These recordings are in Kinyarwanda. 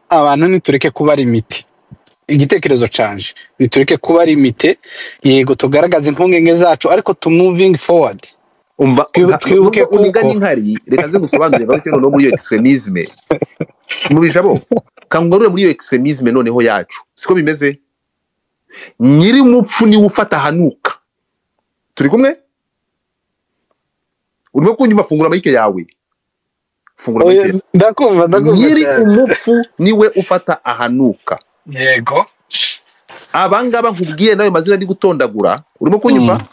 Abantu nitureke kuba limité. Igitekerezo canje, nitureke kuba limité. Yego, tugaragaze impungenge zacu, ariko to moving forward. Umva, Twibuke nubwo uniga kuko n'inkari, reka nze ngusobanurire ngaruke noneho muri iyo extrémisme mu bijabo, kangarure muri iyo extrémisme noneho yacu. Siko bimeze? Nyiri umupfu niwe ufata ahanuka. Turi kumwe? Urimo kunyuma? Fungura mic yawe, fungura Oya, mic yawe. Ndakumva, ndakumva Nyiri cyane. umupfu niwe ufata ahanuka. Abangaba nkubwiye nayo mazina ndi gutondagura, urimo kunyumva?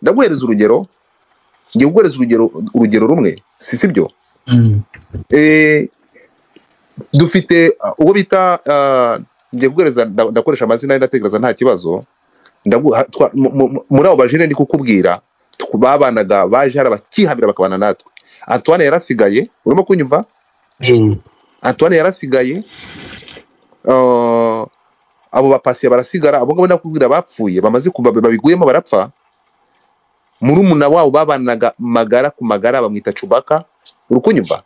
Ndaguhereza urugero, ngiye kuguhereza urugero, urugero rumwe, si sibyo? Dufite uwo bita ngiye kuguhereza, ndakoresha amazina ye, ndatekereza nta kibazo. Muri abo bajene ndi kukubwira babanaga, baje hari abakihamira bakabana natwe. Antoine yarasigaye, urimo kunyumva? Antoine yarasigaye, abo bapasiye barasigara. Abo ngabo ndakubwira bapfuye, bamaze kuba babiguyemo barapfa. Murumuna wabo babanaga magara ku magara bamwita Cubaka, uri kunyumva?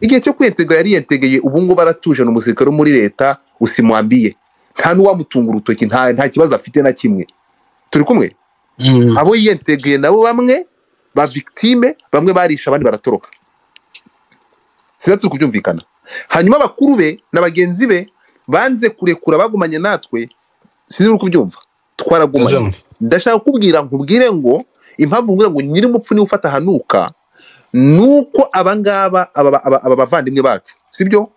Igihe cyo kwiyentegera yariyentegeye, ubu ngubu aratuje, ni umusirikare wo muri leta, usimwambiye nta n'uwamutunga urutoki, nta kibazo afite na kimwe. Turi kumwe? Abo yiyentegeye nabo bamwe ba victime, bamwe barisha, abandi baratoroka. Sinzi turi kubyumvikana. Hanyuma bakuru be na bagenzi be banze kurekura, bagumanye natwe. Sinzi uri kubyumva? Twaragumanye. Ndabyumva. Ndashaka kukubwira, nkubwire ngo impamvu nkubwira ngo nyiri umupfu niwe ufata ahanuka, nuko abangaba aba bavandimwe bacu, sibyo,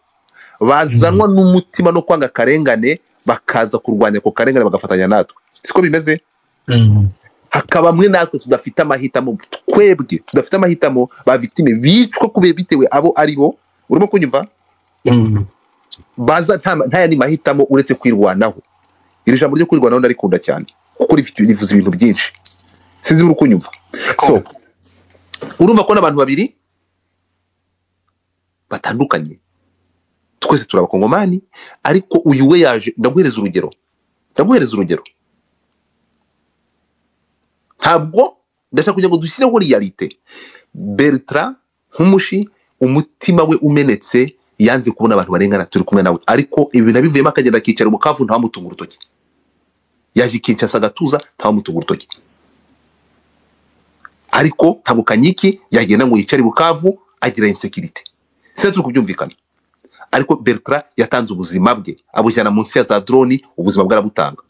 bazanwa n'umutima no kwanga akarengane, bakaza kurwanya ako karengane, bagafatanya natwe. Siko bimeze? Hakaba mwe natwe tudafite amahitamo, twebwe tudafite amahitamo, ba victime bicwa kubera bitewe abo ari bo. Urimo kunyumva? Baza nta yandi mahitamo uretse kwirwanaho. Iri jambo ryo kwirwanaho ndarikunda cyane kuko rifite, rivuze ibintu byinshi. Sinzi muri kunyumva. So urumva ko n'abantu babiri batandukanye, twese turi Abakongomani, ariko uyu we yaje. Ndaguhereza urugero, ndaguhereza urugero. Ntabwo ndashaka kugira ngo dushyireho réalité. Bertrand nk'umushi, umutima we umenetse, yanze kubona abantu barengana, turi kumwe nawe. Ariko ibi bintu abivuyemo, akagenda akicara i Bukavu, ntawamutunga urutoki. Yaje i Kinshasa agatuza, ntawamutunga urutoki. Ariko ntabwo Kanyiki yagenda ngo yicare i Bukavu agira insécurité. Sinzi turi kubyumvikana. Ariko Bertrand yatanze ubuzima bwe, abujyana munsi ya za drone, ubuzima bwe arabutanga.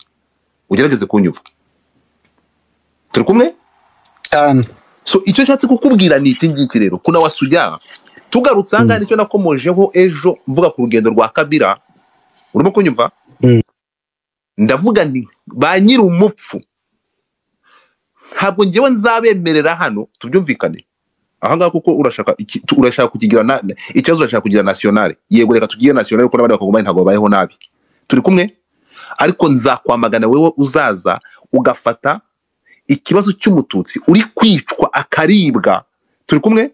Ugerageze kunyumva. Turi kumwe? Cyane. So icyo nshatse kukubwira ni iki ngiki rero: kuna wasuja tugarutse ahangaha, nicyo nakomojeho ejo mvuga ku rugendo rwa Kabila. Urimo kunyumva? Ndavuga nti ba nyiri umupfu ntabwo ngewe nzabemerera hano. Tubyumvikane ahangaha, kuko urashaka urashaka kukigira ikibazo, urashaka kugira nationale. Yego, reka tugire nationale, kuko n'abandi Bakongomani ntabwo babayeho nabi. Turi kumwe? Ariko nzakwamagana wewe uzaza ugafata ikibazo cy'Umututsi uri kwicwa akaribwa, turi kumwe,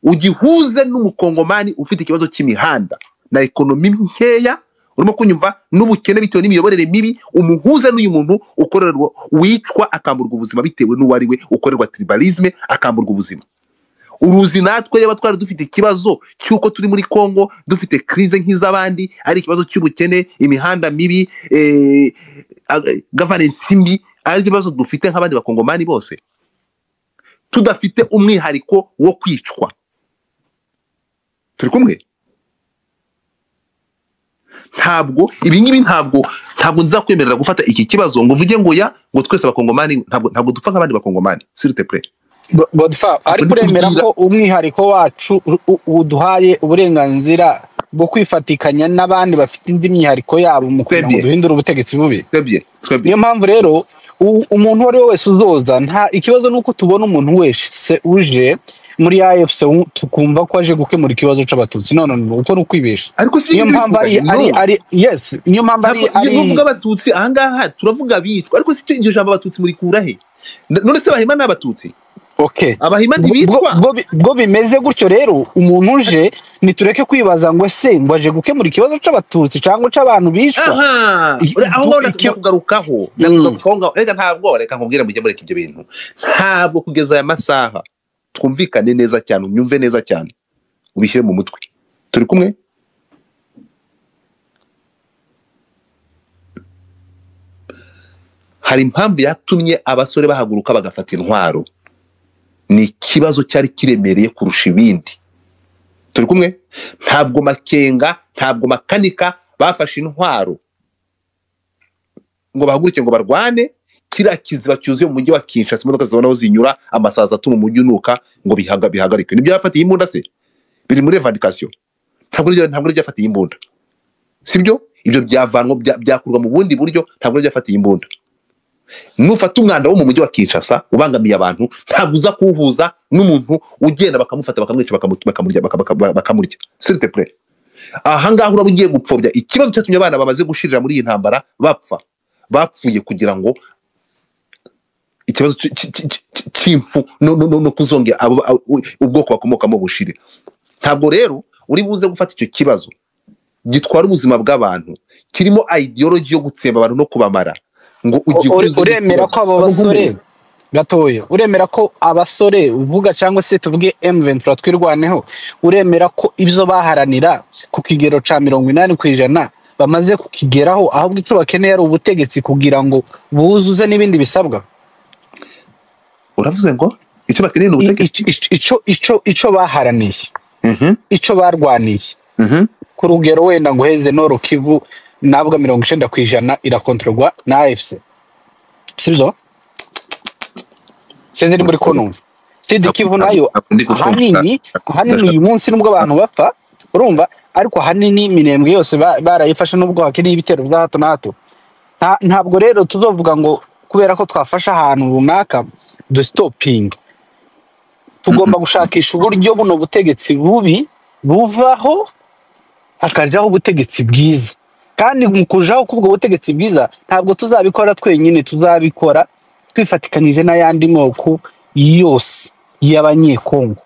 ugihuze n'Umukongomani ufite ikibazo cy'imihanda na économie nkeya, urimo kunyumva, n'ubukene bitewe n'imiyoborere mibi, umuhuze n'uyu muntu ukorerwa, wicwa akamburwa ubuzima bitewe n'uwo ari we, ukorerwa tribalisme akamburwa ubuzima. Uruzi natwe yaba twari dufite ikibazo cy'uko turi muri Congo, dufite crise nk'iz'abandi, ari ikibazo cy'ubukene, imihanda mibi, governance mbi, ari ibibazo dufite nk'abandi Bakongomani bose, tudafite umwihariko wo kwicwa. Turi kumwe? Ntabwo ibi ngibi, ntabwo nzakwemerera gufata iki kibazo ngo uvuge ngo ya ngo twese Abakongomani ntabwo dupfa nk'abandi Bakongomani, s'il te plaît. Godfa, ariko Ndi uremera kubwira ko umwihariko wacu uduhaye uburenganzira bwo kwifatikanya n'abandi bafite indi myihariko yabo mu kugira ngo Twebwe. duhindure ubutegetsi bubi? Twebwe, twebwe. Niyo mpamvu rero umuntu uwo ari we wese uzoza, nta ikibazo nuko tubona umuntu wese uje muri AFC tukumva ko aje gukemura ikibazo c'Abatutsi. No, no, no, uko ni ukwibesha. Ariko si Niyo ibyo mpamvu ari bivuga, ari no. ari, yes, niyo mpamvu ari Ntabwo iyo ari nuvuga Abatutsi ahangaha turavuga abicwa, ariko si cyo. Iryo jambo Abatutsi murikura he? None se Abahima ni Abatutsi? Okay. Abahima ntibitwa? Bwo bimeze gutyo rero, umuntu uje, nitureke kwibaza ngo ese ngo aje gukemura ikibazo c'Abatutsi cyangwa c'abantu bicwa. Aha, aho ngaho ndakugarukaho, ndakugarukaho ngaho. Reka, ntabwo, reka nkubwire, mujye mureka ibyo bintu. Ntabwo kugeza aya masaha, twumvikane neza cyane, unyumve neza cyane, ubishyire mu mutwe. Turi kumwe? Hari impamvu yatumye abasore bahaguruka bagafata intwaro. Ni ikibazo cyari kiremereye kurusha ibindi. Turi kumwe? Ntabwo Makenga, ntabwo Makanika bafashe intwaro ngo bahaguruke ngo barwane. Kiriya kiziba cyuzuye mu mujyi wa Kinshasa, imodoka zibona aho zinyura, amasazi atuma umujyi unuka ngo bihagarikwe. Nibyo yafatiye imbunda se? Biri muri revendication. Ntabwo aribyo yafatiye imbunda, sibyo? Ibyo byavanwa byakurwa mu bundi buryo, ntabwo aribyo yafatiye imbunda. Nufata umwanda wo mu mujyi wa Kinshasa ubangamiye abantu, ntabwo uza kuwuhuza n'umuntu ugenda bakamufata bakamwica bakamurya bakamurya. S'il te plaît. Aha ngaha uraba ugiye gupfobya ikibazo cyatumye abana bamaze gushirira muri iyi ntambara bapfa. Bapfuye kugira ngo ikibazo cy'impfu no kuzongera ubwoko bakomokamo bushire. Ntabwo rero uri buze gufata icyo kibazo gitwara ubuzima bw'abantu, kirimo ideology yo gutsemba abantu no kubamara, ngo ugihuze. Uremera ko abo basore gatoya, uremera ko abasore uvuga cyangwa se tuvuge M23 twirwaneho, uremera ko ibyo baharanira ku kigero ca 80% bamaze kukigeraho, ahubwo icyo bakeneye ari ubutegetsi kugira ngo buzuze n'ibindi bisabwa? Uravuze ngo icyo bakeneye ni ubutegetsi? Icyo baharaniye, icyo barwaniye ku rugero wenda ngo heze Nord Kivu nabwo 90% irakontorwa na AFC, sibyo? Sinzi muri ko numva Sud Kivu nayo ahanini uyu munsi nubwo abantu bapfa, urumva, ariko ahanini Minembwe yose barayifashe nubwo hakeneye ibitero bya hato na hato. Ntabwo rero tuzovuga ngo kubera ko twafashe ahantu runaka dustoping. Tugomba gushakisha uburyo buno butegetsi bubi buvaho hakajaho ubutegetsi bwiza. Kandi mu kujaho kubwo butegetsi bwiza ntabwo tuzabikora twenyine, tuzabikora twifatikanyije n'ayandi moko yose y'Abanyekongo.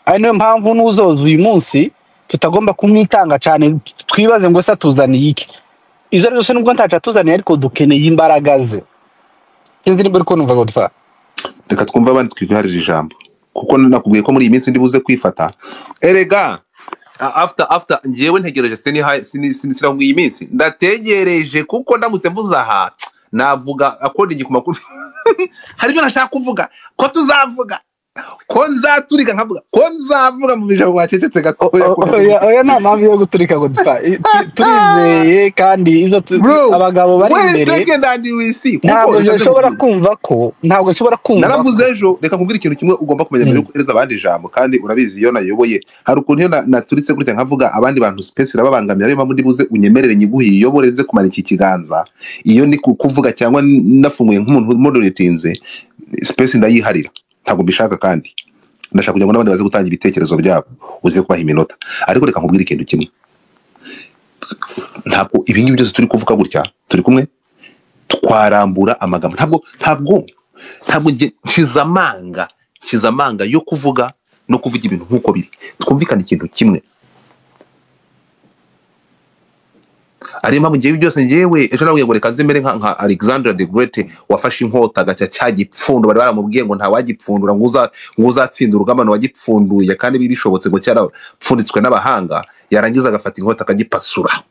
Ari niyo mpamvu n'uzoza uyu munsi tutagomba kumwitanga cyane, twibaze ngo se atuzaniye iki. Ibyo byose nubwo ntacu atuzaniye, ariko dukeneye imbaraga ze. Sinzi niba uri kumva Godfa. Reka twumve abandi twiharire ijambo, kuko nakubwiye ko muri iyi minsi ndi buze kwifata. Erega after njyewe ntegereje sini iyi minsi ndategereje, kuko ndamutse mvuze aha navuga according ku makuru. Hari ibyo nashaka kuvuga ko tuzavuga, ko nzaturika nkavuga, ko nzavuga mu bijambo wacecetse gatoya. Oya, nta mpamvu yo guturika Godfa. Turizeye kandi ibyo abagabo bari imbere. Ntabwo nshobora kumva ko, ntabwo nshobora kumva. Naravuze ejo, reka nkubwire ikintu kimwe ugomba kumenya mbere yo guhereza abandi ijambo, kandi urabizi iyo nayoboye hari ukuntu iyo naturitse gutya nkavuga abandi bantu space irababangamira, ariyo mpamvu ndibuze unyemerere nyiguhe iyobore nze kumanika ikiganza. Iyo ndi kuvuga cyangwa nafunguye nk'umuntu moderatinze space ndayiharira, ntabwo mbishaka, kandi ndashaka kugira ngo n'abandi baze gutanga ibitekerezo byabo, uze kubaha iminota. Ariko reka nkubwire ikintu kimwe, ntabwo ibi ngibi byose turi kuvuga gutya turi kumwe twarambura amagambo, ntabwo nge nshize amanga yo kuvuga no kuvuga ibintu nk'uko biri. Twumvikane ikintu kimwe, ariyo mpamvu ngewe byose ngewe ejo nawe ngo reka nze nka Alexander the Great wafashe inkota agaca cya gipfundo, bari baramubwiye ngo nta wagipfundura, ngo uzatsinda urugamba wagipfunduye, kandi bishobotse ngo cyarapfunditswe n'abahanga, yarangiza agafata inkota akagipasura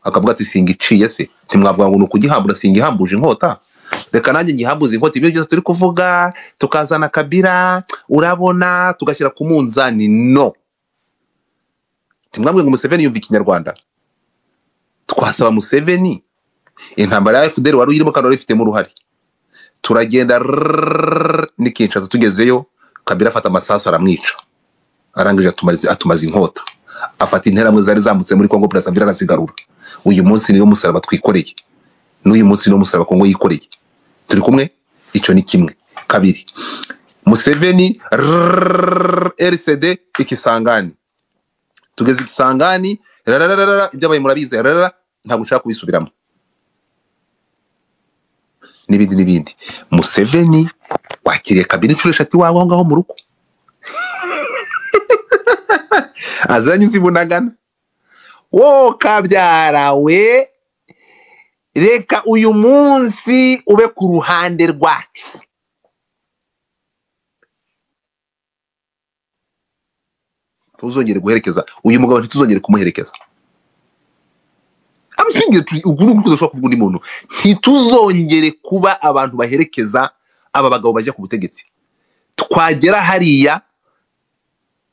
akavuga ati singiciye se, ntimwavuga ngo ni ukugihambura, singihambuje inkota, reka nanjye ngihambuze inkota. Ibyo byose turi kuvuga tukazana Kabila, urabona, tugashyira ku munzani. No, ntimwambwe ngo Museveni yumva ikinyarwanda. Twasaba Museveni intambara ya FDL wari uyirimo kandi wari ifitemo uruhare. Turagenda ni Kinshasa, tugezeyo Kabila afata amasasu aramwica, arangije atumaza inkota, afata interamwe zari zambutse muri Congo Brazzaville arazigarura. Uyu munsi niyo musaraba twikoreye, n'uyu munsi niyo musaraba Congo yikoreye. Turi kumwe? Icyo ni kimwe. Kabiri, Museveni RCD Ikisangani, tugeze Ikisangani ibyabaye murabizi, ntabwo nshaka kubisubiramo n'ibindi n'ibindi. Museveni wakiriye Kabila inshuro 3 iwawe aho ngaho mu rugo, azanye uzibunagana wo kabyara we, reka uyu munsi ube ku ruhande rwacu. Tuzongere guherekeza uyu mugabo, ntituzongere kumuherekeza. I'm speaking ukuri kudashobora kuvuga undi muntu. Ntituzongere kuba abantu baherekeza aba bagabo bajya ku butegetsi, twagera hariya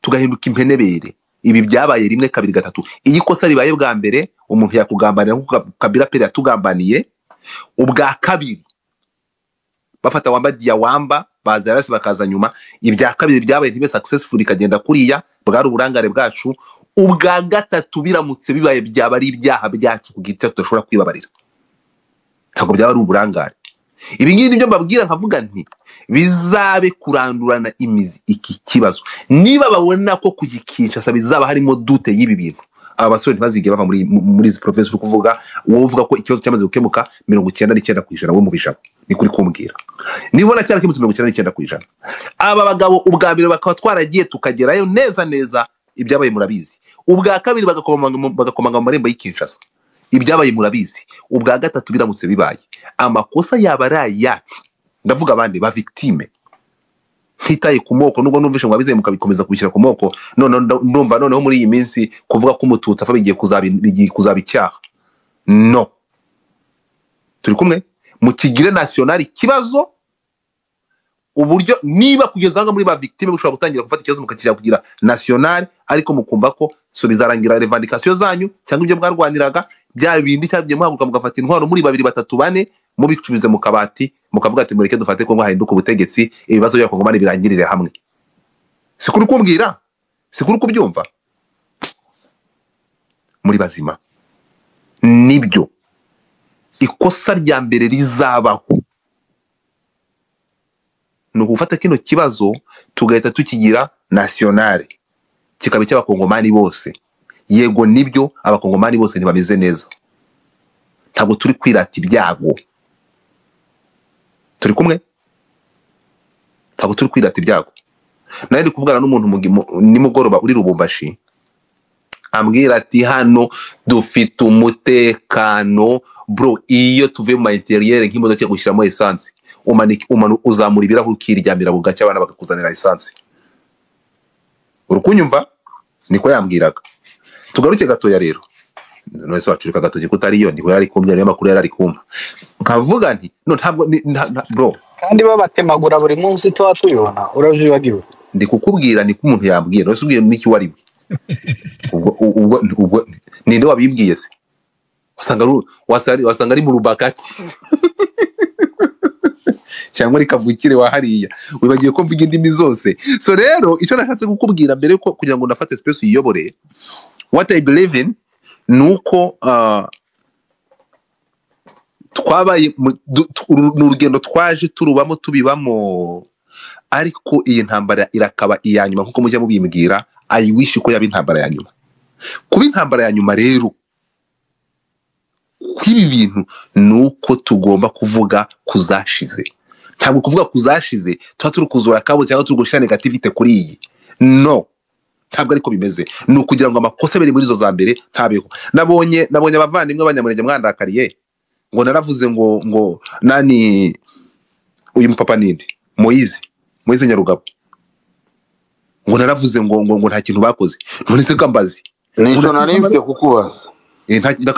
tugahinduka impenebere. Ibi byabaye rimwe, kabiri, gatatu. Iyo ikosa ribaye bwa mbere umuntu yakugambanira nk'uko Kabila Pere yatugambaniye. Ubwa kabiri bafata Wamba Diyawamba, baza yarasi bakaza nyuma. Ibya kabiri byabaye ntibe successful, ikagenda kuriya, bwari uburangare bwacu. Ubwa gatatu biramutse bibaye byaba ari ibyaha byacu ku giti tudashobora kwibabarira, ntabwo byaba ari uburangare. Ibi ngibi nibyo mbabwira, nkavuga nti bizabe kurandurana imizi iki kibazo. Niba babona ko kugikinshasa bizaba harimo dute y'ibi bintu, aba basore ntibazigere bava muri izi province uri kuvuga. Wowe uvuga ko ikibazo cyamaze gukemuka 99% wo mu bijabo, ni kuri kumbwira nibona cyarakemutse 99%. Aba bagabo ubwa mbere bakaba twaragiye tukagerayo neza neza, ibyabaye murabizi. Ubwa kabiri bagakomanga mu marembo y'ikinshasa, ibyabaye murabizi. Ubwa gatatu biramutse bibaye amakosa yaba ari ayacu, ndavuga abandi ba victime, ntitaye ku moko, nubwo numvishe ngo abizeye mukabikomeza kubishyira ku moko. None ndumva noneho muri iyi minsi kuvuga ko umututsi apfa bigiye kuzaba icyaha. No, turi kumwe mukigire national ikibazo, uburyo niba kugeza aho muri ba victime mushobora gutangira gufata ikibazo mukakijya kugira national, ariko mukumva ko so bizarangira revendication zanyu cyangwa ibyo mwarwaniraga bya bindi cyabye muhaguruka mugafata intwaro muri babiri batatu bane mubicubize mu kabati, mukavuga ati mureke dufate ko hahinduka ubutegetsi, ibibazo by'abakongomani birangirire hamwe. Si kuri kumbwira, si kuri kubyumva, muri bazima. Nibyo ikosa rya mbere rizabaho ni ugufata kino kibazo tugahita tukigira nationale, kikaba icy'abakongomani bose. Yego nibyo, abakongomani bose ntibameze neza, ntabwo turi kwirata ibyago, turi kumwe, ntabwo turi kwirata ibyago. Nari ndi kuvugana n'umuntu nimugoroba uri Lubumbashi, ambwira ati hano dufite umutekano bro, iyo tuvuye mu ma interieur nk'imodoka yo gushyiramo essence, uzamura ibirahuri ukiryamira bugacya abana bakakuzanira essence. Urukunyumva niko yambwiraga. Tugaruke gatoya rero, none se wacurika gatoki kutariyo niho yari kumbya, niyo makuru yari kumpa, nkavuga nti no ntabwo bro, kandi babatemagura buri munsi tuba tubibona, uravyibagiwe. Ndi kukubwira niko umuntu yambwiye, none se ubwiye niki wari we? Ubwo ninde wabimbwiye se? Wasanga ari mu rubakati cyangwa ari kavukire wa hariya, wibagiye ko mvuga indimi zose. So rero icyo nashatse kukubwira mbere yuko kugira ngo ndafate space uyiyobore, what I believe in nuko twabaye ni urugendo twaje turubamo tubibamo, ariko iyi ntambara irakaba iya nyuma nkuko mujya mubimbwira. I wish ko yaba intambara ya nyuma. Kuba intambara ya nyuma rero kw'ibi bintu nuko tugomba kuvuga kuzashize. Ntabwo kuvuga kuzashize tuba turi kuzura akabo cyangwa turi gushyira negativite kuri iyi, no, ntabwo ariko bimeze. Ni ukugira ngo amakosa abiri muri izo za mbere ntabeho. Nabonye abavandimwe b'abanyamurenge mwandakariye ngo naravuze ngo nani uyu mupapa ninde, Moise Nyarugabo, ngo naravuze ngo nta kintu bakoze. None se kambazi nico nari mfite kukubaza.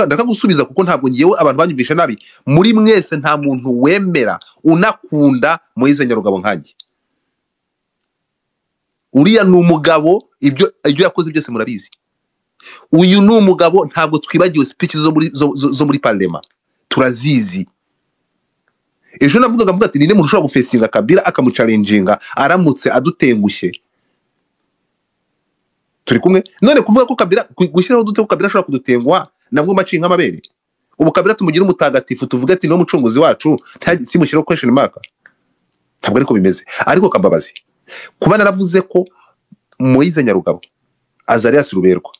Ndakagusubiza kuko ntabwo ngiyewe abantu banyumvisha nabi. Muri mwese nta muntu wemera unakunda Moise Nyarugabo nkanjye. Uriya ni umugabo, ibyo yakoze byose murabizi. Uyu ni umugabo, ntabwo twibagiwe speech zo muri parlement, turazizi. Ejo navugaga mvuga ati ninde muntu ushobora gufesinga Kabila akamuchallenginga aramutse adutengushye? Turi kumwe. None kuvuga ko Kabila gushyiraho dute ko Kabila ashobora kudutenguha nabwo macinka amabere? Ubu Kabila tumugira umutagatifu tuvuge ati no mucunguzi wacu, simushyiraho question mark? Ntabwo ariko bimeze. Ariko kambabazi kuba naravuze ko Moise Nyarugabo Azarias Ruberwa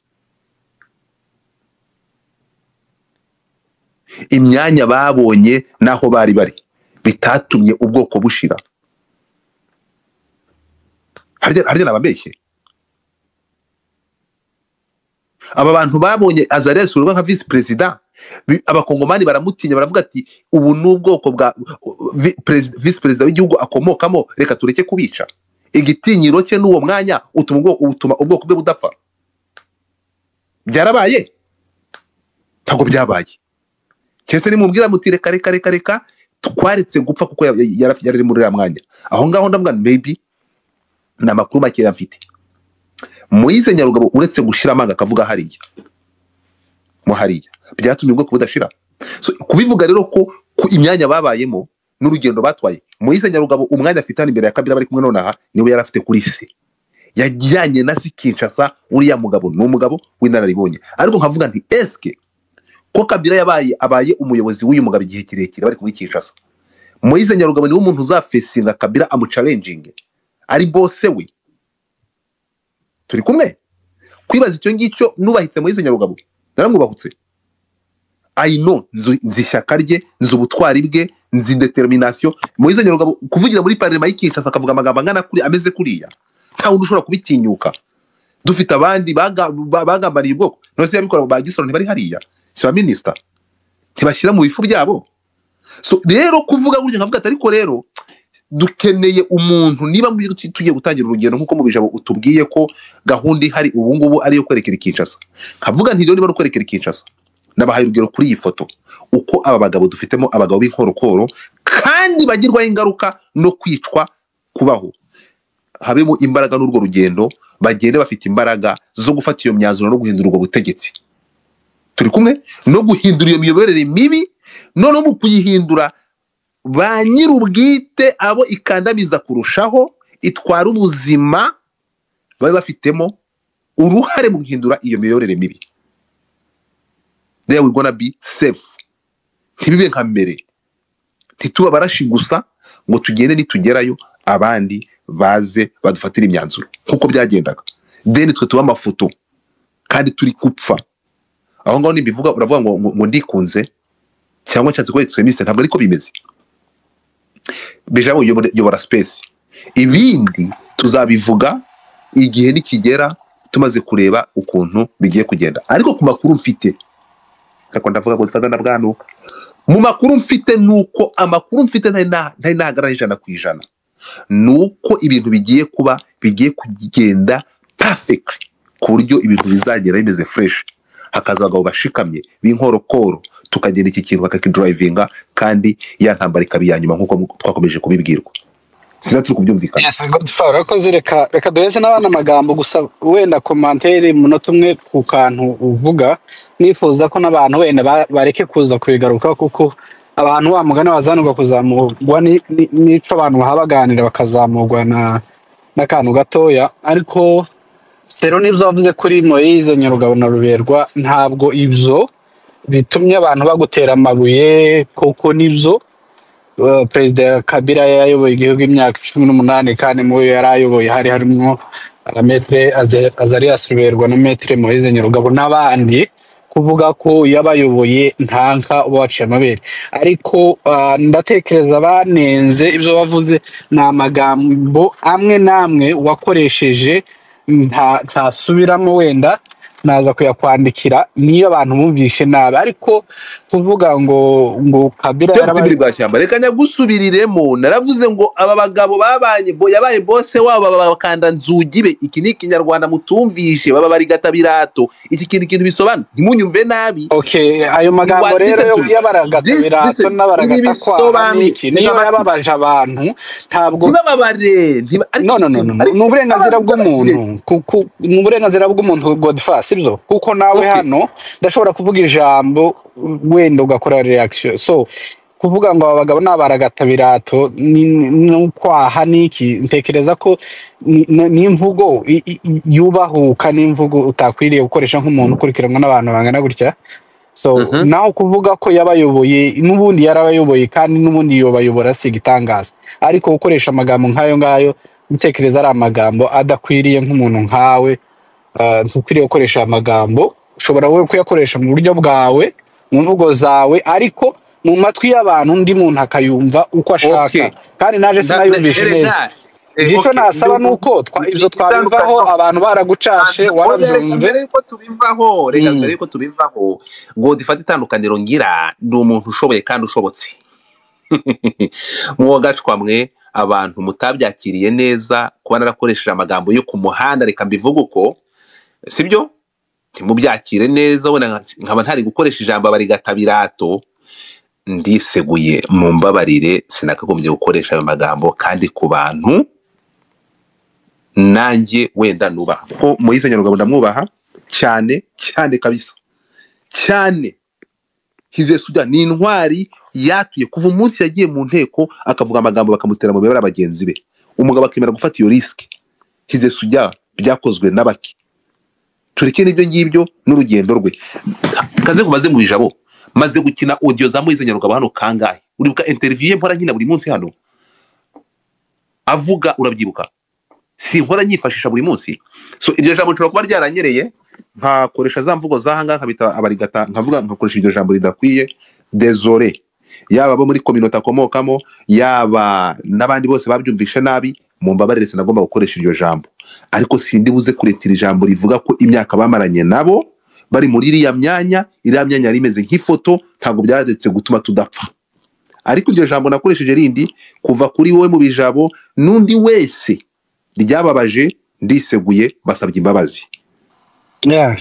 imyanya babonye naho bari bari bitatumye ubwoko bushira, harya nababeshye? Aba bantu babonye Azarias Ruberwa nka vice president, abakongomani baramutinya baravuga ati ubu n'ubwoko bwa vice president w'igihugu akomokamo, reka tureke kubica. Igitinyiro cye n'uwo mwanya utuma ubwoko bwe budapfa. Byarabaye? Ntabwo byabaye. Keretse nimubwira muti reka reka reka reka, twaretse gupfa kuko yari ari muri uriya mwanya. Aho ngaho ndavuga maybe ni amakuru makeya mfite. Moise Nyarugabo uretse gushira amanga akavuga hariya mo hariya, byatumye ubwoko budashira. So, kubivuga rero ko ku imyanya babayemo n'urugendo batwaye, Moise Nyarugabo umwanya afite hano imbere ya Kabila bari kumwe nonaha niwe yari afite kuri se, yajyanye na se Kinshasa. Uriya mugabo ni umugabo w'inararibonye. Ariko nkavuga nti eske ko Kabila abaye umuyobozi w'uyu mugabo igihe kirekire bari kumwe Kinshasa, Moise Nyarugabo niwe umuntu uzafesinga Kabila amuchallenginge ari bose we turi kumwe? Kwibaza icyo ngicyo, nubahitse Moise Nyarugabo, naramwubahutse. I know, nzi ishyaka rye, nzi ubutwari bwe, nzi determination. Moise Nyarugabo kuvugira muri parlement y'Kinshasa akavuga amagambo angana kuri ameze kuriya, nta wundi ushobora kubitinyuka. Dufite abandi bagambaniye ubwoko, none se yabikora ba Gisoro ntibari hariya, si ba minister, ntibashyira mu bifu byabo. So rero kuvuga gutyo nkavuga ati ariko rero dukeneye umuntu, niba mu by'ukuri tugiye gutangira urugendo nk'uko mu bijabo utubwiye ko gahunda ihari ubu ngubu ari iyo kwerekera Kinshasa, nkavuga nti rero niba ari ukwerekera Kinshasa, nabahaye urugero kuri iyi foto uko aba bagabo dufitemo abagabo b'inkorokoro kandi bagirwaho ingaruka no kwicwa kubaho, habemo imbaraga n'urwo rugendo, bagende bafite imbaraga zo gufata iyo myanzuro no guhindura ubwo butegetsi. Turi kumwe no guhindura iyo miyoborere mibi, noneho mu kuyihindura ba nyir'ubwite abo ikandamiza kurushaho, itwara ubuzima, babe bafitemo uruhare mu guhindura iyo miyoborere mibi. There we gonna be safe. Ntibibe nka mbere, ntituba barashi gusa ngo tugende nitugerayo abandi baze badufatire imyanzuro nkuko byagendaga. Then twe tuba amafoto kandi turi gupfa. Aho ngaho nimbivuga uravuga ngo ndikunze cyangwa nshatse kuba extremiste, ntabwo ariko bimeze. Bijabo yobora space, ibindi tuzabivuga igihe nikigera tumaze kureba ukuntu bigiye kugenda. Ariko ku makuru mfite, ariko ndavuga ngo dufata na bwanuka, mu makuru mfite nuko amakuru mfite ntari nahagarara 100%, nuko ibintu bigiye kuba bigiye kugenda perfect ku buryo ibintu bizagera bimeze fresh, hakaza abagabo bashikamye b'inkorokoro, tukagenda iki kintu bakakidrivinga, kandi ya ntambara ikaba iya nyuma nk'uko twakomeje kubibwirwa. Sinzi turi kubyumvikana. Yes, Godfather, urakoze. Reka duheze n'abana amagambo gusa, wenda commentaire munota umwe ku kantu uvuga. Nifuza ko n'abantu wenda bareke kuza kubigaruka, kuko abantu wa mugani wazanurwa kuzamurwa n'ico abantu bahabaganira bakazamurwa n'akantu gatoya. Ariko sero n'ibyo wavuze kuri Moise Nyarugabo na Ruberwa, ntabwo ibyo bitumye abantu bagutera amabuye, kuko nibyo Perezida Kabila yayoboye igihugu imyaka 18, kandi mu yo yari ayoboye hari harimo Maître Azarias Ruberwa na Maître Moise Nyarugabo n'abandi. Kuvuga ko yabayoboye ntanka uba waciye amabere. Ariko ndatekereza banenze ibyo bavuze ni amagambo amwe n'amwe wakoresheje, ntasubiramo, wenda naza kuyakwandikira niyo abantu bumvishe nabi. Ariko kuvuga ngo Kabila yarabaye bwa shyamba, reka nyagusubiriremo. Naravuze ngo aba bagabo babanye bo yabaye bose wabo bakanda nzugi be. Iki ni Kinyarwanda mutumvishe, baba bari gatabirato. Iki kintu bisobanura ntimunyumve nabi. Okay, ayo magambo rero y'abaragatabirato n'abaragatakwa niki niyo yababaje abantu, ntabwo ntibababare. No no no no, ni uburenganzira bw'umuntu, ni uburenganzira bw'umuntu Godfather, sibyo? Kuko nawe hano ndashobora kuvuga ijambo wenda ugakora reaction. So kuvuga ngo aba bagabo n'abaragatabirato n'ukwaha niki, ntekereza ko n'imvugo yubahuka, n'imvugo utakwiriye gukoresha nk'umuntu ukurikiranwa n'abantu bangana gutya. So naho kuvuga ko yabayoboye, n'ubundi yarabayoboye kandi n'ubundi yobayobora si igitangaza. Ariko gukoresha amagambo nk'ayo ngayo, ntekereza ari amagambo adakwiriye nk'umuntu nkawe. Ntukwiriye gukoresha amagambo, ushobora wowe kuyakoresha mu buryo bwawe, mu mvugo zawe, ariko mu matwi y'abantu undi muntu akayumva uko ashaka. Kandi naje sinayumvishe neza. Icyo nasaba nuko ibyo twabivaho, abantu baragucashe warabyumve. Mbere yuko tubivaho, reka mbere yuko tubivaho ngo dufate itandukaniro, ngira ndi umuntu ushoboye kandi ushobotse. Mwo gacwa mwe abantu mutabyakiriye neza kuba narakoresheje amagambo yo ku muhanda, reka mbivuge uko, sibyo? Ntimubyakire neza, wenda nkaba ntari gukoresha ijambo abarigatabirato. Ndiseguye, mumbabarire, sinakagombye gukoresha ayo magambo kandi ku bantu nanjye wenda nubaha, kuko Moise Nyarugabo ndamwubaha cyane cyane kabisa cyane. Hizesuja ni intwari yatuye kuva umunsi yagiye mu nteko akavuga amagambo bakamutera mu mibare bagenzi be, umugabo akemera gufata iyo risk. Hizesuja byakozwe n'abaki? Tureke n'ibyo ngibyo n'urugendo rwe. Kaze kumaze mu ijabo, maze gukina audio za Moise Nyarugabo hano kangahe? Uribuka interview ye mpora nkina buri munsi hano avuga, urabyibuka? Si nkora nyifashisha buri munsi. So iryo jambo nshobora kuba ryaranyereye nkakoresha za mvugo z'ahangaha nkabita abarigata, nkavuga nkakoresha iryo jambo ridakwiye. Désolé, yaba abo muri communauté akomokamo, yaba n'abandi bose babyumvishe nabi, mumbabarire, sinagomba gukoresha iryo jambo. Ariko sindi buze kuretira ijambo rivuga ko imyaka bamaranye nabo bari muri iriya myanya, iriya myanya yari imeze nk'ifoto, ntabwo byaretse gutuma tudapfa. Ariko iryo jambo nakoresheje rindi kuva kuri wowe mu bijabo n'undi wese ryababaje, ndiseguye, basabye imbabazi. Yeah.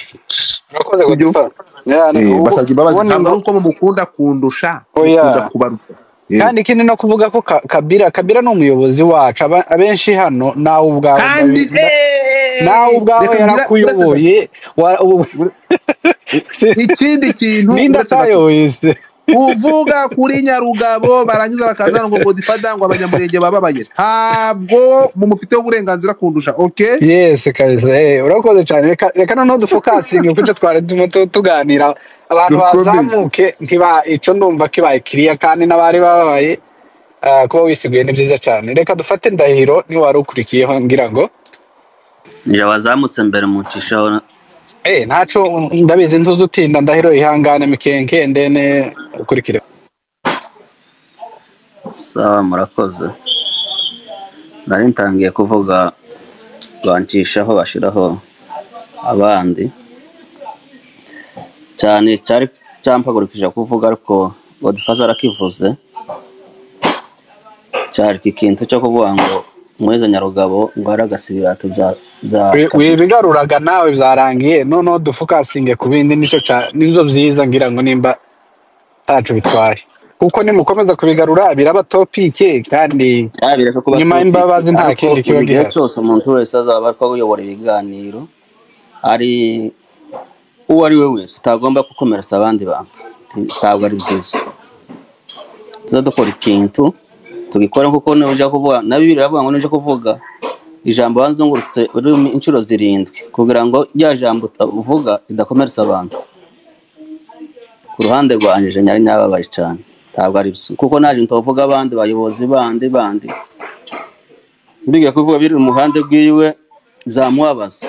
Urakoze Sibyo? Godfather. Yeah, Basabye imbabazi, ubundi ntabwo ngo ari uko mumukunda kundusha, oya. mukunda kubaruta. Kandi ikindi no kuvuga ko Kabila ni umuyobozi wacu. Abenshi hano nawe ubwawe Kandi nawe ubwawe reka mbwira yarakuyoboye. Ikindi kintu Ninde uretse gato atayoboye se? kuvuga kuri Nyarugabo barangiza bakazana ngo Godfather ngo abanyamurenge bababaye, ntabwo mumufiteho uburenganzira kundusha. Okay? Yes kabisa. Urakoze cyane. Reka noneho dufokasinge kuko twari turimo tuganira abantu Dukomeze. bazamuke ntiba ico ndumva kibaye clear, kandi n'abari bababaye kuba wisiguye ni byiza cyane. Reka dufate Ndahiro ni wari ukurikiyeho ngira ngo Nje wazamutse mbere muncishaho. Ntaco ndabizi ntudutinda. Ndahiro ihangane mikenke ndene ukurikire. Sawa, murakoze. Nari ntangiye kuvuga bancishaho bashiraho abandi cyane, cyari cyampagurukije kuvuga, ariko Godfather arakivuze. Cyari ikintu cyo kuvuga ngo Moise Nyarugabo ngo aragase ibirato bya Kabila. Wibigaruraga nawe byarangiye, noneho dufokasinge ku bindi, nico nibyo byiza ngira ngo nimba tacu bitwaye, kuko nimukomeza kubigarura biraba topike kandi bireka kuba nyuma topic, y'imbabazi nta ariko kindi kiba buri gihe gihari. cyose umuntu wese azaba ariko ayobora ibiganiro ari uwo ari we wese utagomba gukomeretsa abandi bantu, ntabwo ari byiza. Tuza dukora ikintu tugikora kuko nuja kuvuga na Bibiliya iravuga ngo nuja kuvuga ijambo wanzungurutse ururimi inshuro 7 kugira ngo rya jambo uvuga ridakomeretsa abantu. Ku ruhande rwanje je nyari nyababaye cyane, ntabwo ari byo, kuko naje ntovuga abandi bayobozi bandi bandi mbiga kuvuga biri mu ruhande rwiwe byamubabaza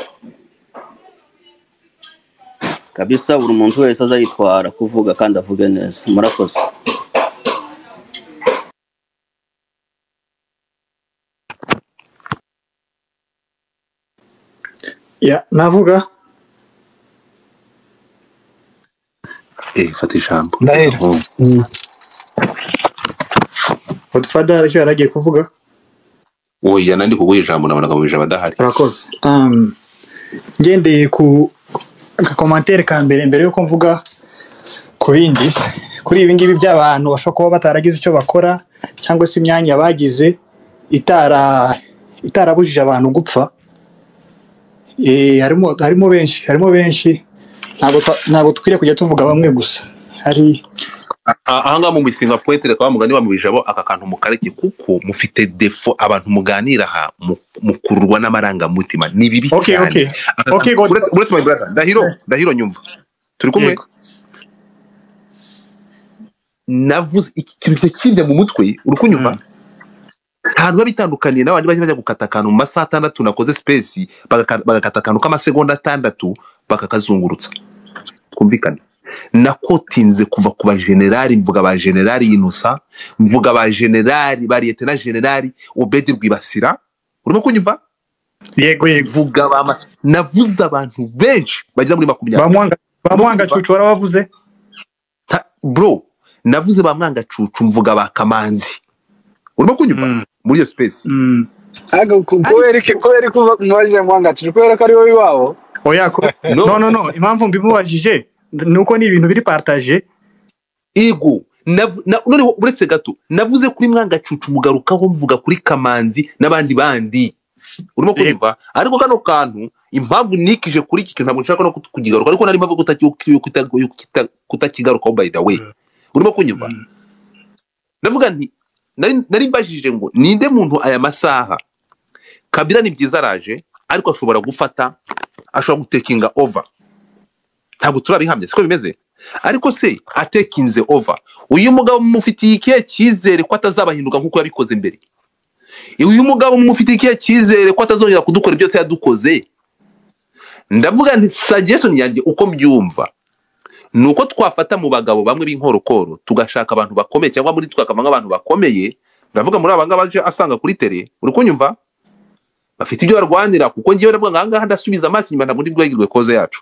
kabisa. Buri muntu wese azayitwara kuvuga kandi avuge neza. Murakoze. Ya, navuga. Fata ijambo. Ndahiro. Godfather aricyo yaragiye kuvuga. Oya, nandi kuguha ijambo nabonaga mu ijambo adahari. Urakoze. Ngendeye ku commentaire ka mbere yuko mvuga ku bindi, kuri ibi ngibi by'abantu bashobora kuba bataragize icyo bakora cyangwa se imyanya bagize itarabujije abantu gupfa. Harimo benshi, ntabwo dukwiriye kujya tuvuga bamwe gusa. Hari ahangaha mu misinga pointere kwa mugani wa mubijabo, aka kantu mukareke kuko mufite defo abantu muganira aha mukururwa n'amarangamutima ni bibi cyane. Okay, uretse my brother Ndahiro nyumva turi kumwe. Navuze iki kintu kirya mu mutwe uri kunyumva, ntabwo bitandukaniye n'abandi bajya gukata akantu mu masaha 6 nakoze space bagakata akantu k'amasegonda 6 bakakazungurutsa. Twumvikane. Nakotinze kuva ku ba generali, mvuga ba generali Innocent, mvuga ba generali ba lieutenant generali Obedi Rwibasira, urimo kunyumva? Yego. Mvuga ba navuze abantu benshi bagera muri 20. Ba Mwanga Cucu warabavuze? Bro, navuze ba Mwanga Cucu, mvuga ba Kamanzi. Urimo kunyumva? Muri iyo space. Aga kubera ko mwaje Mwanga Cucu kubera ko ari wowe iwabo. Oya, no, impamvu mbimubajije nuko ni ibintu biri partage. Ego, Noneho uretse gato navuze kuri Mwangacucu, mugarukaho mvuga kuri Kamanzi n'abandi bandi, urimo Yego. kunyumva? Ariko kano kantu impamvu nikije kuri iki kintu ntabwo nshaka no kukigaruka, ariko nari mpamvu kutakigarukaho, by the way, urimo kunyumva? Ndavuga nti nari mbajije ngo ninde muntu aya masaha Kabila ni byiza araje, ariko ashobora gufata, ashobora gutakinga over, ntabwo turabihamya siko bimeze, ariko se atakinze over uyu mugabo mumufitiye ikihe cyizere ko atazabahinduka nk'uko yabikoze mbere? Uyu mugabo mumufitiye ikihe cyizere ko atazongera kudukora byose yadukoze? Ndavuga nti suggestion yanjye uko mbyumva ni uko twafata mu bagabo bamwe b'inkorokoro, tugashaka abantu bakomeye, cyangwa muri twe hakavamo abantu bakomeye. Ndavuga muri aba ngaba aje asanga kuri terrain, uri kunyumva, bafite ibyo barwanira, kuko ngewe ndavuga ngo ahangaha ndasubiza amaso inyuma, ntabwo ndi bwibagirwe cause yacu.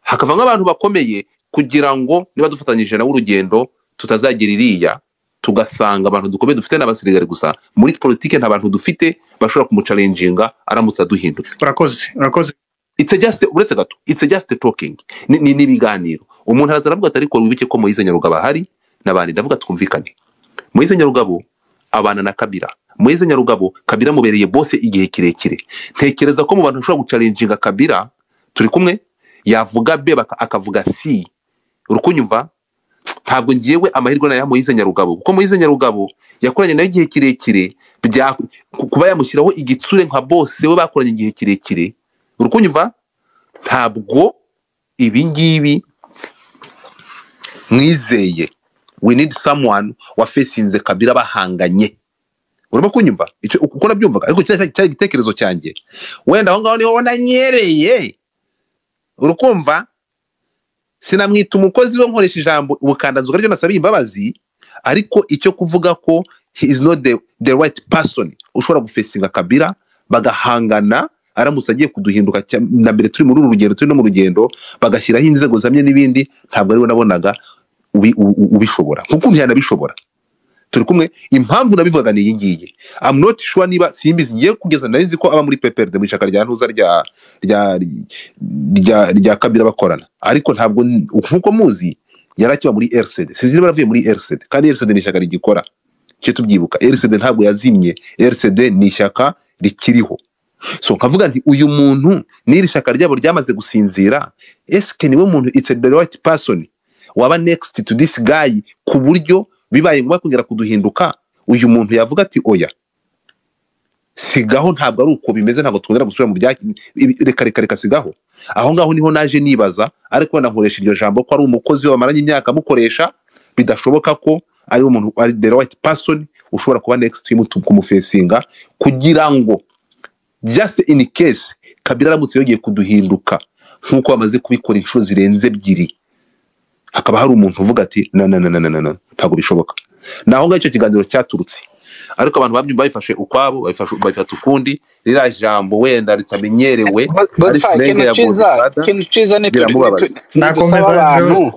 Hakavamo abantu bakomeye kugira ngo niba dufatanyije nawe urugendo tutazagira iriya tugasanga abantu dukomeye dufite n'abasirikare gusa muri politike, nta bantu dufite bashobora kumuchallenginga aramutse aduhindutse. Urakoze, urakoze. It's a just, uretse gato, it's a just talking, ni ibiganiro. Umuntu araza aravuga ati ariko wibuke ko Moise Nyarugabo ahari n'abandi. Ndavuga twumvikane, Moise Nyarugabo abana na Kabila. Moise Nyarugabo, Kabila mubereye bose igihe kirekire. Ntekereza ko mu bantu bashobora guchallenginga Kabila turi kumwe, yavuga B akavuga C, uri kunyumva? Ntabwo ngiyewe amahirwe na ya Moise Nyarugabo, kuko Moise Nyarugabo yakoranye nawe igihe kirekire, kuba yamushyiraho igitsure nka bose we bakoranye igihe kirekire, uri kunyumva? Ntabwo ibi ngibi mwizeye. We need someone wafacinze Kabila bahanganye, urimo kunyumva? Icyo uko nabyumvaga, ariko cyari igitekerezo cyanjye, wenda aho ngaho niho nanyereye, urukumva? Sinamwita umukozi we, nkoresha ijambo ubukandanzuga ryo nasabiye imbabazi, ariko icyo kuvuga ko he is not the right person ushobora gufacinga Kabila bagahangana aramutse agiye kuduhinduka na mbere turi muri uru rugendo, turi no mu rugendo, bagashyiraho inzego zamye n'ibindi, ntabwo ariwe nabonaga ubishobora nk'ukuntu yanabishobora. Turi kumwe? Impamvu nabivugaga ni iyi ngiyi: I'm not sure niba, simbizi, ngiye kugeza nari nzi ko aba muri PPRD, mu ishyaka rya Ntuza rya Kabila bakorana, ariko ntabwo nkuko muzi yari akiba muri RCD. Sinzi niba yaravuye muri RCD, kandi RCD ni ishyaka rigikora, cyo tubyibuka, RCD ntabwo yazimye, RCD ni ishyaka rikiriho. So nkavuga nti uyu muntu n'iri shyaka ryabo ryamaze gusinzira, eske niwe muntu, it's the right person waba next to this guy, ku buryo bibaye ngombwa kongera kuduhinduka uyu muntu yavuga ati oya, sigaho, ntabwo ari uko bimeze, ntabwo twongera gusubira mu bya reka reka reka, sigaho aho ngaho. Niho naje nibaza, ariko wenda nkoresha iryo jambo ko ari umukozi we bamaranye imyaka amukoresha, bidashoboka ko ari umuntu ari the right person ushobora kuba next to him kumufacinga, kugira ngo just in case Kabila aramutse yongeye kuduhinduka nk'uko bamaze kubikora inshuro zirenze ebyiri, hakaba hari umuntu uvuga ati na na na na na na na, ntabwo bishoboka. Naho ngaho icyo kiganiro cyaturutse, ariko abantu babyumva babifashe ukwabo, babifata ukundi. Ririya jambo wenda ritamenyerewe ari Godfather, slang ikintu ya ciza, Godfather, ikintu ciza ni biramubabaza. nidusaba Nakomeza.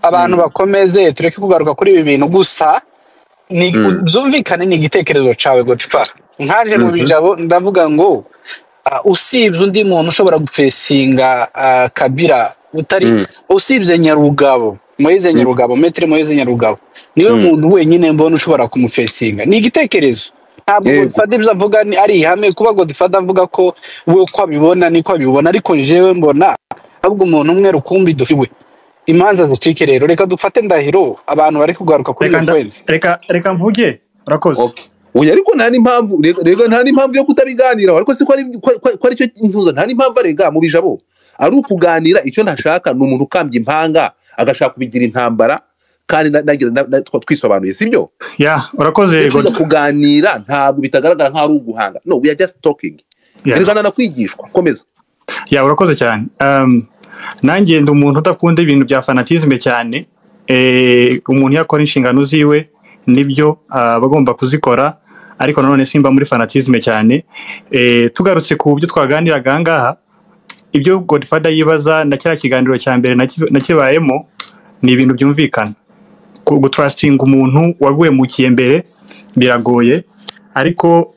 abantu bakomeze tureke kugaruka kuri ibi bintu gusa, ni byumvikane, ni igitekerezo cawe Godfather. Nkaje mu bijabo ndavuga ngo usibye undi muntu ushobora gufacinga Kabila utari usibye Nyarugabo, Moise Nyarugabo, Maître Moise Nyarugabo niwe muntu wenyine mbona ushobora kumufacinga. Ni igitekerezo, ntabwo Godfather ibyo avuga ni ari ihame. Kuba Godfather avuga ko we uko abibona niko abibona, ariko jewe mbona ahubwo umuntu umwe rukumbi dufiwe imanza zicike. Rero reka dufate Ndahiro, abantu bari kugaruka kuri Reka iyo point. Reka mvuge, urakoze. Okay. Oya, ariko nta n'impamvu, rega nta n'impamvu yo kutabiganiraho, ariko si ko ari ko ari cyo ntuza, nta n'impamvu arega mu bijabo ari ukuganira. Icyo ntashaka ni umuntu ukambye impanga agashaka kubigira intambara, kandi twisobanuye, sibyo? Ya, urakoze. Tujya God kuganira, ntabwo bitagaragara nk'aho ari uguhanga. No, we are just talking. Ya. Erega kwigishwa, komeza. Ya, urakoze cyane. Nanjye ndi umuntu udakunda ibintu bya fanatisme cyane. Umuntu iyo akora inshingano ziwe nibyo aba agomba kuzikora, ariko nanone simba muri fanatisme cyane. Tugarutse ku byo twaganiraga aha ngaha, ibyo Godfather yibaza na kiriya kiganiro cya mbere nakibayemo, ni ibintu byumvikana. Gutrustinga umuntu waguhemukiye mbere biragoye, ariko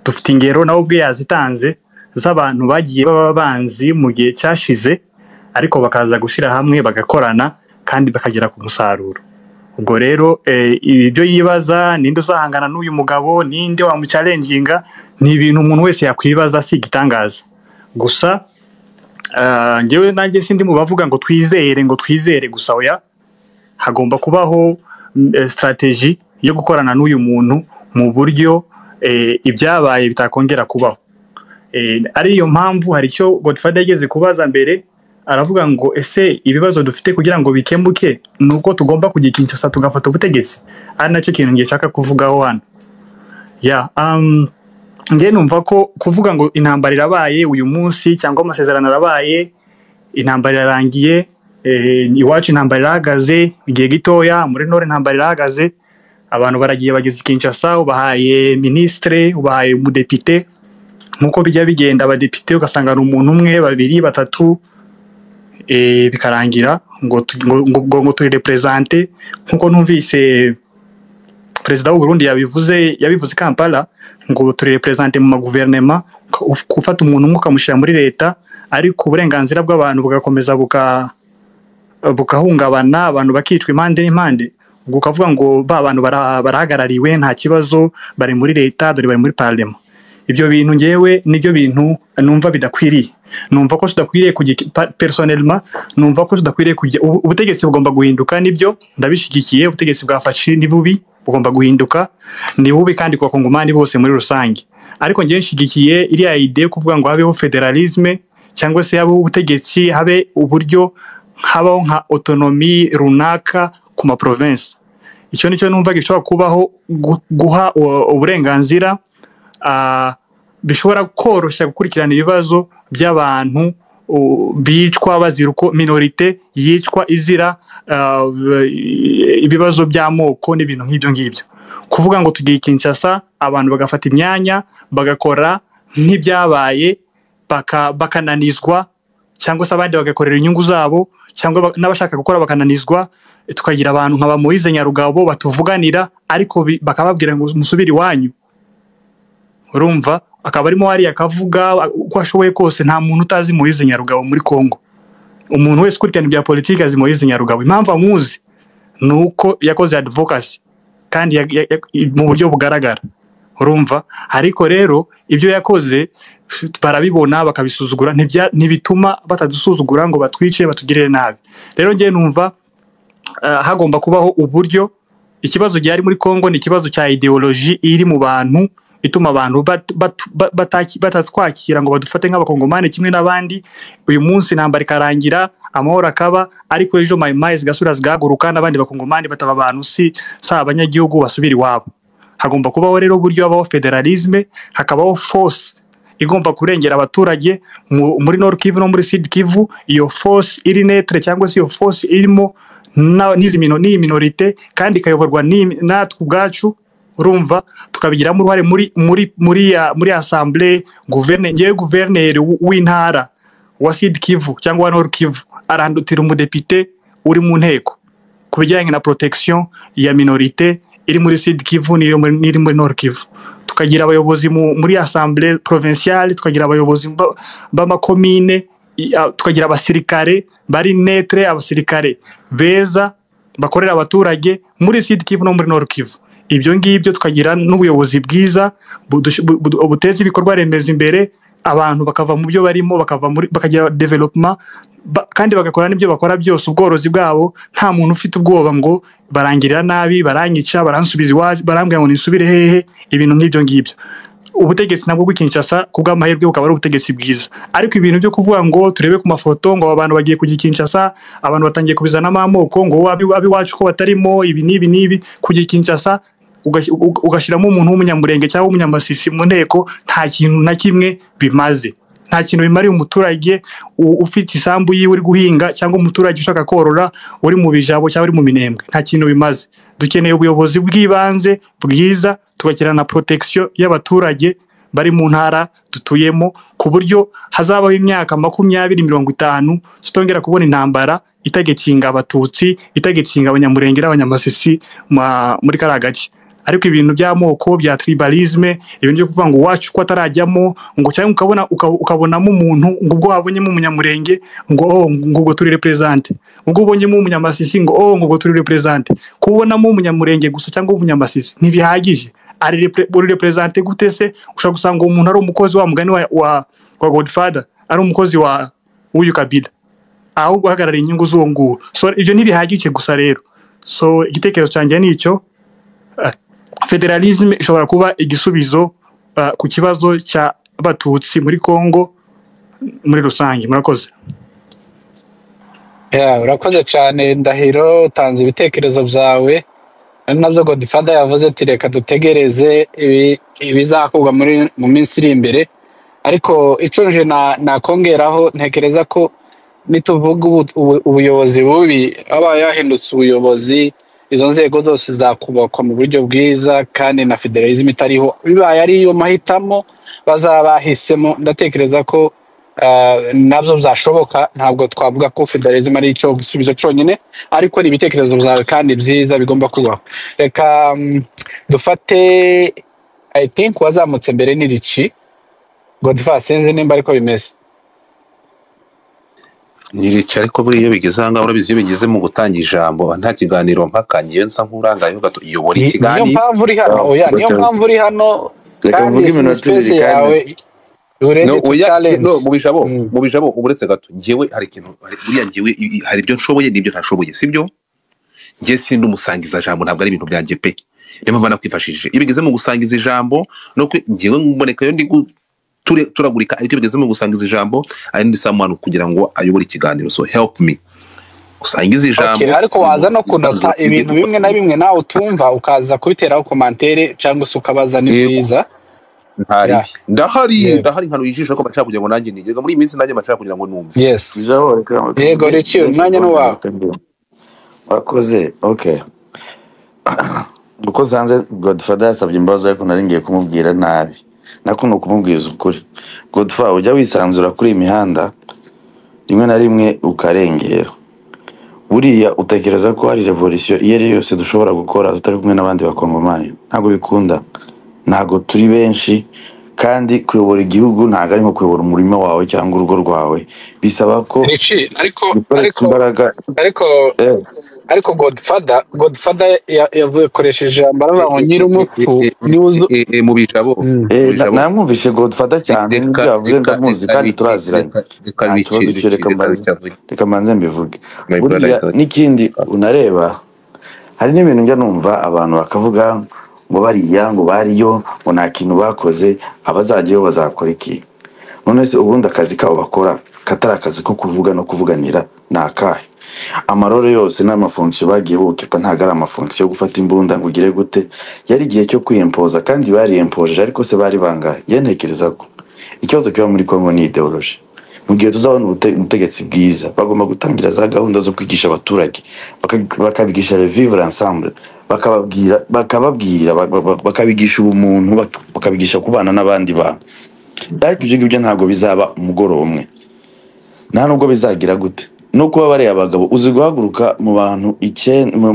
dufite ingero nawe ubwe yazitanze z'abantu bagiye baba abanzi mu gihe cyashize, ariko bakaza gushyira hamwe bagakorana kandi bakagera ku musaruro. Ubwo rero ibyo yibaza, ninde uzahangana n'uyu mugabo, ninde wamuchallenginga, ni ibintu umuntu wese yakwibaza, si igitangaza. Gusa njyewe nanjye sindi mu bavuga ngo twizere, ngo twizere gusa, oya. Hagomba kubaho strategy yo gukorana n'uyu muntu mu buryo ibyabaye bitakongera kubaho. Ariyo mpamvu hari icyo Godfather yageze kubaza mbere, aravuga ngo ese ibibazo dufite kugira ngo bikemuke ni uko tugomba kujya i Kinshasa tugafata ubutegetsi? Ari nacyo kintu ngiye nshaka kuvugaho hano. Ya, njye numva ko kuvuga ngo intambara irabaye uyu munsi cyangwa amasezerano arabaye, intambara irarangiye, iwacu intambara irahagaze igihe gitoya, muri Nord intambara irahagaze, abantu baragiye bageze i Kinshasa, ubahaye ministre, ubahaye umudepite, nkuko bijya bigenda, abadepite ugasanga ari umuntu umwe, babiri, batatu, bikarangira ngo turi représente. Nkuko numvise perezida w'u Burundi yabivuze i Kampala, ngo turi représente mu maguverinema, gufata umuntu umwe ukamushyira muri leta, ariko uburenganzira bw'abantu bugakomeza bugahungabana, abantu bakicwa impande n'impande. Ubwo ukavuga ngo ba bantu barahagarariwe, nta kibazo, bari muri leta, dore bari muri parlement. Ibyo bintu ngewe nibyo bintu numva bidakwiriye. Numva ko tudakwiriye kujya, personnellement numva ko tudakwiriye kujya. Ubutegetsi bugomba guhinduka, nibyo ndabishyigikiye. Ubutegetsi bwa Fatshi ni bubi, bugomba guhinduka, ni bubi kandi ku bakongomani bose muri rusange. Ariko ngewe nshyigikiye iriya idée yo kuvuga ngo habeho fédéralisme, cyangwa se habeho ubutegetsi, habe uburyo habaho nka autonomie runaka ku ma province. Icyo nicyo numva gishobora kubaho, guha uburenganzira, bishobora koroshya gukurikirana ibibazo by'abantu bicwa bazira uko minorité yicwa izira ibibazo by'amoko n'ibintu nk'ibyo ngibyo. Kuvuga ngo tugiye i Kinshasa, abantu bagafata imyanya, bagakora nk'ibyabaye, bakananizwa, cyangwa se abandi bagakorera inyungu zabo, cyangwa n'abashaka gukora bakananizwa, tukagira abantu nka ba Moise Nyarugabo batuvuganira, ariko bakababwira ngo musubire iwanyu. Urumva akaba arimo hariya akavuga uko ashoboye kose. Nta muntu utazi Moise Nyarugabo muri Congo. Umuntu wese ukurikirana ibya politiki azi Moise Nyarugabo. Impamvu amuzi ni uko yakoze advocacy kandi mu buryo bugaragara, urumva. Ariko rero ibyo yakoze barabibona bakabisuzugura, ntibituma batadusuzugura ngo batwice, batugirire nabi. Rero njye numva hagomba kubaho uburyo. Ikibazo gihari muri Congo ni ikibazo cya idéologie iri mu bantu, ituma abantu batatwakira ngo badufate nk'abakongomani kimwe n'abandi. Uyu munsi intambara ikarangira, amahoro akaba, ariko ejo mayimayi zigasubira zigahaguruka, n'abandi bakongomani bataba abantu si abanyagihugu, basubira iwabo. Hagomba kubaho rero uburyo habaho fédéralisme, hakabaho force igomba kurengera abaturage muri Nord Kivu no muri Sud Kivu. Iyo force iri neutre, cyangwa se iyo force irimo n'izi n'iyi minorité, kandi ikayoborwa natwe ubwacu, urumva, tukabigiramo uruhare muri assemblée gouverne. Ngewe guverineri w'intara wa Sud Kivu cyangwa wa Nord Kivu arandutira umudepite uri mu nteko ku bijyanye na protection ya minorité iri muri Sud Kivu n'iri muri Nord Kivu. Tukagira abayobozi muri assemblée provinciale, tukagira abayobozi b'amakomine, tukagira abasirikare bari neutre, abasirikare beza bakorera abaturage muri Sud Kivu no muri Nord Kivu. Ibyo ngibyo, tukagira n'ubuyobozi bwiza buteza ibikorwa remezo imbere, abantu bakava mu byo barimo, bakava muri, bakagira développement, kandi bagakora n'ibyo bakora byose, ubworozi bwabo, nta muntu ufite ubwoba ngo barangirira nabi, baranyica, baransubiza iwacu, barambwira ngo nisubire hehe, ibintu nk'ibyo ngibyo. Ubutegetsi nabwo bw'i Kinshasa ku bw'amahirwe bukaba ari ubutegetsi bwiza. Ariko ibintu byo kuvuga ngo turebe ku mafoto ngo aba bantu bagiye kujya i Kinshasa, abantu batangiye kubizanamo amoko, ngo ab'iwacu ko batarimo ibi n'ibi n'ibi. Kujya i Kinshasa ugashyiramo umuntu w'umunyamurenge cyangwa w'umunyamasisi mu nteko, nta kintu na kimwe bimaze, nta kintu bimariye umuturage ufite isambu yiwe uri guhinga, cyangwa umuturage ushaka korora uri mu Bijabo cyangwa uri mu Minembwe. Nta kintu bimaze. Dukeneye ubuyobozi bw'ibanze bwiza, tugakenera na protection y'abaturage bari mu ntara dutuyemo, ku buryo hazabaho imyaka 20, 50 tutongera kubona intambara itagekinga abatutsi, itagekinga abanyamurenge n'abanyamasisi muri kariya gace. Ariko ibintu by'amoko bya tribalisme, ibintu byo kuvuga ngo uwacu ko atarajyamo, ngo cyangwa ukabona ukabonamo umuntu ngo ubwo wabonyemo umunyamurenge ngo oh, ngo ubwo turi represent, ubwo ubonyemo umunyamasisi ngo oh, ngo ubwo turi represent. Kubonamo umunyamurenge gusa cyangwa umunyamasisi ntibihagije. Ari uri represent gute se? Ushobora gusanga uwo muntu ari umukozi wa mugani wa Godfather, ari umukozi wa w'uyu Kabila, ahubwo uhagarariye inyungu z'uwo nguwo. So ibyo ntibihagije gusa rero. So igitekerezo cyanjye ni icyo. Federalism ishobora kuba igisubizo ku kibazo cy'abatutsi muri Congo muri rusange. Murakoze. Yeah, urakoze cyane Ndahiro, utanze ibitekerezo byawe. Ari nabyo Godfather yavuze ati reka dutegereze ibizakorwa muri mu minsi iri imbere. Ariko icyo nje nakongeraho, ntekereza ko nituvuga ubuyobozi bubi, aba yahindutse ubuyobozi, izo nzego zose zakubakwa mu buryo bwiza kandi na federalism itariho, bibaye ariyo mahitamo bazaba bahisemo, ndatekereza ko nabyo byashoboka. Ntabwo twavuga ko federalism ari icyo gisubizo cyonyine, ariko ni ibitekerezo byawe kandi byiza bigomba kubaho. Reka dufate, I think wazamutse mbere ni Rici Godfather, sinzi nimba ariko bimeze. Nirica, ariko buriya iyo bigeze aha ngaha, urabizi, iyo bigeze mu gutanga ijambo nta kiganiro mpaka, ngewe nsa nk'urangayeho gato, iyobora Niyo ikiganiro. mpamvu uri hano, oya, niyo mpamvu uri hano. Reka kandi mvuge ni iminota space ibiri kandi yawe, you ready No, to oya, challenge. no, mu bijabo, mu bijabo, uretse gato, ngewe hari ikintu, buriya ngewe hari ibyo nshoboye n'ibyo ntashoboye, sibyo? Ngewe sindi umusangiza jambo, ntabwo ari ibintu byanjye pe. Niyo mpamvu nakwifashishije. Iyo bigeze mu gusangiza ijambo no ngewe mboneka iyo ndi turagurika, ariko iyo bigeze mu gusangiza ijambo ari ndi someone kugira ngo ayobore ikiganiro. So help me usangize ijambo. Okay, ariko waza no kunota Isanzure ibintu bimwe na bimwe nawe utumva, ukaza kubiteraho commentaire cyangwa se ukabaza, ni Yego. byiza. Ntari Yeah. ndahari. Yego. Ndahari nkanuye ijisho, ariko bashaka kugira ngo nanjye nigega muri iyi minsi, nanjye bashaka kugira ngo numve. Yes. Bijabo, reka Yego mvuge Rici, umwanya ni segonda uwawe. gato mbere. Wakoze, okay. Uko sanze Godfather yasabye imbabazi, ariko nari ngiye kumubwira nabi, nako ni ukumubwiza ukuri. Godfather, ujya wisanzura kuri iyi mihanda rimwe na rimwe ukarengera. Buriya utekereza ko hari revolution iyo ari yo yose dushobora gukora tutari kumwe n'abandi bakongomani? Ntabwo bikunda, ntabwo turi benshi, kandi kuyobora igihugu ntabwo ari nko kuyobora umurima wawe cyangwa urugo rwawe, bisaba ko Rici, ariko gukoresha ariko imbaraga. ariko ariko Godfather yakoresheje ijambo aravuga ngo nyir'umupfu niwe uzi. Mu bijabo, mu bijabo. Namwumvishe Godfather cyane n'ibyo Reka yavuze, reka ndamuzi reka kandi Rici, turaziranye, reka nta Rici, kibazo cyo. Rici, Reka reka mbanze, Rici avuge. reka mbanze mbivuge. My brother, Buriya reka. n'ikindi unareba, hari n'ibintu njya numva abantu bakavuga ngo bariya ngo bariyo ngo nta kintu bakoze, abazajyayo bazakora iki? None se ubundi akazi kabo bakora katari akazi ko kuvuga no kuvuganira ni akahe? Amarore yose n'amafonksiyo bagiye bukipa ntabwo ari amafonksiyo yo gufata imbunda ngo ugire gute. Yari igihe cyo kwiyempoza kandi bariyempoje, ariko se bari bangahe? Njye ntekereza ko ikibazo kiba muri Congo ni ideology. Mu gihe tuzabona ubutegetsi bwiza, bagomba gutangira za gahunda zo kwigisha abaturage, bakabigisha le vivre ensemble, bakababwira bakabigisha ubumuntu, bakabigisha kubana n'abandi bantu. Ariko ibyo ngibyo ntabwo bizaba umugoroba umwe, nta nubwo bizagira gute. No kuba bariya abagabo, uzi guhaguruka mu bantu icyenda, mu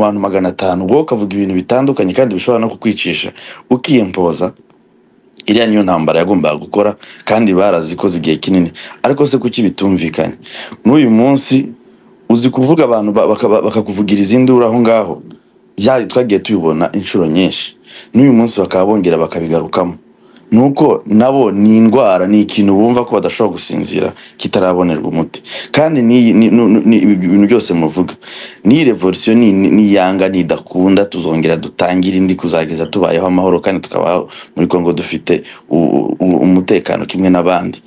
bantu 500, wowe ukavuga ibintu bitandukanye kandi bishobora no kukwicisha, ukiyempoza. Iriya niyo ntambara yagombaga gukora kandi barazikoze igihe kinini, ariko se kuki bitumvikanye n'uyu munsi? Uzi kuvuga abantu bakakuvugiriza induru aho ngaho, twagiye tubibona inshuro nyinshi, n'uyu munsi bakaba bongera bakabigarukamo. Nuko nabo ni indwara, ni ikintu bumva ko badashobora gusinzira kitarabonerwa umuti. Kandi ni ibi bintu byose muvuga, ni revolution, ni yanga nidakunda tuzongera dutangire indi kuzageza tubayeho amahoro kandi tukabaho muri Congo dufite umutekano kimwe n'abandi.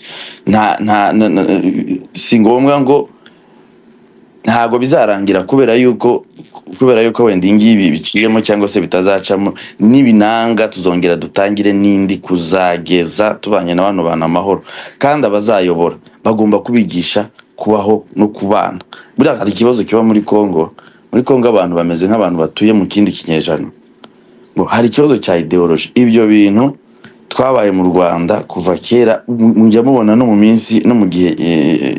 Nta nta na- na- si ngombwa ngo ntabwo bizarangira kubera yuko wenda iyi ngibi biciyemo cyangwa se bitazacamo. Nibinanga tuzongera dutangire n'indi kuzageza tubanye na bano bantu amahoro. Kandi abazayobora bagomba kubigisha kubaho no kubana. Buriya hari ikibazo kiba muri Congo. Muri Congo abantu bameze nk'abantu batuye mu kindi kinyejana, ngo hari ikibazo cya ideology. Ibyo bintu Twabaye mu Rwanda kuva kera, mujya mubona no mu minsi no mu gihe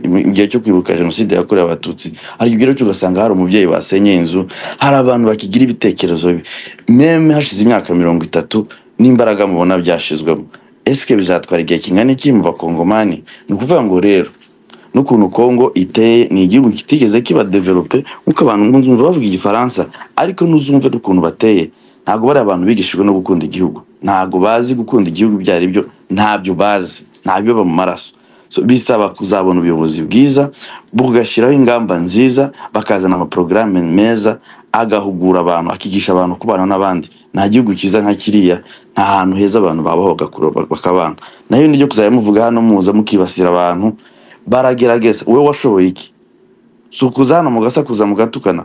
mu gihe cyo kwibuka jenoside yakorewe Abatutsi, hari igihe cyo ugasanga hari umubyeyi basenyeye inzu, hari abantu bakigira ibitekerezo bibi même hashize imyaka 30 n'imbaraga mubona byashizwemo. Eske bizatwara igihe kingana iki mu Bakongomani? Ni ukuvuga ngo rero n'ukuntu Kongo iteye, ni igihugu kitigeze kiba développé, nk'uko abantu muzumva bavuga Igifaransa, ariko ntuzumve n'ukuntu bateye. Ntabwo bari abantu bigishijwe no gukunda igihugu, ntabwo bazi gukunda igihugu ibyo ari byo, ntabyo bazi, ntabyo biba mu maraso. So, bisaba kuzabona ubuyobozi bwiza bugashyiraho ingamba nziza, bakazana amaporogaramu meza, agahugura abantu, akigisha abantu kubana n'abandi. Nta gihugu cyiza nka kiriya, nta hantu heza abantu babaho bagakura bakabana. Nayo nibyo kuzajya muvuga hano, muza mukibasira abantu baragerageza. Wowe washoboye iki? Si ukuza hano mugasakuza, mugatukana.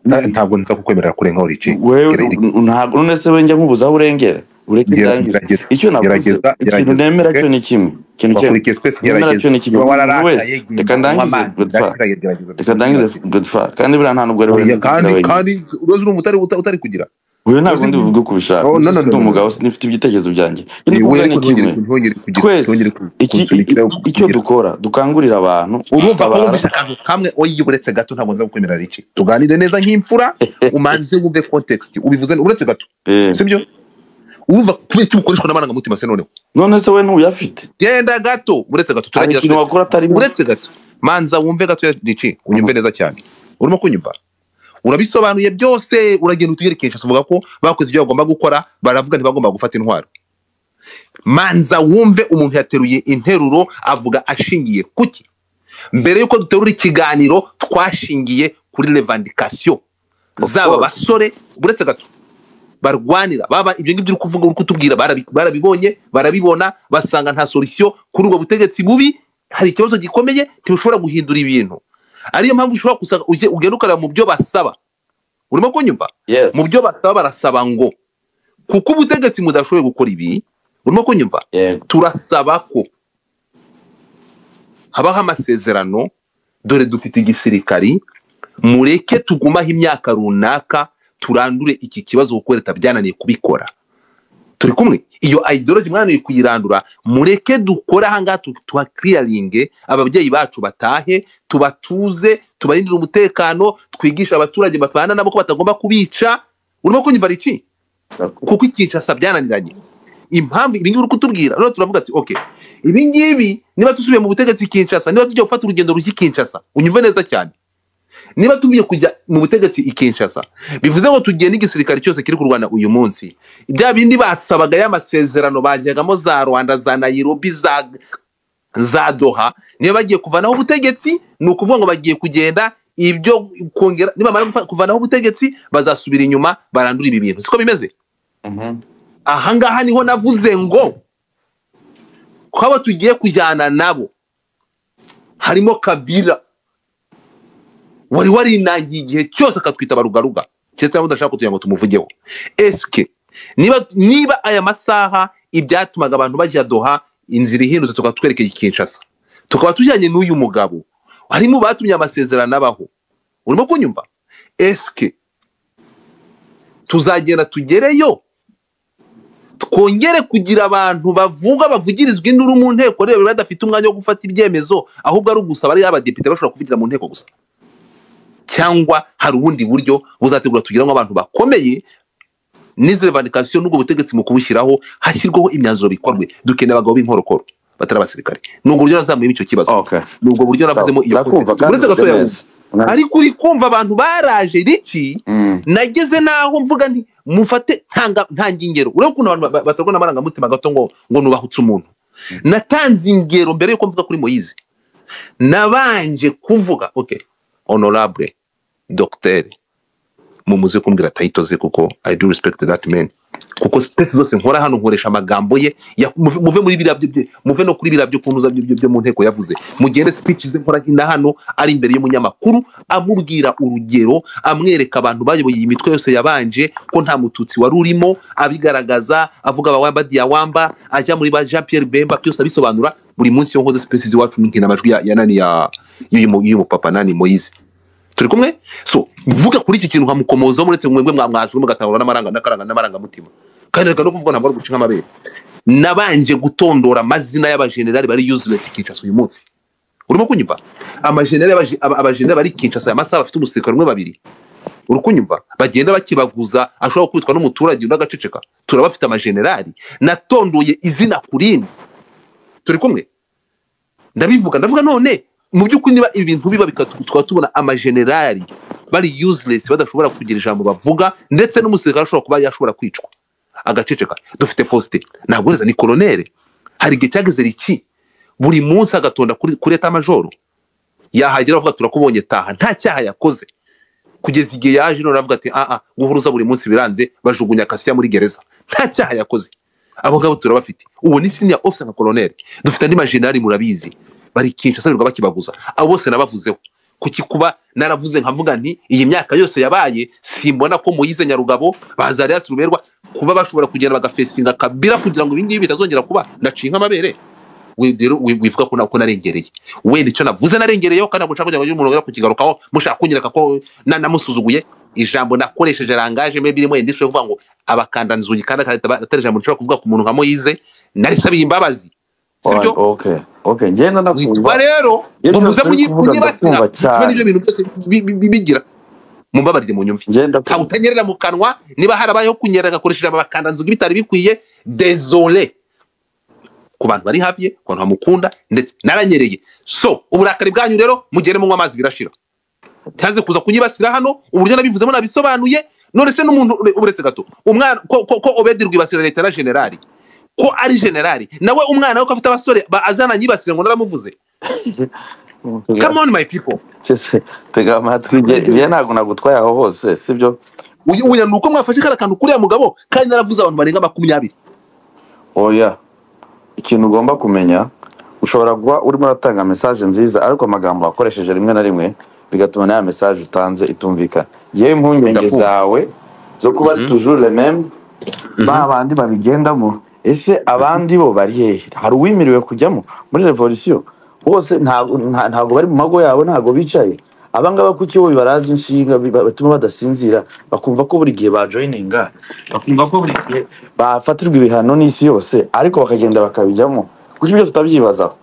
Ntabwo nza kukwemerera kurengaho, Rici. Wewe ntabwo, none se we njya nkubuza aho urengera? Ureke ndangize. Gerageza. Icyo navuze, Gerageza. ikintu Gerageza. nemera Okay? cyo ni kimwe, ikintu Wakurikiye twese. nemera Gerageza. cyo ni kimwe. Niba Umuntu wararakaye, wese, genda reka unywe ndangize, amazi. Godfa. Gerageza. Reka ndangize, Godfa. Kandi buriya nta nubwo ari wowe Oya, ndi kandi kuvugira wenyine. Kandi uroze urumva utari kugira Wowe ntabwo uroze ndi buvuge uko ubishaka. Oh, no, no, Ndi no, no, no. umugabo, sinifite ibitekerezo byanjye. Icyo ndi We kuvuga ariko ni ntongere kimwe. ntongere kugira Twese ntongere kunsunikira icyo kugira dukora, dukangurira abantu urumva ko gutabara. Wumvise akantu kamwe? Oya, uretse gato, ntabwo nza kukwemerera, Rici. Tuganire neza nk'imfura, umanze wumve context ubivuze. Uretse gato. Sibyo? Urumva kubera icyo ukoreshwa n'amarangamutima se noneho? None se we ntuyafite? Genda gato, uretse gato. Hari Turagira ikintu twese. wakora atarimo. Uretse gato, manza wumve gato ya Rici, unyumve neza cyane. Urimo kunyumva? Urabisobanuye byose, uragenda utugerekesha, uvuga ko bakoze ibyo bagomba gukora, baravuga ntibagomba gufata intwaro. Manza wumve umuntu yateruye interuro avuga ashingiye kuki. Mbere yuko duterura ikiganiro, twashingiye kuri revendication Of zaba course. basore, uretse gato, barwanira baba ibyo ngibyo uri kuvuga, uri kutubwira, barabibonye, barabibona, basanga nta solution kuri ubwo butegetsi bubi. Hari ikibazo gikomeye, ntibushobora guhindura ibintu. Ariyo mpamvu ushobora gusanga ugenda ukareba mu byo basaba. Urimo kunyumva? Yes. Mu byo basaba, barasaba ngo kuko ubutegetsi mudashoboye gukora ibi, urimo kunyumva? Yego. Turasaba ko habaho amasezerano. Dore dufite igisirikari, mureke tugumaho imyaka runaka, turandure iki kibazo, kuko leta byananiye kubikora. Turi kumwe? Iyo ideology mwananiye kuyirandura, mureke dukore ahangaha, tuhakiriyaringe, ababyeyi bacu batahe, tubatuze, tubarindire umutekano, twigishe abaturage babana nabo ko batagomba kubica. Urimo kunyumva, Rici? Kuko ikinshasa byananiranye. Impamvu ibi ngibi uri kutubwira none, turavuga ati okay, ibi ngibi niba dusubiye mu butegetsi Kinshasa, niba tujya gufata urugendo rushya i Kinshasa, unyumve neza cyane, niba tuvuye kujya mu butegetsi i Kinshasa, bivuze ngo tugiye n'igisirikare cyose kiri kurwana uyu munsi, bya bindi basabaga, y'amasezerano bajyagamo za Rwanda, za Nairobi, za Doha, niba bagiye kuvanaho ubutegetsi, ni ukuvuga ngo bagiye kugenda ibyo kongera, nibamara kuvanaho ubutegetsi bazasubira inyuma barandura ibi bintu. Siko bimeze? Ahangaha niho navuze ngo ko abo tugiye kujyana nabo harimo Kabila wari warinangiye igihe cyose akatwita barugaruga, keretse niba mudashaka kugira ngo tumuvugeho. Eske niba aya masaha ibyatumaga abantu bajya Doha, inzira ihindutse, tukaba twerekeye i Kinshasa, tukaba tujyanye n'uyu mugabo harimo batumye amasezerano abaho, urimo kunyumva? Eske tuzagenda tugereyo twongere kugira abantu bavuga, bavugirizwa induru mu nteko rero badafite umwanya wo gufata ibyemezo, ahubwo ari ugusaba, ari abadepite bashobora kuvugira mu nteko gusa, cyangwa hari ubundi buryo buzategura tugira ngo abantu bakomeye n'izi revendication n'ubwo butegetsi mu kubushyiraho hashyirwaho imyanzuro bikorwe? Dukeneye abagabo b'inkorokoro batari abasirikare. Ni ubwo buryo nazamuyemo icyo kibazo. Ni ubwo buryo navuzemo iyo Ndakumva. context. Kandi Uretse uvuze gatoya neza. ariko uri kumva abantu baraje, Rici? Nageze naho mvuga nti mufate, ntanga ingero. Urebe ukuntu abantu baterwa n'amarangamutima gato, ngo nubahutse umuntu. Natanze ingero mbere yuko mvuga kuri Moyize, nabanje kuvuga okay, honorable docteur, mumuze kumbwira title ze, kuko I do respect that man, kuko space zose nkora hano nkoresha amagambo ye muve muri biriya muve no kuri biriya byo kuntuza byo mu nteko yavuze, mugende speech ze nkora na hano ari imbere y'umunyamakuru, amubwira urugero, amwereka abantu bayoboye iyi mitwe yose yabanje ko nta Mututsi wari urimo, abigaragaza avuga abawamba Diyawamba, ajya muri ba Jean Pierre Bemba, byose abisobanura. Buri munsi iyo nkoze space iwacu nkina amajwi ya nani, ya y'uyu mupapa nani, Moise. Turi kumwe? So mvuga kuri iki kintu nkamukomozaho, muretse mwebwe mwamwajwe mugatahura n'amaranga n'akaranga n'amarangamutima. Kandi reka no kuvuga, ntabwo ari uguca nk'amabere. Nabanje gutondora amazina y'abajenerali bari useless Kinshasa uyu munsi. Urimo kunyumva? Amajenerali abajenerali bari Kinshasa aya masaha bafite umusirikare umwe babiri. Uri kunyumva? Bagenda bakibaguza, ashobora gukubitwa n'umuturage undi agaceceka. Turabafite amajenerali. Natondoye izina ku rindi. Turi kumwe? Ndabivuga, ndavuga none mu by'ukuri niba ibintu biba tukaba tubona amajenerali bari useless badashobora kugira ijambo bavuga, ndetse n'umusirikare ashobora kuba yashobora kwicwa agaceceka. Dufite Faustin ntabwo ni colonel, hari igihe cyageze riki buri munsi agatonda kuri état major, yahagera avuga turakubonye taha, nta cyaha yakoze, kugeza igihe yaje none avuga ati guhuruza buri munsi biranze, bajugunya Kasiya muri gereza, nta cyaha yakoze. Abo ngabo turabafite. Uwo ni senior officer nka colonel. Dufite andi majenerali murabizi bari Kinshasa birirwa bakibaguza. Abo bose nabavuzeho. Kuki kuba naravuze nkavuga nti iyi myaka yose yabaye simbona ko Moise Nyarugabo Bazarias Ruberwa kuba bashobora kugenda bagafesinga Kabila kugira ngo ibingibi bitazongera kuba, ndaciye nk'amabere. Wivuga ko nako narengereye. Wenda icyo navuze narengereyeho, kandi ntabwo nshaka kugira ngo umuntu kukigarukaho mushaka kunyereka ko namusuzuguye. Ijambo nakoresheje rangaje maybe rimwe ndishoboye kuvuga ngo abakandanzugi, kandi atari ijambo nshobora kuvuga ku muntu nka Moise, narisabiye imbabazi. Sibyo? Okay, ngenda ndakumva rero ngo muze kunyibasira n'ibyo bintu byose bigira. Mumbabarire mu nyumvi, nta utanyerera mu kanwa, niba harabayeho kunyerera agakoresheje abakandanzugi bitari bikwiye, désolé ku bantu bari hafi ye, ku bantu bamukunda, ndetse naranyereye. So uburakari bwanyu rero mugere munywa amazi birashira, ntaze kuza kunyibasira hano. Uburyo nabivuzemo nabisobanuye. None se n'umuntu uretse gato umwana ko Obedi rwibasira leta na generali, ko ari generali nawe umwana we ko afite abasore azana nyibasira ngo naramuvuze. Come on my people, tega amatwi, ngiye ntabwo nagutwaye aho hose, sibyo? Uyu nuko mwafashe kara kantu kuriya mugabo, kandi naravuze abantu barenga 20. Oya, ikintu ugomba kumenya, ushobora kuba urimo uratanga message nziza, ariko amagambo wakoresheje rimwe na rimwe bigatuma na message utanze itumvikana. Ngiye impungenge zawe zo kuba ari toujours les mêmes ba bandi babigendamo, ese abandi bo bari hehe? Hari uwimiriwe kujyamo muri revolution? Bose ntabwo bari mu mago yabo, ntabwo bicaye. Abangaba kuki bo bibaraza inshinga batuma badasinzira, bakumva ko buri gihe bajoininga, bakumva ko buri gihe bafatirwa ibihano n'isi yose, ariko bakagenda bakabijyamo. Kuki ibyo tutabyibazaho?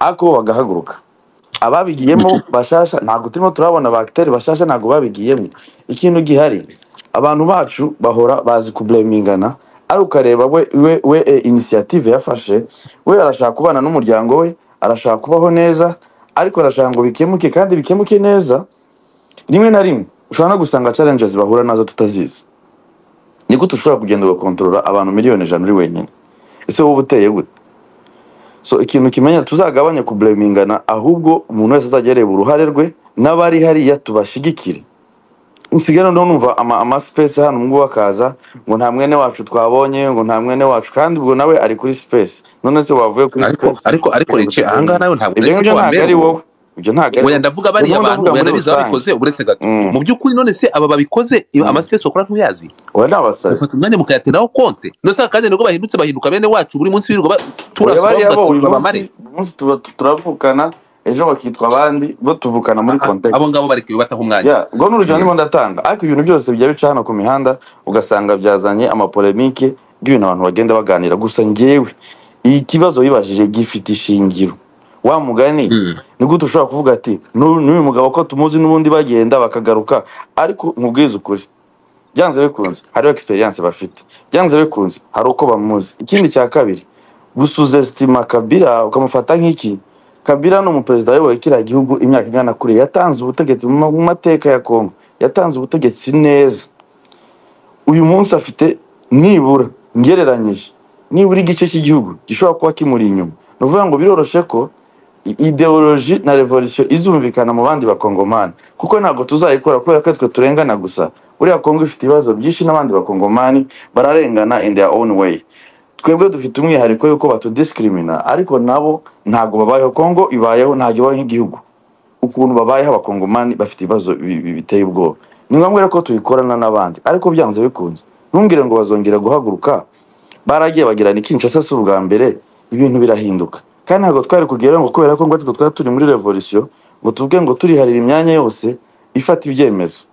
Ariko bagahaguruka. Ababigiyemo bashasha ntabwo turimo turabona bakiteri bashasha, ntabwo babigiyemo. Ikintu gihari, abantu bacu bahora bazi kublemingana, ari ukareba we initiative yafashe, we arashaka kubana n'umuryango we, arashaka kubaho neza, ariko arashaka ngo bikemuke kandi bikemuke neza. Rimwe na rimwe ushobora no gusanga challenges bahura nazo tutazizi. Niko tushobora kugenda ugakontorora abantu 100,000,000 uri wenyine? Ese wowe uteye gute? So ikintu kimenya, tuzagabanye kublemingana, ahubwo umuntu wese azajya areba uruhare rwe, n'abari hariya tubashigikire. Nsigara ndo numva ama space hano ngo bakaza ngo nta mwene wacu twabonye, ngo nta mwene wacu, kandi ubwo nawe ari kuri space. None se wavuye kuri space? Ariko rece ahangaha nawe ntabwo ibyo ngibyo ntabwo ari wowe, ibyo ntabwo ari oya, ndavuga bariya bantu oya ndabizi babikoze uretse gato. Mu by'ukuri none se aba babikoze ama space bakora ntuyazi? Oya nabasare ufata umwanya mukayateraho konte. None se kandi nubwo bahindutse bahinduka bene wacu buri munsi birirwa turasaba babamare, umunsi turavukana, ejo bakitwa abandi, bo tuvukana muri context. Abo ngabo bari kubataho umwanya. Ubwo n'urugero ndimo ndatanga, ariko ibintu byose bijya bica hano ku mihanda ugasanga byazanye amapolemike y'ibintu abantu bagenda baganira. Gusa ngewe ikibazo wibajije gifite ishingiro. Wa mugani ni gute ushobora kuvuga ati n'uyu mugabo ko tumuzi n'ubundi bagenda bakagaruka? Ariko nkubwize ukuri, byanze bikunze hariho experience bafite, byanze bikunze hari uko bamuzi. Ikindi cya kabiri, gusuzestima Kabila ukamufata nk'iki. Kabila ni umuperezida wayoboye kiriya gihugu imyaka ingana kure, yatanze ubutegetsi mu mateka ya Kongo, yatanze ubutegetsi neza. Uyu munsi afite nibura ngereranyije nibura igice cy'igihugu gishobora kuba kimuri inyuma. Ni ukuvuga ngo biroroshye ko ideologie na revolution izumvikana mu bandi bakongomani, kuko ntabwo tuzayikora kubera ko twe turengana gusa. Buriya Kongo ifite ibibazo byinshi n'abandi bakongomani bararengana in their own way. Twebwe dufite umwihariko yuko batudiscrimina, ariko nabo ntabwo babayeho. Kongo ibayeho, ntabwo ibayeho nk'igihugu. Ukuntu babayeho abakongomani bafite ibibazo biteye ubwoba. Ni ngombwa ko tuyikorana n'abandi, ariko byanze bikunze ntumbwire ngo bazongera guhaguruka. Baragiye bagirana Kinshasa si ubwa mbere, ibintu birahinduka. Kandi ntabwo twari kugera ngo kubera ko ngo ariko twari turi muri revolution ngo tuvuge ngo turiharira imyanya yose ifata ibyemezo.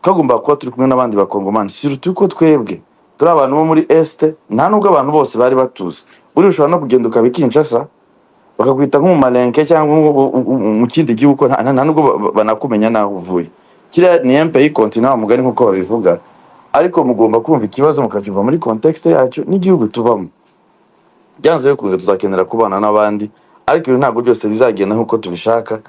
Twagomba kuba turi kumwe n'abandi bakongomani, surtout ko twebwe Turi abantu bo muri este, nta nubwo abantu bose bari batuzi. Buriya ushobora no kugenda ukaba i Kinshasa bakakwita nko mu Malenke cyangwa mu kindi gihugu, nta nubwo banakumenya n'aho uvuye. Kiriya ni un pays continent mugari nk'uko babivuga, ariko mugomba kumva ikibazo mukacyumva muri contexte yacyo n'igihugu tubamo. Byanze bikunze tuzakenera kubana n'abandi, ariko ibi ntabwo byose bizagenda nk'uko tubishaka.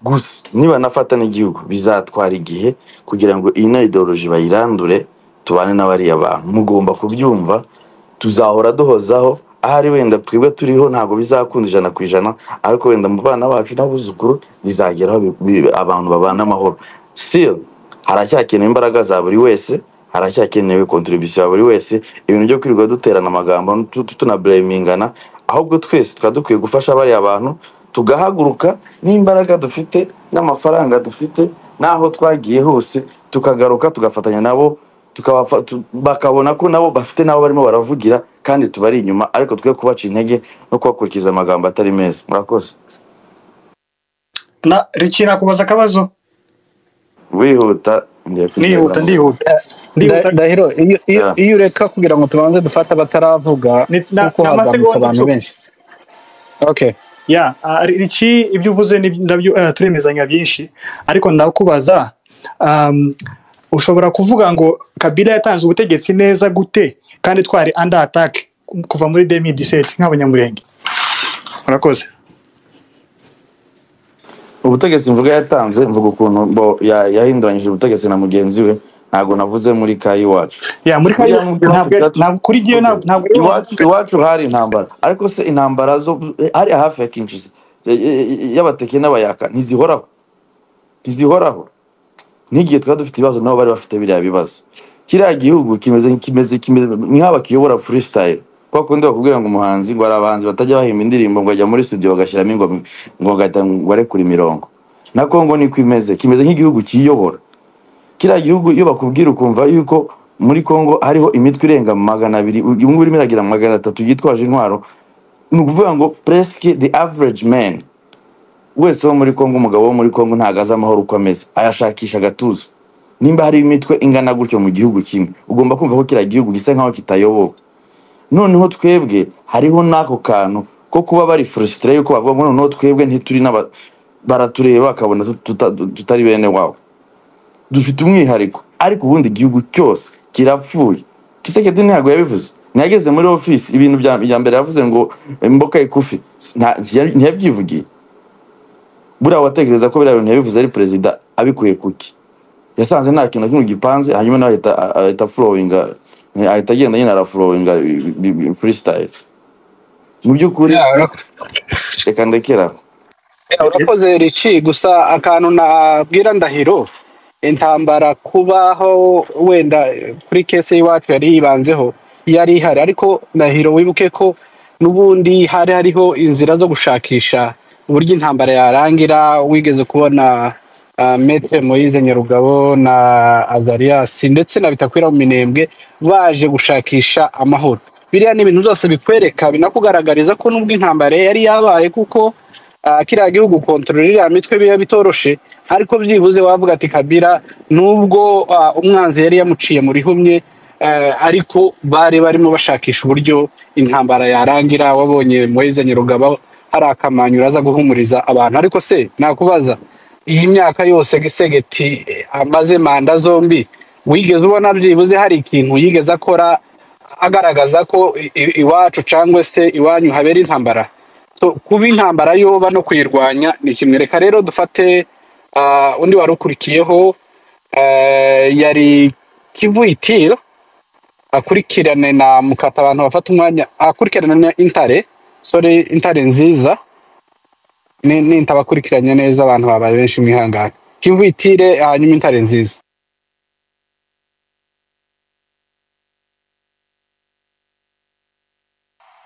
Gusa niba nafata n'igihugu bizatwara igihe kugira ngo iyi ideology bayirandure, tubane n'abariya bantu. Mugomba kubyumva, tuzahora duhozaho. Ahari wenda twebwe turiho ntabwo bizakunda 100%, ariko wenda mu bana bacu n'abuzukuru bizageraho abantu babana amahoro. Still haracyakenewe imbaraga za buri wese, haracyakenewe contribution ya buri wese. Ibintu byo kwirirwa duterana amagambo tunablamingana, ahubwo twese tukaba dukwiye gufasha bariya bantu, tugahaguruka n'imbaraga dufite n'amafaranga dufite n'aho twagiye hose, tukagaruka tugafatanya nabo, bakabona ko nabo bafite nabo barimo baravugira kandi tubari inyuma, ariko twe kubaca intege no kubakurikiza amagambo atari meza. Murakoze. Na Ricky, nakubaza akabazo. Wihuta, ngiye Nihuta, kugenda. ndihuta. Ndihuta. Ndahiro, iyo ureka kugira ngo tubanze dufate abataravuga, kuko hazamutse abantu benshi. Okay. Ya, Ricky, ibyo uvuze ndabyo turemezanya byinshi, ariko ndakubaza ushobora kuvuga ngo Kabila yatanze ubutegetsi neza gute kandi twari under attack kuva muri 2017 nk'abanyamurenge? Murakoze. Ubutegetsi mvuga yatanze, mvuga ukuntu yahinduranyije ubutegetsi na mugenzi we, ntabwo navuze muri kayi iwacu. Ya, muri kayi ntabwo kuri giye ntabwo iwacu hari intambara, ariko se intambara zo hari hafi ya Kinshasa y'abateke n'abayaka ntizihoraho. Ntizihoraho. N'igihe twari dufite ibibazo nabo bari bafite biriya bibazo. Kiriya gihugu kimeze nk'aba kiyobora freestyle. Kwa kundi bakubwira ngo umuhanzi ngo arabanzi batajya bahimba indirimbo ngo ajya muri studio bagashyiramo ingoma ngo gahita ngo arekure imirongo. Na Kongo niko imeze, kimeze nk'igihugu kiyobora. Kiriya gihugu iyo bakubwira ukumva yuko muri Kongo hariho imitwe irenga 200, ubu ngubu irimo iragira 300 yitwaje intwaro, ni ukuvuga ngo presque the average man wese wo muri Kongo, umugabo wo muri Kongo ntago azi amahoro uko ameze, ayashakisha agatuza. Nimba hari imitwe ingana gutyo mu gihugu kimwe, ugomba kumva ko kiriya gihugu gisa nkaho kitayobowe. Noneho twebwe hariho n'ako kantu ko kuba bari frustré yuko bavuga ngo noneho twebwe ntituri n'aba, baratureba bakabona tutari bene wabo. Dufite umwihariko, ariko ubundi igihugu cyose kirapfuye. Kisekedi ntabwo yabivuze, ntiyageze muri office ibintu bya mbere yavuze ngo mboka ikufi, ntiyabyivugiye. Buriya watekereza ko biriya bintu yabivuze ari perezida abikuye kuki? Yasanze nta kintu na kimwe gipanze, hanyuma nawe ahita flowinga, ahita agenda nyine araflowinga freestyle. Mu by'ukuri reka ndekera. Urakoze Ricky, gusa akantu nabwira Ndahiro, intambara kubaho wenda kuri kese y'iwacu yari yibanzeho yari ihari, ariko Ndahiro wibuke ko n'ubundi hari hariho inzira zo gushakisha uburyo intambara yarangira. Wigeze kubona Maître Moise Nyarugabo na Azarias ndetse na Bitakwira mu Minembwe baje gushakisha amahoro. Biriya ni ibintu byose bikwereka, binakugaragariza ko nubwo intambara yari yabaye, kuko kiriya gihugu kontrola iriya mitwe biba bitoroshe, ariko byibuze wavuga ati Kabila nubwo umwanzi yari yamuciye muri humye, ariko bari barimo bashakisha uburyo intambara yarangira. Wabonye Moise Nyarugabo hari akamanyura aza guhumuriza abantu. Ariko se nakubaza, iyi myaka yose Gisegeti amaze manda zombi, wigeze ubona byibuze hari ikintu yigeze akora agaragaza ko iwacu cyangwa se iwanyu habera intambara? So, kuba intambara yoba no kuyirwanya ni kimwe. Reka rero dufate undi wari ukurikiyeho, yari Kivuitiro, akurikirane na Mukata, abantu bafata umwanya, akurikirane na Intare, sorry Intare nziza, nintabakurikiranye neza abantu babaye benshi mwihangane. Kivuitire hanyuma Intare nziza.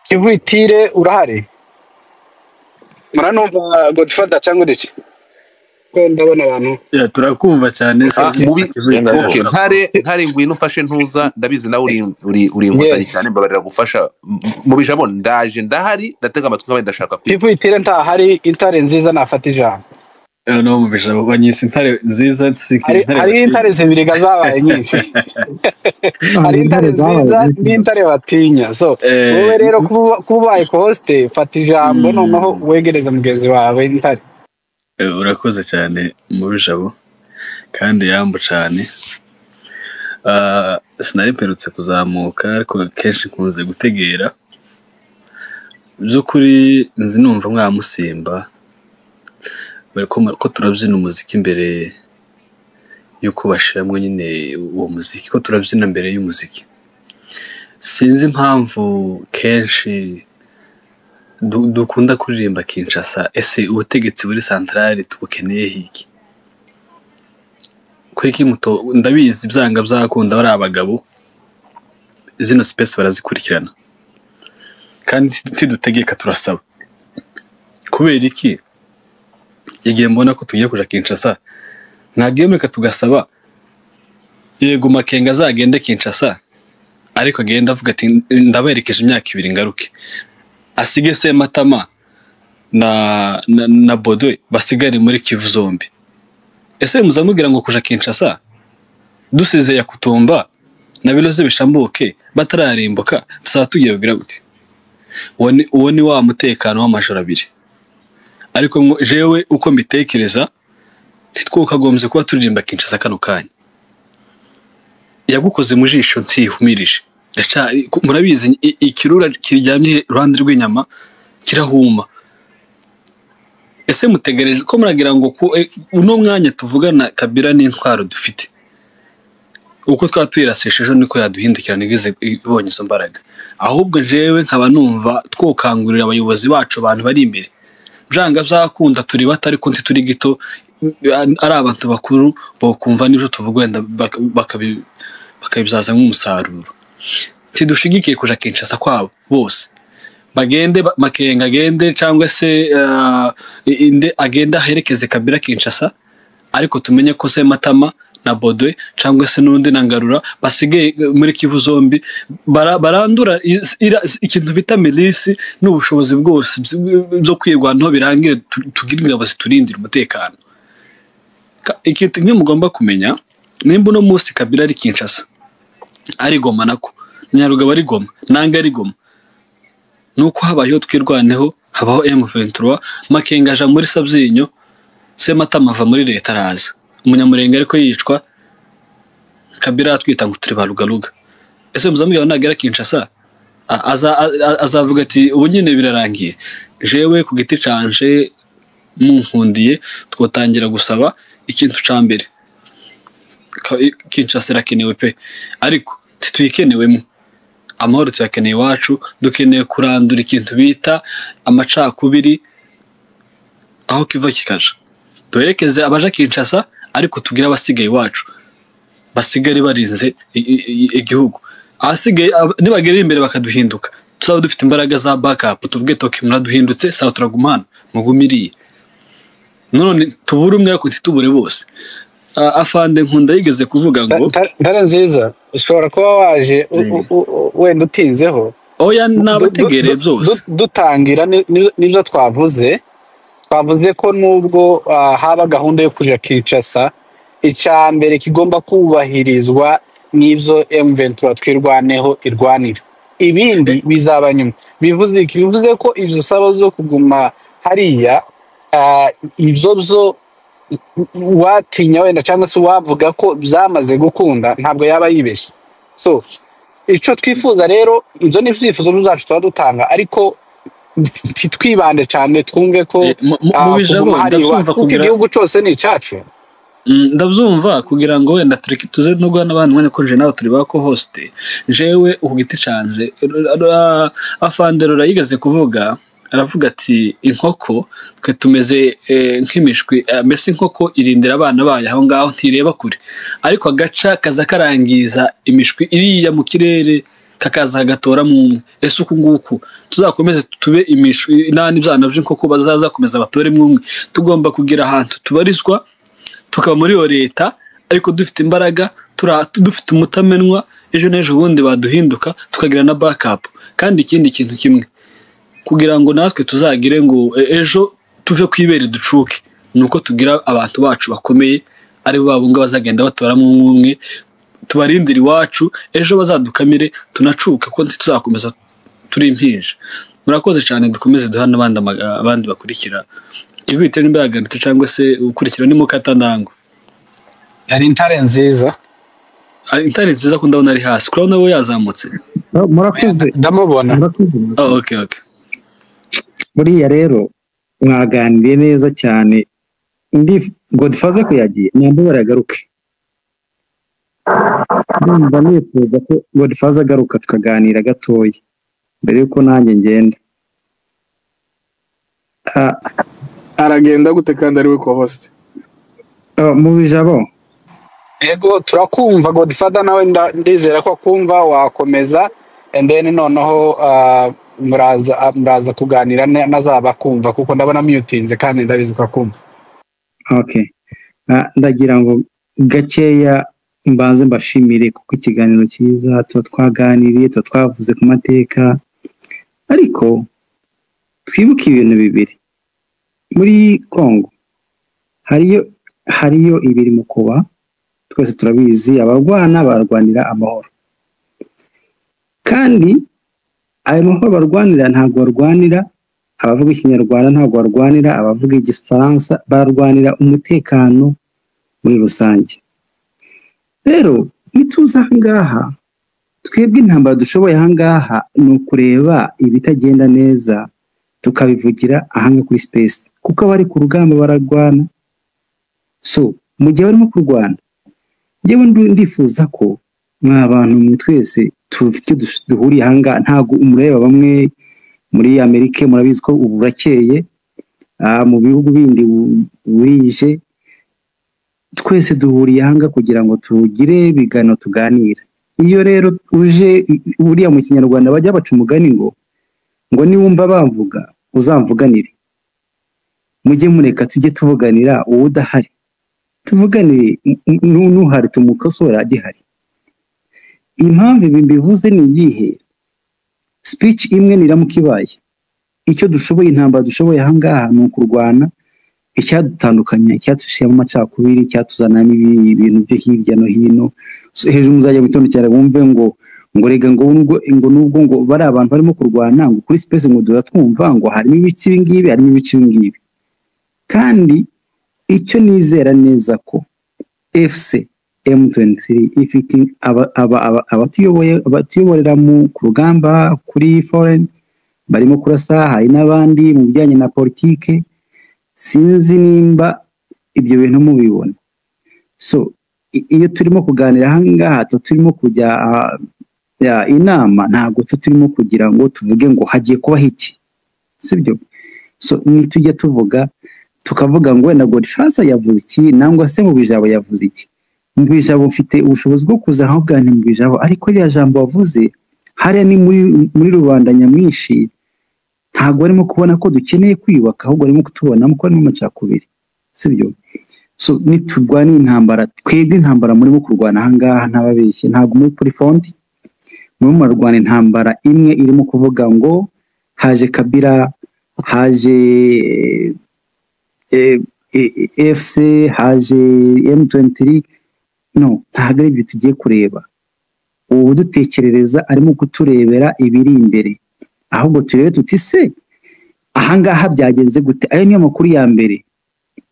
Kivuitire urahari? Muranumva Godfather cyangwa iki? Ko ndabona abantu. Ya, turakumva cyane. Okay, ntare ngwino ufashe ntuza, ndabizi nawe uri inkotanyi cyane, mbabarira gufasha mu bijabo, ndaje ndahari ndatega amatwi kandi ndashaka kwiga. Kivuitire ntahari, Intare nziza nafata ijambo. No mu bijabo banyise intare nziza, nsikira Hari intare hari batinya. intare zibiri ga zabaye nyinshi. Hari Hari intare intare zabaye nziza nyinshi. n'intare batinya. So wowe rero kuba ubaye co-host, fata ijambo noneho wegereze mugenzi wawe intare. Urakoze cyane mu bijabo kandi yambu cyane. Sinari mperutse kuzamuka, ariko kenshi nkunze gutegera. By'ukuri nzi numva mwamusimba bari ko turabyina umuziki mbere y'uko bashiramo nyine uwo muziki, ko turabyina mbere y'umuziki. Sinzi impamvu kenshi dukunda kuririmba Kinshasa. Ese ubutegetsi buri santarari tubukeneye hiki? Kweki muto ndabizi byanga byakunda bari abagabo, zino space barazikurikirana kandi tidutegeka turasaba. Kubera iki igihe mbona ko tugiye kuja Kinshasa ntagemeka tugasaba yego Makenga azagende Kinshasa, ariko agenda avuga ati ndaberekeje imyaka 2 ngaruke, asige Sematama na Bodwe basigare muri Kivu zombi. Ese muzamubwira ngo kuja Kinshasa dusize Yakutumba na Biloze bishambuke batararimbuka, tuzaba tugiye kugira gute? Uwo ni wa mutekano w'amajoro abiri. Ariko jewe uko mbitekereza ntitwokagombye kuba turirimba Kinshasa kano kanya. Yagukoze mu jisho ntihumirije. Murabizi ikirura kiryamye iruhande rw'inyama kirahuma. Ese mutegereje ko muragira ngo uno mwanya tuvugana Kabila n'intwaro dufite, uko twatwiraseshe ejo niko yaduhindukira nigeze ibonye izo mbaraga. Ahubwo jewe nkaba numva twokangurira abayobozi bacu, abantu bari imbere, byanga byakunda turi bato ariko ntituri gito, ari abantu bakuru bokumva n'ibyo tuvuga wenda bakabibyaza nk'umusaruro. Tidushigikiye kuja Kinshasa kwabo bose bagende, Makenga agende cyangwa se inde agenda aherekeze Kabila Kinshasa, ariko tumenye ko Sematama na Bodwe cyangwa se n'undi na Ngarura basigaye muri Kivu zombi barandura ikintu bita milisi n'ubushobozi bwose byo kwirwanaho birangire, tugire ingabo ziturindira umutekano. Ikintu kimwe mugomba kumenya, nimba uno munsi Kabila ari Kinshasa, ari Goma, nako Nyarugabo ari Goma, Nanga ari Goma, nuko habayeho twirwaneho, habaho M23, Makenga aja muri Sabyinyo, Sematama ava muri leta araza, Umunyamurenge ariko yicwa, Kabila atwita ngo turi ba Rugaruga. Ese muzamubwira nagera Kinshasa azavuga ati ubu nyine birarangiye. Jewe ku giti canje munkundiye twotangira gusaba ikintu ca mbere, Kinshasa irakenewe pe, ariko tituyikenewemo. Amahoro tuyakeneye iwacu, dukeneye kurandura ikintu bita amacakubiri aho kiva kikaja. Duherekeze abaja Kinshasa, ariko tugire abasigaye iwacu basigare barinze igihugu. Abasigaye nibagera imbere bakaduhinduka, tuzaba dufite imbaraga za backup, tuvuge toke muraduhindutse, sawa turagumana mugumiriye. None tubure umwe ariko ntitubure bose. Afande Nkunda yigeze kuvuga ngo Ntare nziza ushobora kuba waje wenda utinzeho. Oya nabategereye byose. Dutangira nibyo twavuze ko nubwo haba gahunda yo kuja Kinshasa, icya mbere kigomba kubahirizwa n'ibyo M23 twirwaneho irwanira, ibindi bizaba nyuma. Bivuze ko ibyo saba zo kuguma hariya, ibyo byo watinya wenda cyangwa se wavuga ko byamaze gukunda ntabwo yaba yibeshye. So icyo twifuza rero, ibyo ni ibyifuzo byacu tuba dutanga, ariko ntitwibande cyane, twumve ko kuguma hariya kuko igihugu cyose ni icyacu. Ndabyumva kugira ngo wenda tureke tuze no guha n'abandi umwanya, ko je nawe turi ba co-host. Jewe ku giti canje Afande Rora yigeze kuvuga, aravuga ati inkoko twe tumeze nk'imishwi, mbese inkoko irindira abana bayo aho ngaho ntireba kure, ariko agaca kaza karangiza imishwi iriya mu kirere kakaza kagatora mu. Ese uku nguku tuzakomeze tube imishwi n'andi byana by'inkoko bazazakomeza batore mu? Tugomba kugira ahantu tubarizwa, tukaba muri iyo leta ariko dufite imbaraga, dufite umutamenwa, ejo n'ejo bundi baduhinduka tukagira na backup. Kandi ikindi kintu kimwe, kugira ngo natwe tuzagire ngo ejo tuve kwibere ducuke, Ni uko tugira abantu bacu bakomeye, ari bo babunga bazagenda batoramo umwe umwe, tubarindire iwacu, ejo bazadukamire tunacuke, ko ntituzakomeza turi impinja. Murakoze cyane, dukomeze duha n'abandi abandi bakurikira. Kivu itere nimba yagarutse cyangwa se ukurikira ni Mukatandango. Yari intare nziza. Intare nziza ko ndabona ari hasi, kurabona we yazamutse. Murakoze. Ndamubona. Murakoze. Oh, okay, okay. Buriya rero mwaganiriye neza cyane. Ndi Godfather ko yagiye, ntabwo baragaruke. Ndumva nifuza ko Godfather agaruka tukaganira gatoya mbere yuko nanjye ngenda. Aragenda gute kandi ari we co-host? Mu bijabo. Ego turakumva Godfather, nawe ndizera ko akumva, wakomeza and then noneho muraza kuganira nazaba kumva, kuko ndabona mutinze kandi ndabizi ko akumva. Okay. Ndagira ngo gakeya mbanze mbashimire kuko ikiganiro cyiza tuba twaganiriye, tuba twavuze ku mateka, ariko twibuke ibintu bibiri. Muri Congo hariyo ibiri mu kuba, twese turabizi, abarwana barwanira amahoro, kandi ayo mahoro barwanira ntabwo barwanira abavuga ikinyarwanda, ntabwo barwanira abavuga igifaransa, barwanira umutekano muri rusange. Rero nituza ahangaha, twebwe intambara dushoboye ahangaha ni ukureba ibitagenda neza tukabivugira ahanga kuri space, kuko abari ku rugamba bararwana. So mu gihe barimo kurwana, njyewe ndifuza ko mwa bantu mwe twese tufite icyo duhuriye ahangaha. Ntabwo umureba bamwe muri Amerika, murabizi ko ubu burakeye, mu bihugu bindi burije, twese duhuriye ahangaha kugira ngo tugire ibiganiro tuganira. Iyo rero uje buriya mu kinyarwanda bajya baca umugani ngo niwumva bamvuga uzamvuganire. Mujye mureka tujye tuvuganira uwo udahari, tuvuganire n'uhari tumukosora agihari. Impamvu ibi mbivuze ni iyihe? Speech imwe niramuka ibaye, icyo dushoboye, intambara dushoboye ahangaha ni ukurwana icyadutandukanya, icyadushyiramo amacakubiri, icyatuzanamo ibintu byo hirya no hino. So, hejuru muzajya mu gitondo cyane bumve ngo rega ngo nubwo ngo nubwo ngo bari abantu barimo kurwana ngo kuri space ngo turatwumva ngo harimo ibice ibi ngibi, harimo ibice ibi ngibi. Kandi icyo nizera neza ko FC M23 ifite abatuyoboye, abatuyoborera mu ku rugamba kuri foreign barimo kurasa, hari n'abandi mu bijyanye na politike. Sinzi nimba ibyo bintu mubibona. So iyo turimo kuganira ahangaha, turimo kujya inama, ntabwo turimo kugira ngo tuvuge ngo hagiye kubaho iki, sibyo? So nitujya tuvuga tukavuga ngo wenda Godfather yavuze iki, nangwa se mu bijabo yavuze iki. Mu bijabo mfite ubushobozi bwo kuza aho ni mu bijabo, ariko ririya jambo wavuze hariya ni muri rubanda nyamwinshi, ntabwo barimo kubona ko dukeneye kwiyubaka, ahubwo barimo kutubonamo ko harimo amacakubiri, sibyo? So niturwana intambara, twebwe intambara murimo kurwana ahangaha ntababeshye, ntabwo muri kuri front murimo murarwana intambara imwe irimo kuvuga ngo haje Kabila, haje FC, haje M23. No, ntabwo ari ibyo tugiye kureba. Ubu dutekerereza arimo kuturebera ibiri imbere, ahubwo turebe tuti se ahangaha byagenze gute. Ayo niyo makuru ya mbere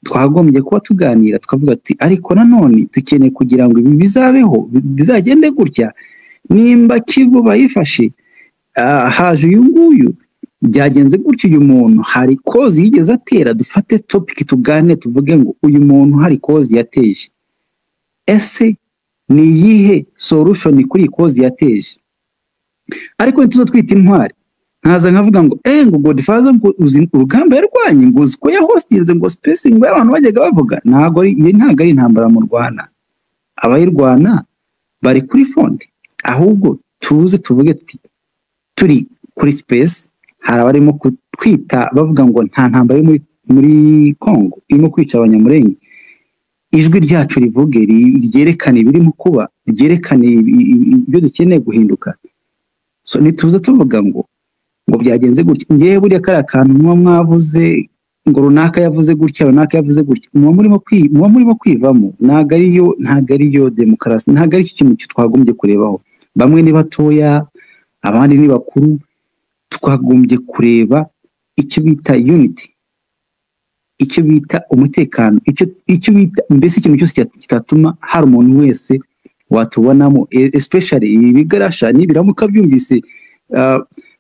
twagombye kuba tuganira, tukavuga ati ariko nanone dukeneye kugira ngo ibi bizabeho, bizagende gutya. Nimba Kivu bayifashe, haje uyu nguyu, byagenze gutya, uyu muntu hari kozi yigeze atera, dufate topic tugane tuvuge ngo uyu muntu hari kozi yateje, ese ni iyihe solution kuri iyi kozi yateje? Ariko ntituzo twita intwari, nkaza nkavuga ngo ngo Godfather ngo uzi urugamba yarwanye, ngo uzi ko yahostinze ngo space ngo abantu bajyaga bavuga. Ntabwo ari iyo, ntabwo ari intambara mu Rwanda, abayirwana bari kuri front. Ahubwo tuze tuvuge tuti turi kuri space, hari abarimo kutwita bavuga ngo nta ntambara yo muri Congo irimo kwica abanyamurenge. Ijwi ryacu rivuge, ryerekane ibirimo kuba, ryerekane ibyo dukeneye guhinduka. So nituza tuvuga ngo byagenze gutya. Ngewe buriya kariya kantu muba mwavuze Ngo runaka yavuze gutya, runaka yavuze gutya, muba murimo kwivamo. Ntabwo ariyo demokarasi, ntabwo ari cyo kintu twagombye kurebaho. Bamwe ni batoya, abandi ni bakuru. Twagombye kureba icyo bita unity, icyo bita umutekano, icyo bita mbese ikintu cyose kitatuma hari umuntu wese watubonamo, especially ibi bigarasha nibiramuka byumvise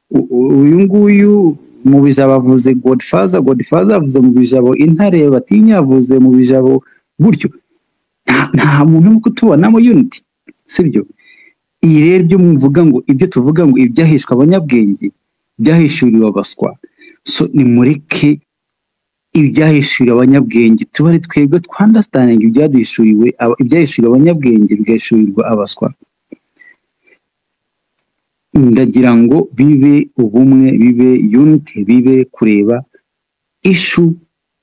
uyu nguyu mu bijabo avuze Godfather, Godfather avuze mu bijabo, intare batinya avuze mu bijabo gutyo, nta muntu uri kutubonamo unity, sibyo? Iyi rero ibyo muvuga ngo, ibyo tuvuga ngo ibyahishwe abanyabwenge byahishuriwe abaswa. So nimureke ibyahishuriwe abanyabwenge tuba ari twebwe twa-understanding ibyaduhishuriwe, ibyahishuriwe abanyabwenge bigahishurirwa abaswa. Ndagira ngo bibe ubumwe, bibe unity, bibe kureba issue,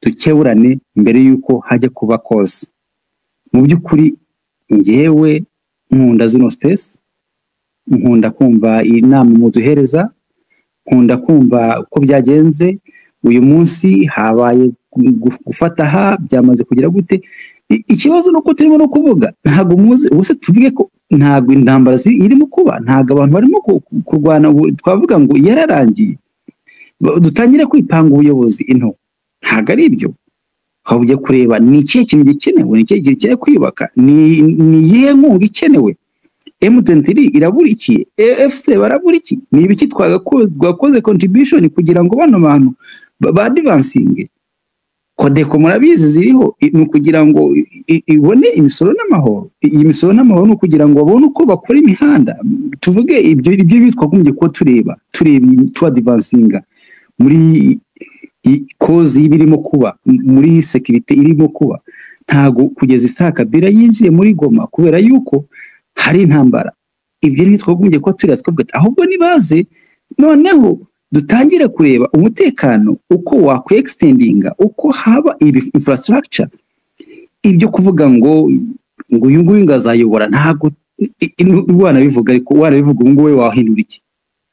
dukeburane mbere y'uko hajya kuba cause. Mu by'ukuri ngewe nkunda zino space, nkunda kumva inama muduhereza, nkunda kumva uko byagenze uyu munsi, habaye gufata aha, byamaze kugira gute. Ikibazo ni uko turimo no kuvuga, ntabwo muzi. Ubuse tuvuge ko ntabwo intambara irimo kuba, ntabwo abantu barimo kurwana, ubu twavuga ngo yararangiye, dutangire kwipanga ubuyobozi into? Ntabwo ari ibyo. Aho ujya kureba ni ikihe kintu gikenewe, ni ikihe kintu gikenewe kwiyubaka, ni iyihe nkunga ikenewe, M23 irabura iki, AFC barabura iki, ni ibiki twakoze contribution kugira ngo bano bantu ba advancing. CODECO murabizi ziriho, ni ukugira ngo ibone imisoro n'amahoro. Iyi misoro n'amahoro ni ukugira ngo babone uko bakora imihanda. Tuvuge ibyo twagombye kuba tureba tu advancinga muri cause y'ibirimo kuba, muri sécurité irimo kuba. Ntago kugeza isaha Kabila yinjiye muri Goma kubera yuko hari intambara. Ibyo ni twagombye kuba tureba, twavuga ati ahubwo nibaze noneho dutangire kureba umutekano uko wakwe extendinga, uko haba ibi infrastructure. Ibyo kuvuga ngo uyu nguyu ngo azayobora, ntabwo wanabivuga, ariko wanabivuga ubu ngubu wahindura iki?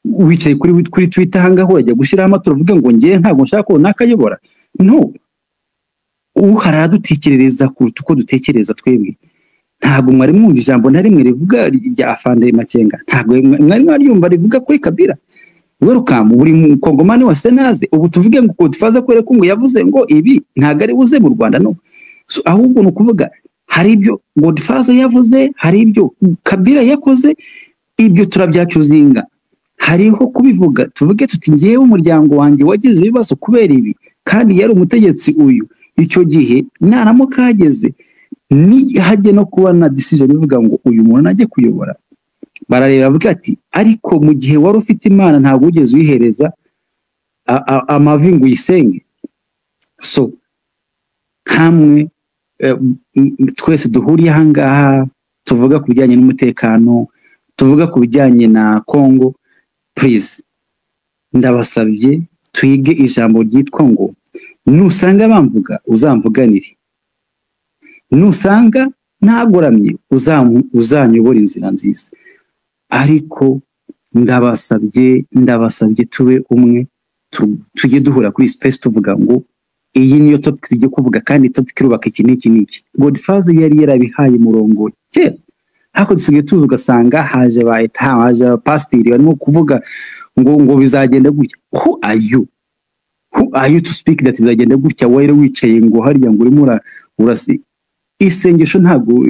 Wicaye kuri Twitter ahangaha, urajya gushyiraho amatora uvuga ngo ngewe ntabwo nshaka ko runaka ayobora? No uhari aradutekerereza kuruta uko dutekereza twebwe. Ntabwo mwari mwumva ijambo na rimwe rivuga rya Afande Makenga, ntabwo mwari mwaryumva rivuga kuri Kabila. Welcome buri mukongomani wese naze. Ubu tuvuge ngo Godfather kubera ko ngo yavuze ngo ibi ntabwo ari buze mu Rwanda? No. So, ahubwo ni ukuvuga hari ibyo Godfather yavuze, hari ibyo Kabila yakoze, ibyo turabyacuzinga. Hariho kubivuga, tuvuge tuti ngewe umuryango wanjye wagize ibibazo kubera ibi, kandi yari umutegetsi uyu. Icyo gihe naramuka hageze ni hajye no kuba na decision ivuga ngo uyu muntu najye kuyobora, barareba bavuga ati ariko mu gihe wari ufite Imana ntabwo wigeze uyihereza amavi ngo uyisenge. So nkamwe twese duhuriye ahangaha tuvuga ku bijyanye n'umutekano, tuvuga ku bijyanye na Congo, please ndabasabye twige ijambo ryitwa ngo nusanga bamvuga uzamvuganire, nusanga ntagoramye uzanyobora inzira nziza. Ariko ndabasabye tube umwe, tujye duhura kuri space tuvuga ngo iyi niyo topic tugiye kuvuga, kandi topic irubaka iki n'iki n'iki. Godfather yari yarabihaye umurongo kera, ariko dusigaye tuzi ugasanga haje ba eta, haje abapasiteri barimo kuvuga ngo bizagenda gutya. Who are you? Who are you to speak that bizagenda gutya? Wari wicaye ngo hariya ngo urimo urasi isengesho. Ntabwo,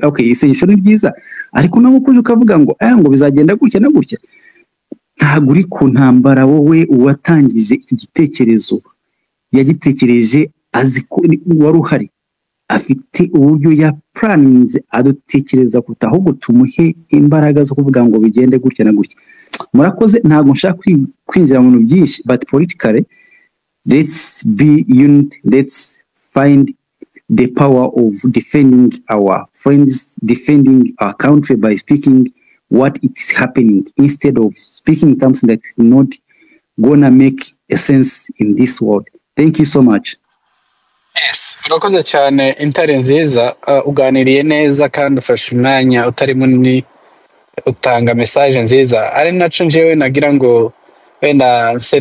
okay, isengesho ni byiza, ariko nawe ukuje ukavuga ngo aya ngo bizagenda gutya na gutya, ntabwo uri ku ntambara wowe. Uwatangije iki gitekerezo yagitekereje azi ko wari uhari, afite uburyo ya planninze adutekereza kuruta. Ahubwo tumuhe imbaraga zo kuvuga ngo bigende gutya na gutya. Murakoze, ntabwo nshaka kwinjira mu bintu byinshi, but politically let's be unit, let's find the power of defending our friends, defending our country by speaking what it is happening instead of speaking something that is not gonna make a sense in this world. Thank you so much. Yes, urakoze cyane intare nziza, uganiriye neza kandi ufashe umwanya utari munini utanga message nziza, ari naco njyewe nagira ngo Wenda nse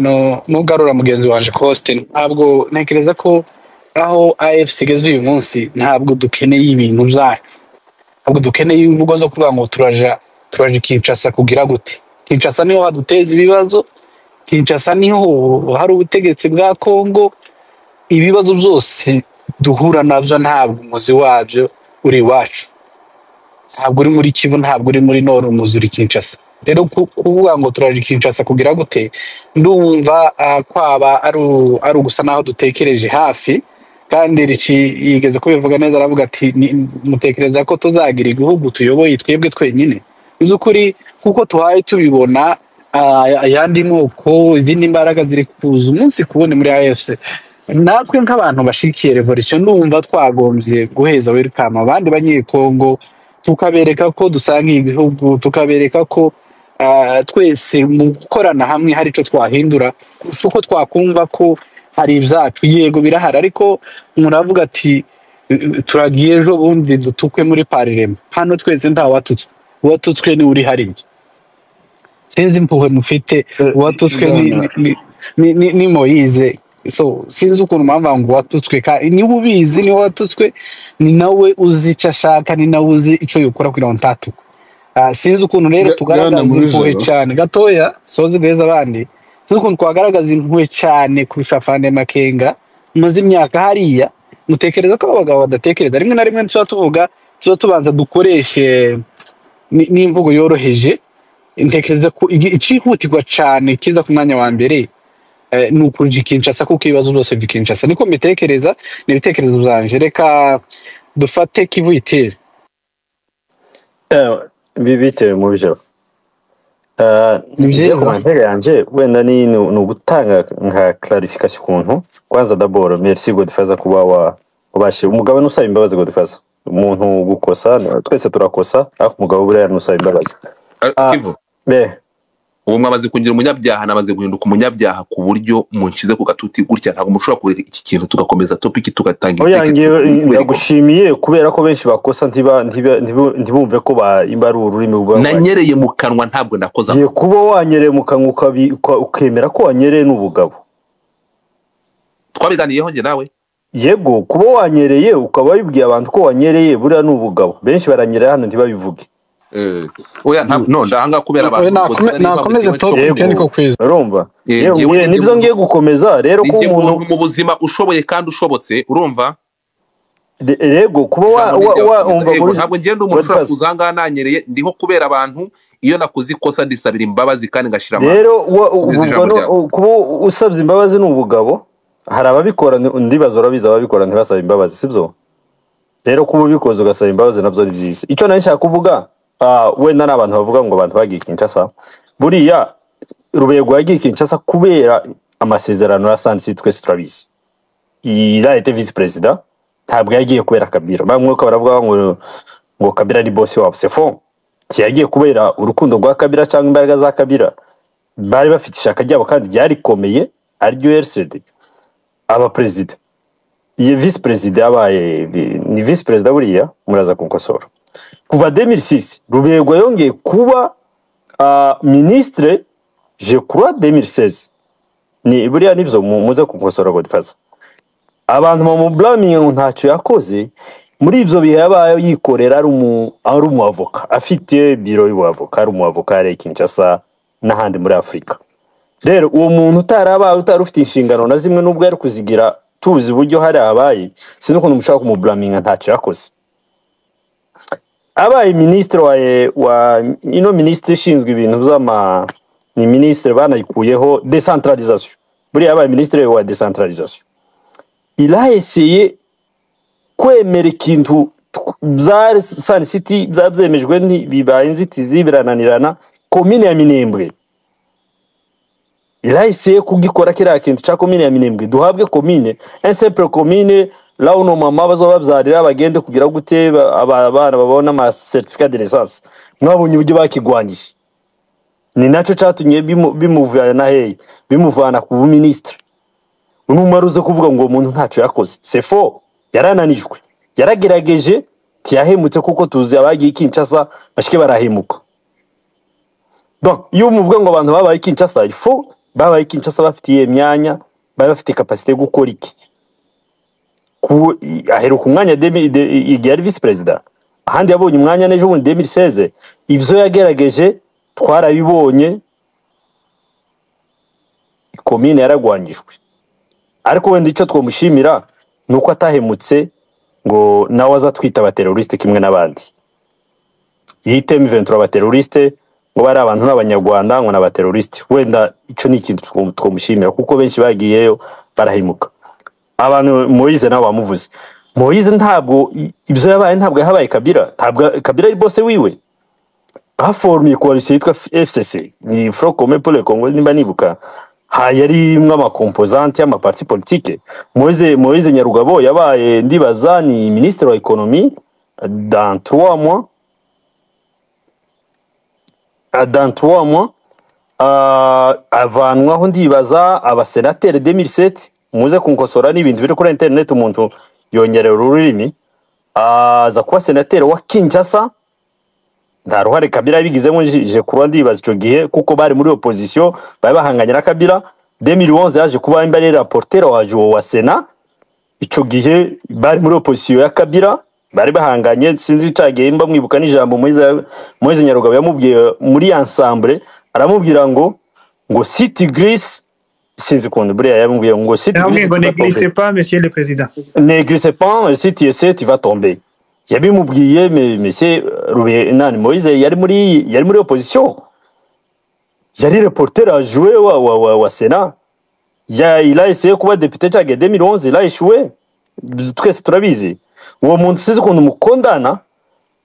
nugarura mugenzi wanje Coste, ntabwo ntekereza ko aho AFC igeze uyu munsi ntabwo dukeneye ibintu byayo, ntabwo dukeneye imvugo zo kuvuga ngo turaja Kinshasa kugira gute. Kinshasa niho haduteza ibibazo, Kinshasa niho hari ubutegetsi bwa Kongo. Ibibazo byose duhura nabyo ntabwo umuzi wabyo uri iwacu, ntabwo uri muri Kivu, ntabwo uri muri Nord, umuzi uri Kinshasa. Rero kuvuga ngo turaje Kinshasa kugira gute, ndumva kwaba ari ugusa naho dutekereje hafi. Kandi Rici yigeze kubivuga neza, aravuga ati mutekereza ko tuzagira igihugu tuyoboye twebwe twenyine? Mu by'ukuri kuko tuhaye tubibona, ayandi moko, izindi mbaraga ziri kuza umunsi ku wundi muri AFC. Natwe nk'abantu bashigikiye revolution ndumva twagombye guheza welcome abandi banyekongo, tukabereka ko dusangiye igihugu, tukabereka ko twese mu gukorana hamwe hari icyo twahindura kurusha uko twakumva ko hari ibyacu. Yego birahari, ariko umuntu aravuga ati turagiye ejo bundi dutukwe muri parlema hano twese ntawatutswe, uwatutswe ni uri hariya. Sinzi impuhwe mufite, uwatutswe Bwana ni Moyize. So sinzi ukuntu mpamvu ngo uwatutswe, niba ubizi niwe watutswe, ni nawe uzi icyo ashaka, ni nawe uzi icyo yukora kugira ngo ntatukwe. Sinzi ukuntu rero Bwana tugaragaza muri impuhwe joro cyane gatoya soze guheza abandi. Sinzi ukuntu twagaragaza impuhwe cyane kurusha Fande Makenga mumaze imyaka hariya. Mutekereza ko abo bagabo badatekereza? Rimwe na rimwe tuba tuvuga, tuba tubanza dukoreshe n'imvugo yoroheje. Ntekereza ko icihutirwa cyane kiza ku mwanya wa mbere ni ukuja Kinshasa, kuko ibibazo byose biva Kinshasa. Niko mbitekereza, ni ibitekerezo byanje. Reka dufate Kivu itere. Bitewe mu byo Ni ngiye byiza. Commentaire yanjye wenda ni ugutanga nka clarification ukuntu. Kwanza d'abord merci Godfather kuba wabashije umugabo nusaba imbabazi. Godfather, umuntu gukosa twese turakosa, ariko umugabo buriya nusaba imbabazi. Kivu, Be ubu mwamaze kugira umunyabyaha, namaze guhinduka umunyabyaha ku buryo munshyize ku gatuti gutya, ntabwo mushobora kureka iki kintu tugakomeza topic tugatanga Oya, ibitekerezo ngiye kubera ko ndagushimiye kubera ko benshi bakosa ntibumve ko imba ari ururimi rwabo. Nanyereye mu kanwa, ntabwo nakoze Ngiye aho. kuba wanyereye mu kanwa ukemera ko wanyereye n'ubugabo. Twabiganiyeho njye nawe. Yego, kuba wanyereye ukaba wibwiye abantu ko wanyereye buriya ni ubugabo. Benshi baranyerera hano ntibabivuge. Oya, no ndahanga kubera Oya, abantu Godfather, niyo mpamvu nakomeze njyewe topic Yego, niko kwiza. urumva yewe njyewe ngiye ni nibyo ngiye gukomeza rero ko njye umuntu muntu mu buzima ushoboye kandi ushobotse, urumva? Yego, kuba Ijambo ni iryawe, komeza. umva Yego, muri ntabwo ngenda umuntu ushobora Godfather kuza ahangaha nanyereye, ndiho kubera abantu. Iyo nakoze ikosa ndisabira imbabazi kandi ngashira amanga. Rero Komeza ubwo ijambo ryawe. kuba usabye imbabazi ni ubugabo. Hari ababikora ndibaza urabizi, ababikora ntibasaba imbabazi, sibyo? Rero kuba ubikoze ugasaba imbabazi nabyo ni byiza. Icyo nari nshaka kuvuga, wenda ni abantu bavuga ngo abantu bagiye Kinshasa, buriya Rubego yagiye Kinshasa kubera amasezerano ya Sun City, twese turabizi. Il a été vice président, ntabwo yagiye kubera Kabila. Bamwe ko baravuga ngo Kabila ni boss wabo, c'est faux. Ntiyagiye kubera urukundo rwa Kabila cyangwa imbaraga za Kabila, bari bafite ishaka ryabo kandi ryarikomeye ariryo RCD. Aba perezida, iyi vice perezida yabaye ni vice perezida, buriya muraza kunkosora. Kuva 2006 Rubego yongeye kuba ministre, je crois 2016 ni buriya nibyo, muze kunkosora Godfather. Abantu bamublaminga ngo ntacyo yakoze muri ibyo bihe, yabaye yikorera ari umu avoka, afite biro y'ubuavoka, ari umu avoka yari i Kinshasa n'ahandi muri Afurika. Rero uwo muntu utarabaye, utari ufite inshingano na zimwe, nubwo yari kuzigira tuzi uburyo hari abaye, sinzi ukuntu mushobora kumublaminga ntacyo yakoze. Abaye minisitiri wa ino minisitiri ishinzwe ibintu by'ama, ni minisitiri banayikuyeho, décentralisation, buriya yabaye minisitiri wa décentralisation. Il a essayé kwemera ikintu bya Sun City byabyemejwe, bibaye inzitizi birananirana. Komine ya Minembwe, il a essayé kugikora kiriya kintu cya komine ya Minembwe, duhabwe komine, un simple commune là où nos mama bazoba babyarira, bagende kugira gute, abana babone ama certificat de naissance. Mwabonye uburyo bakigwanyije, ni nacyo cyatumye bimuvana hehe, bimuvana ku buminisitiri. Numara uze kuvuga ngo uwo muntu ntacyo yakoze, c'est faux. Yarananijwe, yaragerageje, ntiyahemutse kuko tuzi abagiye i Kinshasa bashike barahemuka. Donc iyo muvuga ngo abantu babaye i Kinshasa, il faut Babaye Kinshasa bafite iyihe myanya, bari bafite capacité yo gukora iki? Aheruka umwanya igihe yari vice perezida, ahandi yabonye umwanya n'ejo bundi 2016. Ibyo yagerageje twarabibonye, komine yaragwanyijwe. Ariko wenda icyo twamushimira ni uko atahemutse ngo nawe azatwita abateroriste kimwe n'abandi, yite M23 abateroriste, ngo bari abantu n'abanyarwanda ngo n'abateroriste. Wenda icyo ni ikintu twamushimira, kuko benshi bagiyeyo barahemuka. Abantu Moise nawe bamuvuze, Moise ntabwo ibyo yabaye, ntabwo yahabaye Kabila, ntabwo Kabila ari boss wiwe. Baformiye coalition yitwa FCC, ni Front Commun pour le Congo nimba nibuka, ha yari imwe amacomposante y'amaparti politique. Moise Nyarugabo yabaye, ndibaza ni ministre wa économie dans 3 mois, dans 3 mois avanwaho, ndibaza abasenateri 2007, muze kunkosora n'ibintu biri kuri internet, umuntu yongerera ururimi, aza kuba senateri wa Kinshasa. Nta ruhare Kabila yabigizemo, je kuba ndibaza ico gihe, kuko bari muri opposition, bari bahanganye na Kabila. 2011 yaje kuba imba ari rapporteur wa Sena, ico gihe bari muri opposition ya Kabila, bari bahanganye. Sinzi icagiye mba mwibuka n'ijambo Moise Nyarugabo yamubwiye muri ensemble, aramubwira ngo si tu glisses, sinzi ukuntu buriya yamubwiye ngo si tu Yamubwiye glisses ngo tu ne vas tomber, glissez pas, monsieur le président. Ne glissez pas, si tu essaies tu vas tomber. Yabimubwiye monsieur Rube nani Moise yari muri opposition, yari reporter adjoint wa Sénat. Il a essayé kuba député cyagiye 2011, il a échoué, twese turabizi. Uwo muntu sizi ukuntu mukondana,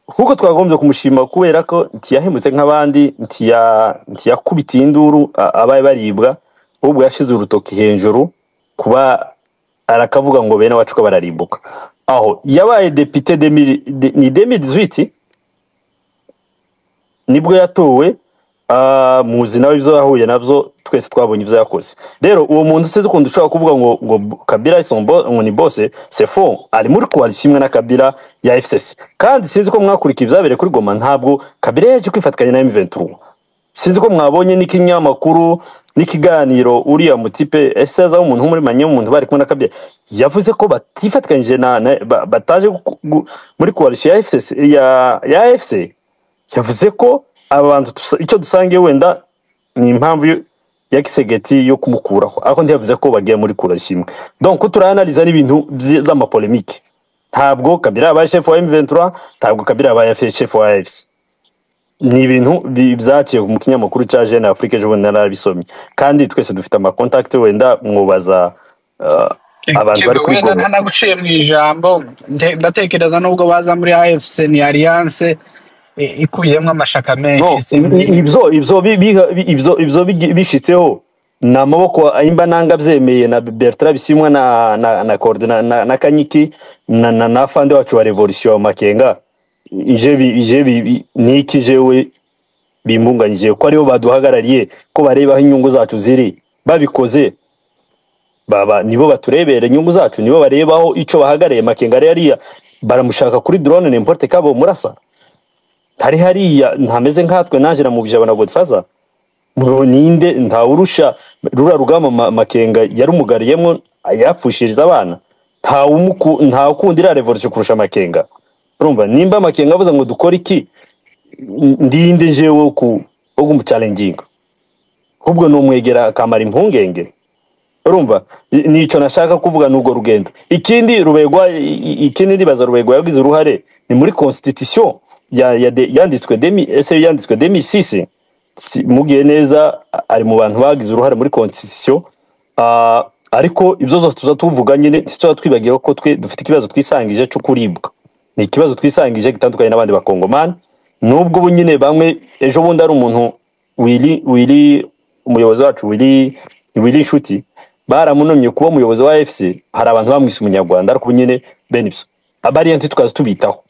kuko twagombye kumushima kubera ko ntiyahemutse nk'abandi, ntiyakubitiye induru abaye baribwa, ahubwo yashize urutoki hejuru kuba arakavuga ngo bene wacu ko bararimbuka. Aho yabaye député ni 2018 nibwo yatowe. Muzi nawe ibyo yahuye nabyo, twese twabonye ibyo yakoze. Rero uwo muntu sizi ukuntu ushobora kuvuga ngo Kabila est son ngo ni boss, c'est faux. Ari muri coalition imwe na Kabila ya FCC, kandi sinzi ko mwakurikiye ibyabereye kuri Goma, ntabwo Kabila yaje kwifatikanya na M23. Sinzi ko mwabonye n'ikinyamakuru n'ikiganiro uriya mutipe ese aza umuntu muri manye, umuntu bari kumwe na Kabila, yavuze ko batifatikanyije na bataje muri coalition ya FCC ya AFC. Yavuze ko abantu icyo dusangiye wenda ni impamvu ya Tshisekedi yo kumukuraho, ariko ntiyavuze ko bagiye muri coalition imwe. Donc turaanaliza n'ibintu by'amapolémique. Ntabwo Kabila yabaye chef wa M23, ntabwo Kabila yabaye chef wa AFC. Ni ibintu byaciye mu kinyamakuru cya Jeune Afrique ejo bundi, narabisomye, kandi twese dufite amacontact, wenda mwubaza abantu bari Kivu, kuri wenda Goma. ntanaguciye mu ijambo, ndatekereza nubwo baza muri AFC, ni alliance ikubiyemo amashaka No, menshi, sinzi. Ibyo ibyo bishitseho ni amaboko imba nanga byemeye na Bertrand Bisimwa na Coordina na Kanyiki na afande wacu wa revolution Makenga. Ije niki jewe bimbunganyije ko aribo baduhagarariye, ko bareba aho inyungu zacu ziri, babikoze baba nibo baturebera inyungu zacu, nibo barebaho ico bahagarariye. Makenga ari hariya, baramushaka kuri drone, n'importe kabo murasa ntari hariya, ntameze nkatwe naje na Mubijabo na Godfather. Ninde ntawurusha rura rugamba? Makenga yarumugariyemo, yapfushiriza abana, ntawukunda iriya revolution kurusha Makenga. Urumva nimba Makenga avuze ngo dukore iki, ndinde jewe wo kumuchallenginga? Ahubwo numwegera akamara impungenge. Urumva nico nashaka kuvuga n'urwo rugendo. Ikindi Rubegwa, ikindi ndibaza Rubegwa yagize uruhare ni muri constitution yanditswe ese yanditswe 2006. Mugiye neza, ari mu bantu bagize uruhare muri constitution. Ariko ibyo zose tuza tuvuga nyine, ntituza twibagira ko twe dufite ikibazo twisangije cyo kuribwa. Ni ikibazo twisangije gitandukanye n'abandi bakongomani, nubwo ubu nyine bamwe ejo bundi ari umuntu Wili umuyobozi wacu Wili Inshuti baramunomye kuba umuyobozi wa AFC, hari abantu bamwise umunyarwanda, ariko ubu nyine bene ibyo abariya ntitwaza tubitaho.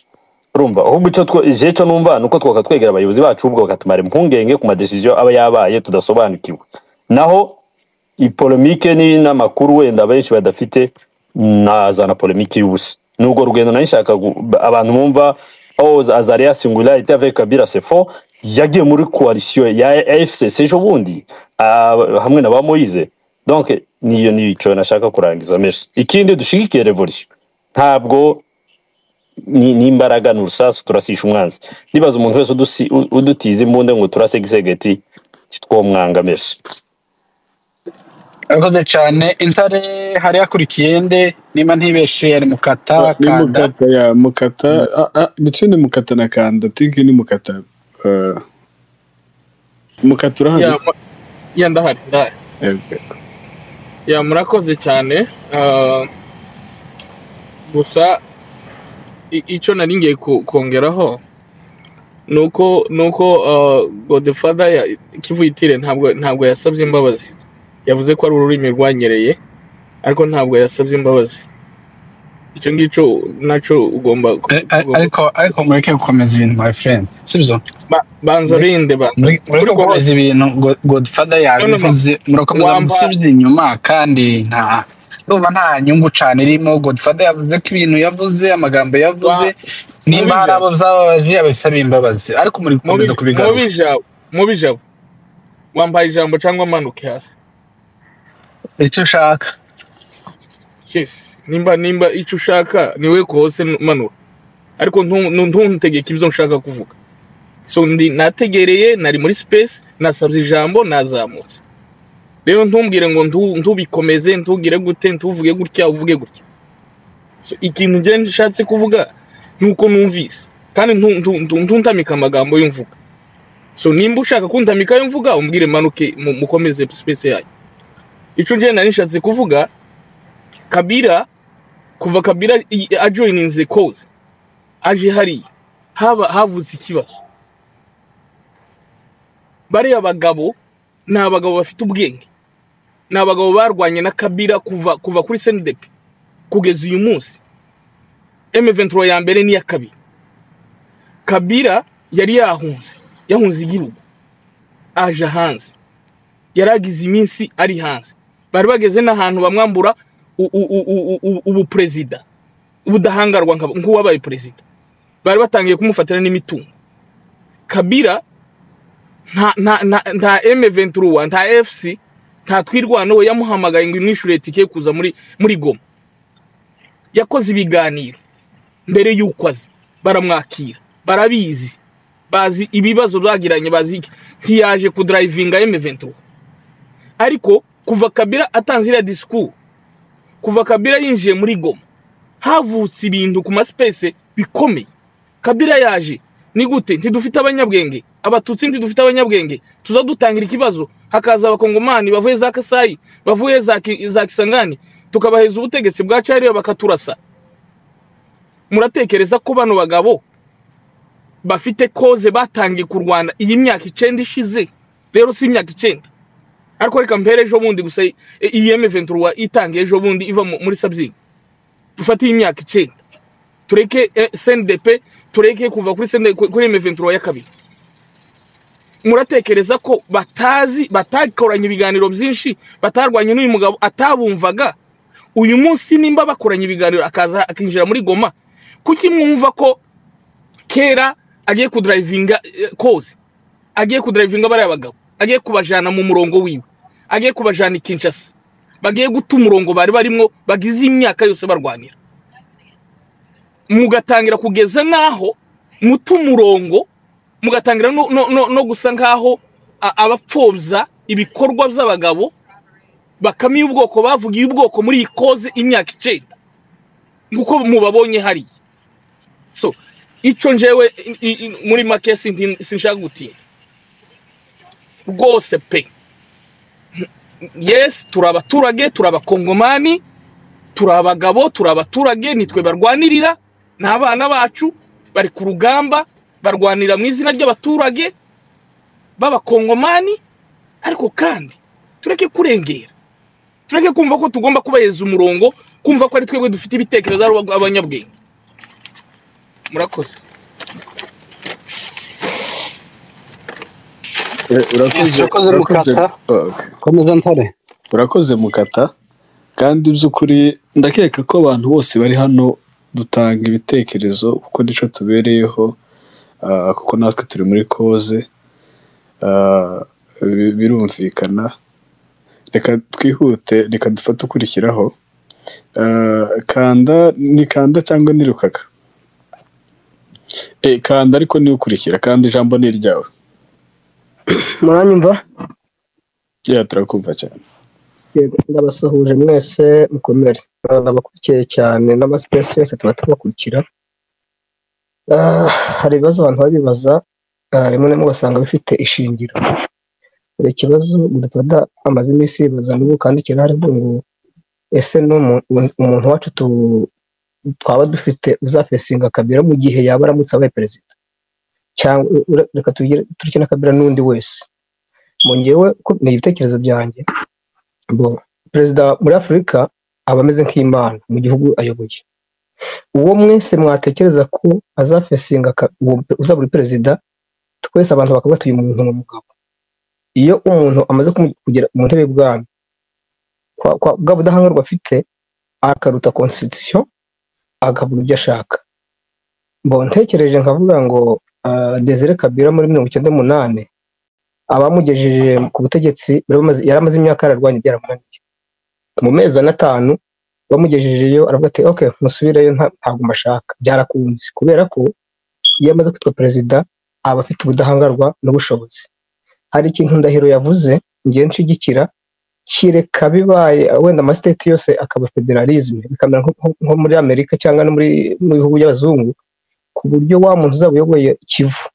Urumva ahubwo icyo je cyo numva nuko twaka twegera abayobozi bacu, ubwo bakatumara impungenge ku madecision aba yabaye tudasobanukiwe. Naho ipolémique ni n'amakuru wenda benshi badafite, nazana polémique y'ubusa. Nubwo rugendo nari nshaka abantu bumva Oh, Azarias Ngula était avec Kabila, c'est faux. Yagiye muri coalition ya FCC ejo bundi, hamwe na ba Moise. Donc niyo nico nashaka kurangiza, merci. Ikindi, dushigikiye revolution, ntabwo ni n'imbaraga n'urusasu turasisha umwanzi. Ndibaza umuntu wese udutiza imbunda ngo turase Tshisekedi, twomwanga. Merci. Arakoze cyane Intare. Hari hakurikiye nde nimba ntibeshe? Yari Mukata Ni Kanda. Mukata, ya Mukata, between Mukata na Kanda, think ni Mukata. Mukata, urahari? Ya, ndahari, ndahari. Yego. Ya, murakoze cyane. Gusa icyo nari ngiye kongeraho nuko Godfather ya Kivuyitire ntabwo yasabye imbabazi. Yavuze ko ari ururimi rwanyereye, ariko ntabwo yasabye imbabazi. Icyo ngicyo nacyo ugomba Ariko mureke gukomeza ibintu, my friend, sibyo? Banza rinde ba Mureke turi ko gukomeza ibintu. Godfather No, no, no. yabivuze, murakomeza Wampa musubize inyuma, kandi nta ndumva nta nyungu cane irimo. Godfather yavuze ko ibintu yavuze, amagambo yavuze, nimba hari Mubijabo abo byababaje abisaba imbabazi, ariko muri gukomeza kubigarura. Mubijabo, mubijabo, wampaye ijambo cyangwa manuke hasi? Icyo ushaka. Yes, nimba icyo ushaka niwe kose manura, ariko ntuntegeke ibyo nshaka kuvuga. So ndi nategereye, nari muri space, nasabye ijambo, nazamutse. Rero ntumbwire ngo ntubikomeze, ntugire gute, ntuvuge gutya, uvuge gutya. So ikintu njye nshatse kuvuga nuko numvise, kandi ntuntamika amagambo y'umvuga. So nimba ushaka kuntamika ayo mvuga, umbwire manuke, mukomeze space yanyu. Icyo njye nari nshatse kuvuga, Kabila, kuva Kabila ajoininze cause, aje hariya, haba havutse ikibazo. Bariya bagabo ni abagabo bafite ubwenge, ni abagabo barwanye na Kabila kuva kuri CNDP kugeza uyu munsi, M23 ya mbere n'iya kabiri. Kabila yari yahunze, yahunze igihugu, aje hanze, yaragize iminsi ari hanze, bari bageze n'ahantu bamwambura ubuperezida, ubudahangarwa nk'uwabaye perezida, bari batangiye kumufatira n'imitungo. Kabila nta M23, nta FC, nta Twirwano yamuhamagaye ngo imwishure tike kuza muri Goma. Yakoze ibiganiro mbere y'uko aza, baramwakira, barabizi, bazi ibibazo bagiranye, bazi iki. Ntiyaje kudrivinga M23. Ariko kuva Kabila atanze iriya discours, kuva Kabila yinjiye muri Goma, havutse ibintu ku ma space bikomeye. Kabila yaje ni gute? Ntidufite abanyabwenge, Abatutsi ntidufite abanyabwenge, tuza dutangira ikibazo, hakaza Abakongomani bavuye za Kasayi, bavuye za Kisangani, tukabaheza ubutegetsi bwa hariya bakaturasa. Muratekereza ko bano bagabo bafite cause batangiye kurwana iyi myaka 9 ishize? Rero si imyaka 9, ariko reka mpere ejo bundi gusa, iyi M23 itangiye ejo bundi iva muri Sabyinyo, dufate iyi myaka 9, tureke CNDP, tureke kuva kuri CNDP kuri M23 ya kabiri. Muratekereza ko batazi, batakoranye ibiganiro byinshi, batarwanye n'uyu mugabo atabumvaga? Uyu munsi nimba bakoranye ibiganiro akaza akinjira muri Goma, kuki mwumva ko kera agiye kudrivinga cause, agiye kudrivinga bariya bagabo, agiye kubajana mu murongo wiwe, agiye kubajana i Kinshasa, bagiye guta umurongo bari barimwo bagize imyaka yose barwanira, mugatangira kugeza naho muta umurongo, mugatangira no gusa nkaho abapfobya ibikorwa by'abagabo bakamiye ubwoko, bavugiye ubwoko muri iyi cause imyaka 9, nkuko mubabonye hariya? So icyo njewe muri make, sinshaka gutinda rwose pe. Yes, turi abaturage, turi Abakongomani, turi abagabo, turi abaturage, nitwe barwanirira, n'abana bacu bari ku rugamba, barwanira mu izina ry'abaturage b'Abakongomani. Ariko kandi tureke kurengera, tureke kumva ko tugomba kubaheza umurongo, kumva ko ari twebwe dufite ibitekerezo, ari abanyabwenge. Murakoze. Yes, Urakoze. Urakoze. Urakoze. Mukata. Okay. Komeza, Ntare. Urakoze, Mukata. Kandi by'ukuri ndakeka ko abantu bose bari hano Dutanga ibitekerezo kuko nico tubereyeho, kuko natwe turi muri koze. Birumvikana. Reka twihute, reka dufate ukurikiraho. Kanda ni Kanda cyangwa ni Rukaka? Kanda ariko niwe ukurikira. Kanda, ijambo ni iryawe. Muranyumva? Yeah, turakumva cyane. Yego, ndabasuhuje mwese, mukomere. Ndabakurikiye cyane n'amaspace yose tuba tubakurikira. Hari ibibazo abantu babibaza, rimwe na rimwe ugasanga bifite ishingiro. Hari ikibazo Godfather amaze iminsi yibaza n'ubu kandi kirahari ngo ese umuntu wacu twaba dufite uzafacinga Kabila mu gihe yaba aramutse abaye perezida, cyangwa reka tugire tureke na Kabila n'undi wese. Mu ngewe ko ni ibitekerezo byanjye, bo perezida muri Afurika aba ameze nk'Imana mu gihugu ayoboye. Uwo mwese mwatekereza ko azafacinga uzaba uri perezida, twese abantu bakavuga ati uyu muntu ni umugabo. Iyo umuntu amaze kugera mu ntebe y'ubwami, kwa bwa budahangarwa afite, akaruta constitution, akavuga ibyo ashaka. Bo ntekereje nkavuga ngo Desire Kabila muri 98 abamugejeje ku butegetsi yari amaze imyaka yararwanye, byaramunaniye. Mu mezi ane atanu bamugejejeyo aravuga ati okay, musubireyo, ntabwo mbashaka. Byarakunze kubera ko iyo amaze kwitwa perezida aba afite ubudahangarwa n'ubushobozi. Hari ikintu Ndahiro yavuze ngiye nshigikira, kireka bibaye wenda amastate yose akaba federalism, bikamera nko muri Amerika cyangwa no mu bihugu by'abazungu, ku buryo wa muntu uzaba uyoboye Kivu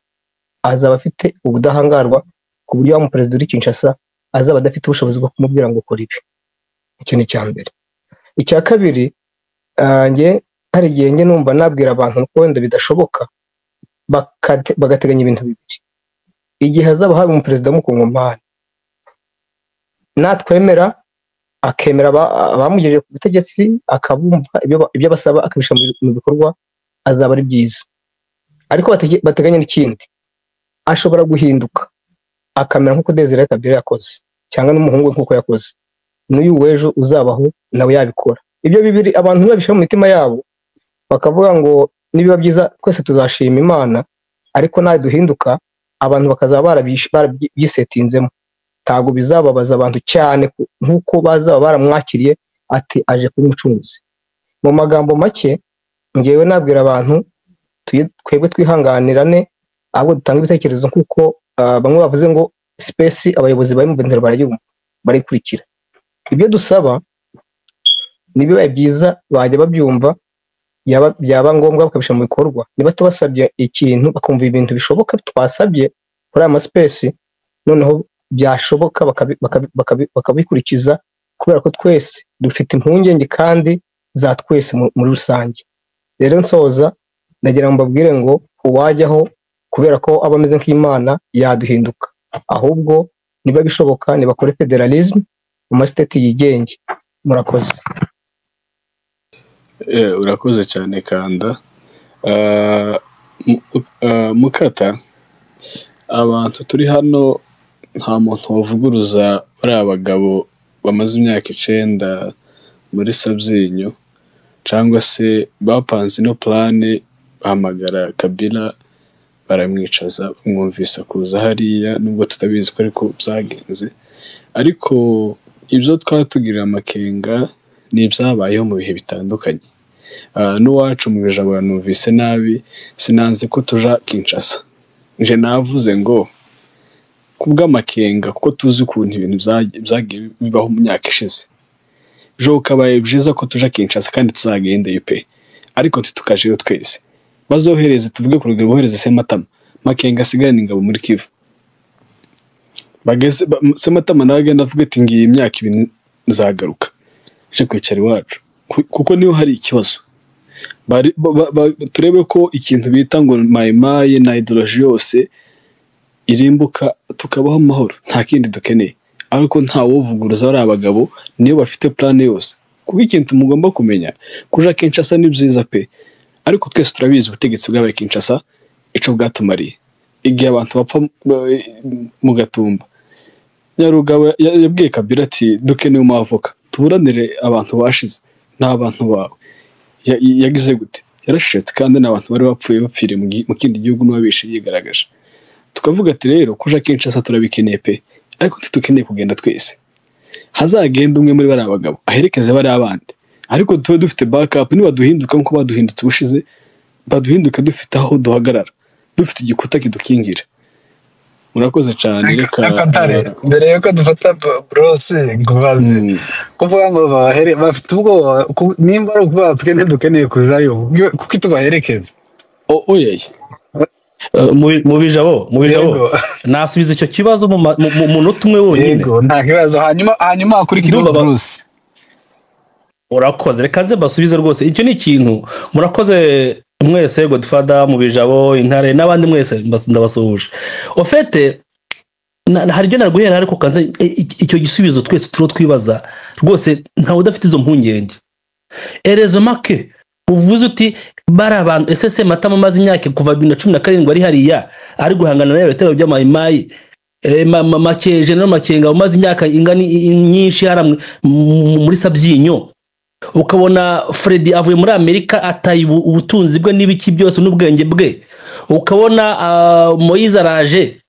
azaba afite ubudahangarwa, ku buryo wa muperezida uri Kinshasa azaba adafite ubushobozi bwo kumubwira ngo kora ibi. Icyo ni icya mbere. Icya kabiri, njye hari igihe njye numva nabwira abantu ko wenda bidashoboka, bagateganya ibintu bibiri. Igihe hazaba hari umuperezida w'umukongomani, natwemera akemera abamugejeje ku butegetsi, akabumva ibyo basaba, akabishyira mu bikorwa, azaba ari byiza. Ariko bateganya n'ikindi, ashobora guhinduka akamera nk'uko Desire Kabila yakoze, cyangwa n'umuhungu we nk'uko yakoze, n'uyu w'ejo uzabaho nawe yabikora. Ibyo bibiri abantu babishyira mu mitima yabo, bakavuga ngo nibiba byiza twese tuzashima Imana, ariko nawe duhinduka abantu bakazaba barabyisetinzemo, ntabwo bizababaza abantu cyane nk'uko bazaba baramwakiriye ati aje kuba umucunguzi. Mu magambo make, ngewe nabwira abantu twebwe twihanganirane, ahubwo dutange ibitekerezo nk'uko bamwe bavuze ngo space abayobozi bari mu bendera barayumva, barayikurikira. Ibyo dusaba nibibaye byiza bajya babyumva, byaba ngombwa bakabishyira mu bikorwa. Niba tubasabye ikintu bakumva ibintu bishoboka twasabye kuri aya maspace, noneho byashoboka bakabikurikiza, kubera ko twese dufite impungenge kandi za twese muri rusange. Rero nsoza ndagira ngo mbabwire ngo uwajyaho kubera ko aba ameze nk'Imana yaduhinduka, ahubwo niba bishoboka nibakore federalism mu mastate yigenge. Murakoze. Urakoze cyane Kanda. Mukata, abantu turi hano nta muntu wavuguruza bariya bagabo bamaze imyaka 9 muri Sabyinyo, cyangwa se bapanze ino plan, bahamagara Kabila baramwicaza, bamwumvisa kuza hariya, nubwo tutabizi ko ariko byagenze. Ariko ibyo twaba tugirira amakenga ni ibyabayeho mu bihe bitandukanye. N'uwacu mu bijabo yanumvise nabi, sinanze ko tuja Kinshasa. Nje navuze ngo kubw'amakenga, kuko tuzi ukuntu ibintu byagiye bibaho mu myaka ishize, ejo kabaye byiza ko tuja Kinshasa kandi tuzagendeyo pe, ariko ntitukajeyo twese. Bazohereze, tuvuge ku rugero, bohereze Sematama, Makenga asigarane ingabo muri Kivu. Bageze Sematama nawe agenda avuga ati ngiye imyaka 2 nzagaruka nje kwicara iwacu, kuko niho hari ikibazo. Turebe ko ikintu bita ngo mayimayi na ideology yose irimbuka, tukabaho amahoro, nta kindi dukeneye. Ariko nta wovuguruza bariya abagabo, niyo bafite plan yose. Kuko ikintu mugomba kumenya, kuja Kinshasa ni byiza pe, ariko twese turabizi ubutegetsi bwabaye Kinshasa ico bwatumariye. Igihe abantu bapfa mu Gatumba, Nyarugabo yabwiye Kabila ati dukeneye umwavoka tuburanire abantu bashize n'abantu bawe. Yagize gute? Yarashetse kandi n'abantu bari bapfuye bapfiriye mu kindi gihugu n'uwabishe yigaragaje. Tukavuga ati rero kuja Kinshasa turabikeneye pe, ariko ntitukeneye kugenda twese. Hazagenda umwe muri bariya bagabo aherekeze bariya bandi, ariko tube dufite backup. Nibaduhinduka nk'uko baduhindutse ubushize, baduhinduke dufite aho duhagarara, dufite igikuta kidukingira. Murakoze cyane. Reka Ariko Ntare, mbere yuko dufata Bruce ngo baze kuvuga ngo babahere, bafite ubwoba nimba ari ukuvuga twe ntidukeneye kujayo, kuko tubaherekeza. Oya. Mu bijabo, mu bijabo. Yego. Nasubiza icyo kibazo mu munota umwe wonyine. Yego, nta kibazo. Hanyuma hakurikiraho Ndumva Bruce. Urakoze, reka nze mbasubize rwose. Icyo ni ikintu, murakoze mwese, Godfather, mu bijabo, Intare n'abandi mwese, ndabasuhuje. Au fait hari ibyo naguhera, ariko kanze icyo gisubizo twese turiho twibaza rwose, ntawe udafite izo mpungenge. Heureusement que uvuze uti bari abantu ese se Matama amaze imyaka kuva 2017 ari hariya ari guhangana n'ayo bitero by'amayimayi, make General Makenga umaze imyaka ingana myinshi haramwe muri Sabyinyo, ukabona Freddy avuye muri Amerika ataye ubutunzi bwe n'ibiki byose n'ubwenge bwe, ukabona Moise araje,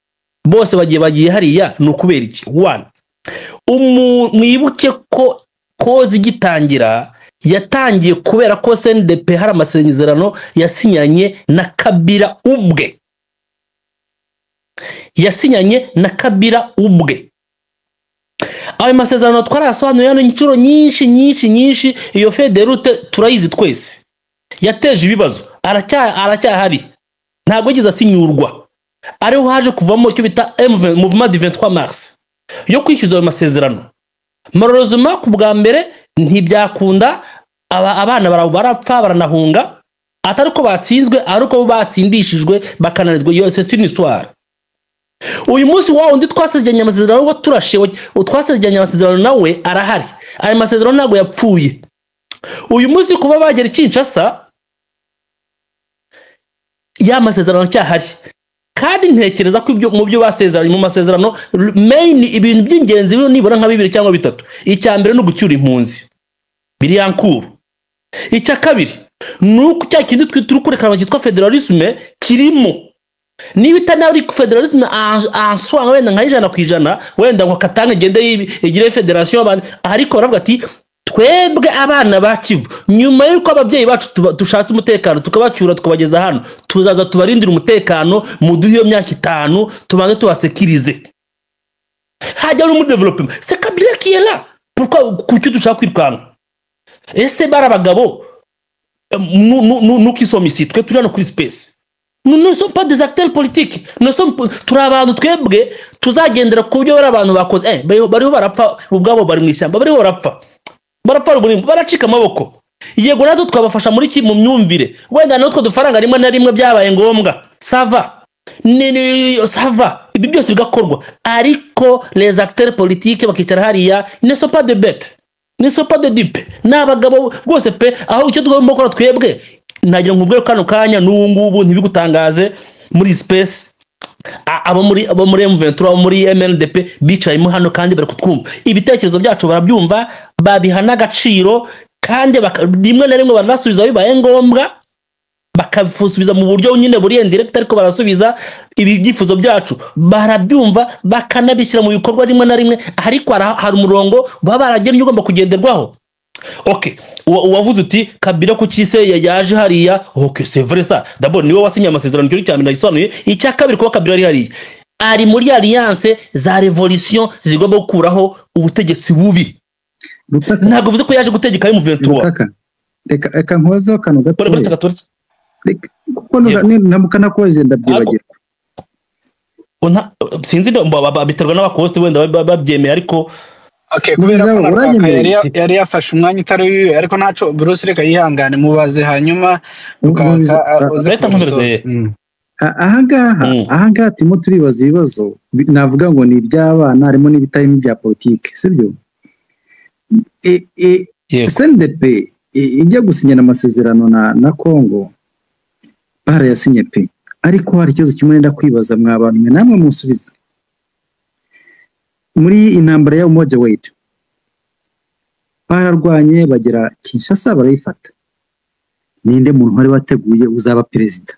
bose bagiye hariya, ni ukubera iki? One, mwibuke ko cause igitangira yatangiye kubera ko CNDP hari amasezerano yasinyanye na Kabila ubwe, yasinyanye na Kabila ubwe. Ayo masezerano twarayasobanuye hano inshuro nyinshi nyinshi nyinshi. Iyo feuille de route turayizi twese, yateje ibibazo, aracyahari, ntabwo yigeze asinyurwa. Ariho haje kuvamo icyo bita M20, Mouvement du 23 mars, yo kwishyuza ayo masezerano. Malheureusement, ku bwa mbere ntibyakunda, abana barapfa, baranahunga, atari ko batsinzwe, ariko bo batsindishijwe bakananizwa. Iyo c'est une histoire. Uyu munsi wa wundi twasezeranye amasezerano, wo turashe twasezeranye amasezerano nawe arahari, ayo masezerano ntabwo yapfuye. Uyu munsi kuba bagera i Kinshasa, ya masezerano cyahari, kandi ntekereza ko ibyo mu byo basezeranye mu masezerano main, ibintu by'ingenzi biri nibura nka bibiri cyangwa bitatu. Icya mbere ni ugucyura impunzi biri yankuru. Icya kabiri ni uko cya kindi turi kurekana cyitwa fédéralisme kirimo, niba itanari fédéralisme en soi wenda nka 100%, wenda ngo Katanga igende igire fédération y'abantu, ariko baravuga ati twebwe abana ba Kivu, nyuma y'uko ababyeyi bacu dushatse umutekano tukabacyura tukabageza hano, tuzaza tubarindire umutekano, muduhe iyo myaka 5 tubanze tubasekirize, hajya no muri développement. C'est Kabila qui est là. Pourquoi, kuki dushaka kwirukanka? Ese bari abagabo, nous qui sommes ici, twe turi hano kuri space, nous ne sommes pas des acteurs politiques, nous sommes, turi abantu twebwe tuzagendera ku byo bari abantu bakoze. Bariho barapfa ubwabo, bari mu ishyamba, bariho barapfa, barapfa ruguru, baracika amaboko. Yego, natwe twabafasha muri ki? Mu myumvire, wenda natwe dufaranga rimwe na rimwe byabaye ngombwa, ça va, ni ça va, ibi byose bigakorwa, ariko les acteurs politiques bakicara hariya ne sont pas de bêtes, ne sont pas de dupes, ni abagabo rwose pe. Aho icyo tugomba gukora twebwe, nagira ngo nkubwire kano kanya n'ubu ngubu ntibigutangaze, muri space abo muri M23, abo muri MNDP bicayemo hano kandi bari kutwumva, ibitekerezo byacu barabyumva, babiha n'agaciro, kandi rimwe na rimwe baranasubiza bibaye ngombwa, bakabisubiza mu buryo nyine buri indirect, ariko barasubiza. Ibi byifuzo byacu barabyumva, bakanabishyira mu bikorwa rimwe na rimwe, ariko hari umurongo baba baragennye ugomba kugenderwaho. Okay, uwavuze uti Kabila kuki se yaje hariya? Okay, c'est vrai ça. D'abord niwe wasinye amasezerano, icyo cya mbere nagisobanuye. Icya kabiri, kuba Kabila ari hariya, ari muri alliance za révolution zigomba gukuraho ubutegetsi bubi. Rukaka. Ntabwo bivuze ko yaje gutegeka M23. Rukaka, reka nkubazeho akantu Bora gatoya. Gatoretse. Kuko ntamuka nakoze ndabyibagirwa. Sinzi, biterwa n'abakosti wenda babyemeye, ariko Okay, kubera ko Mugabo, na Rwaka uranyemereye? yari yafashe umwanya utari wiwe, ariko ntaco, Bruce reka yihangane mubaze, hanyuma Rukaka uze Reka kubisoza. nkomereze. Ahangaha turimo turibaza ibibazo navuga ngo ni iby'abana, harimo n'ibitarimo ibya politiki, sibyo? Yego. CNDP ijya gusinyana amasezerano na Congo, barayasinye pe, ariko hari ikibazo kimwe nenda kwibaza, mwa bantu mwe, namwe musubize. Muri intambara ya Umoja Wetu bararwanye bagera Kinshasa barayifata. Ninde muntu wari wateguye uzaba perezida?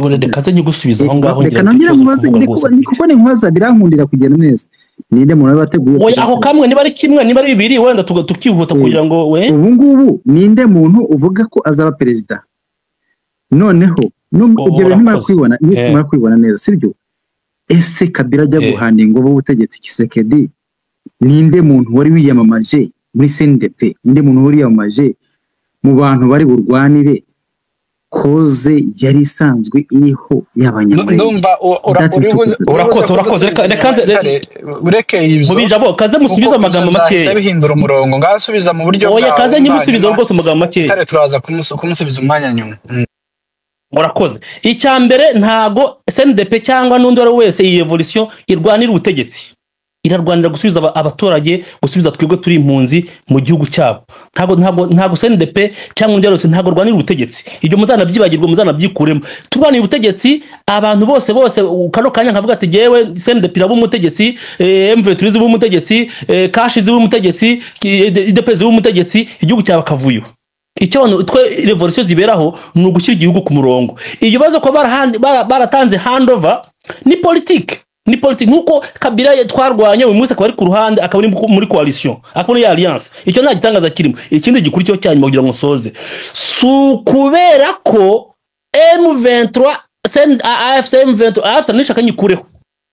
Reka nze nyigusubize aho ngaho, Reka ngira nongere icyo nkubaze, kuvuga rwose. Kuko ninkubaza birankundira kugenda neza. Ninde muntu wari wateguye Oya, kuba aho perezida? kamwe, niba ari kimwe, niba ari bibiri, wenda tukihuta kugira ngo we Ubu ngubu ninde muntu uvuga ko azaba perezida? Noneho ibyo bintu nimara Urakoze. kubibona, nitumara kubibona neza, sibyo? Ese Kabila ajya guhana ingufu ubutegetsi Tshisekedi, ninde muntu wari wiyamamaje muri CNDP? Ninde muntu wari wiyamamaje mu bantu bari burwanire koze yari isanzwe iriho y'Abanyamulenge? Ndumva That's uri it. buze uri buze Urakoze, urakoze. kudusubiza Reka inyuma, nze Ntare, ureke ibyo, Mubijabo, kaze kuko musubize ibyo amagambo nzahita makeya. bihindura umurongo. Ngasubiza mu buryo Oya, bwawe, kaze nyimusubize hanyuma rwose amagambo makeya. Ntare turaza kumusubiza umwanya nyuma. Murakoze. Icya mbere, ntago SNDP cyangwa n'undi uwo ari we wese iyi revolution irwanira ubutegetsi, irarwanira gusubiza abaturage, gusubiza twebwe turi impunzi mu gihugu cyabo. Ntago SNDP cyangwa undi wese ntago rwanira ubutegetsi. Ibyo muzanabyibagirwe, muzanabyikuremo. Turwanira ubutegetsi abantu bose bose kano kanya nkavuga ati jewe SNDP iraba umutegetsi, M23 iba umutegetsi, Kashi ziba umutegetsi, IDP ziba umutegetsi, igihugu cyaba kavuyo. Icyo abantu twe revolution ziberaho ni ugushyira igihugu ku murongo. Ibibazo ko baratanze handover ni politique, ni politique, nkuko Kabila twarwanye uyu munsi akaba ari ku ruhande, akaba ari muri coalition, akaba muri alliance. Icyo nta gitangaza kirimo. Ikindi gikurikiyeho cya nyuma kugira ngo nsoze, si ukubera ko M23 AFC M23 AFC nishaka nyikureho,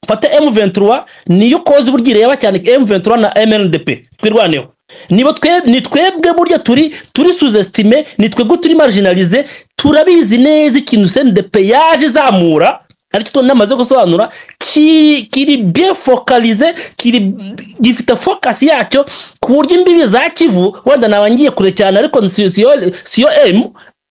mfate M23 niyo koze burya ireba cyane M23 na MNDP twirwaneho. Nibo twe, ni twebwe burya turi sous-estimé, ni twebwe turi marginalisé. Turabizi neza ikintu CNDP yaje izamura, aricyo namaze gusobanura, kiri bien focalisé, kiri gifite focus yacyo ku buryo imbibi za Kivu, wenda naba ngiye kure cyane, ariko siyo M,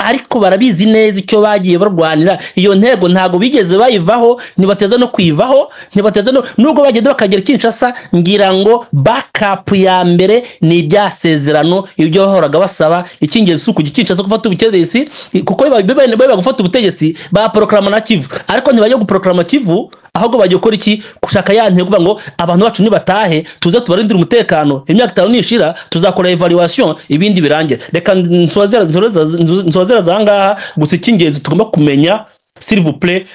ariko barabizi neza icyo bagiye barwanira. Iyo ntego ntago bigeze bayivaho, ntibateze no kuyivaho, ntibateze no nubwo bagenda bakagera Kinshasa. Ngira ngo backup ya mbere ni ibyasezerano, ibyo bahoraga basaba. Icy'ingenzi si ukujya Kinshasa gufata ubutegetsi, kuko biba gufata ubutegetsi ba proclama na Kivu, ariko ntibajya guproclama Kivu, ahubwo bagiye gukora iki? Gushaka ya ntego, kuvuga ngo abantu bacu nibatahe tuze tubarindire umutekano, imyaka 5 nishira tuzakora evaluation, ibindi birangire. Reka nsozera zangaha gusa. Icy'ingenzi tugomba kumenya, s'il vous plaît,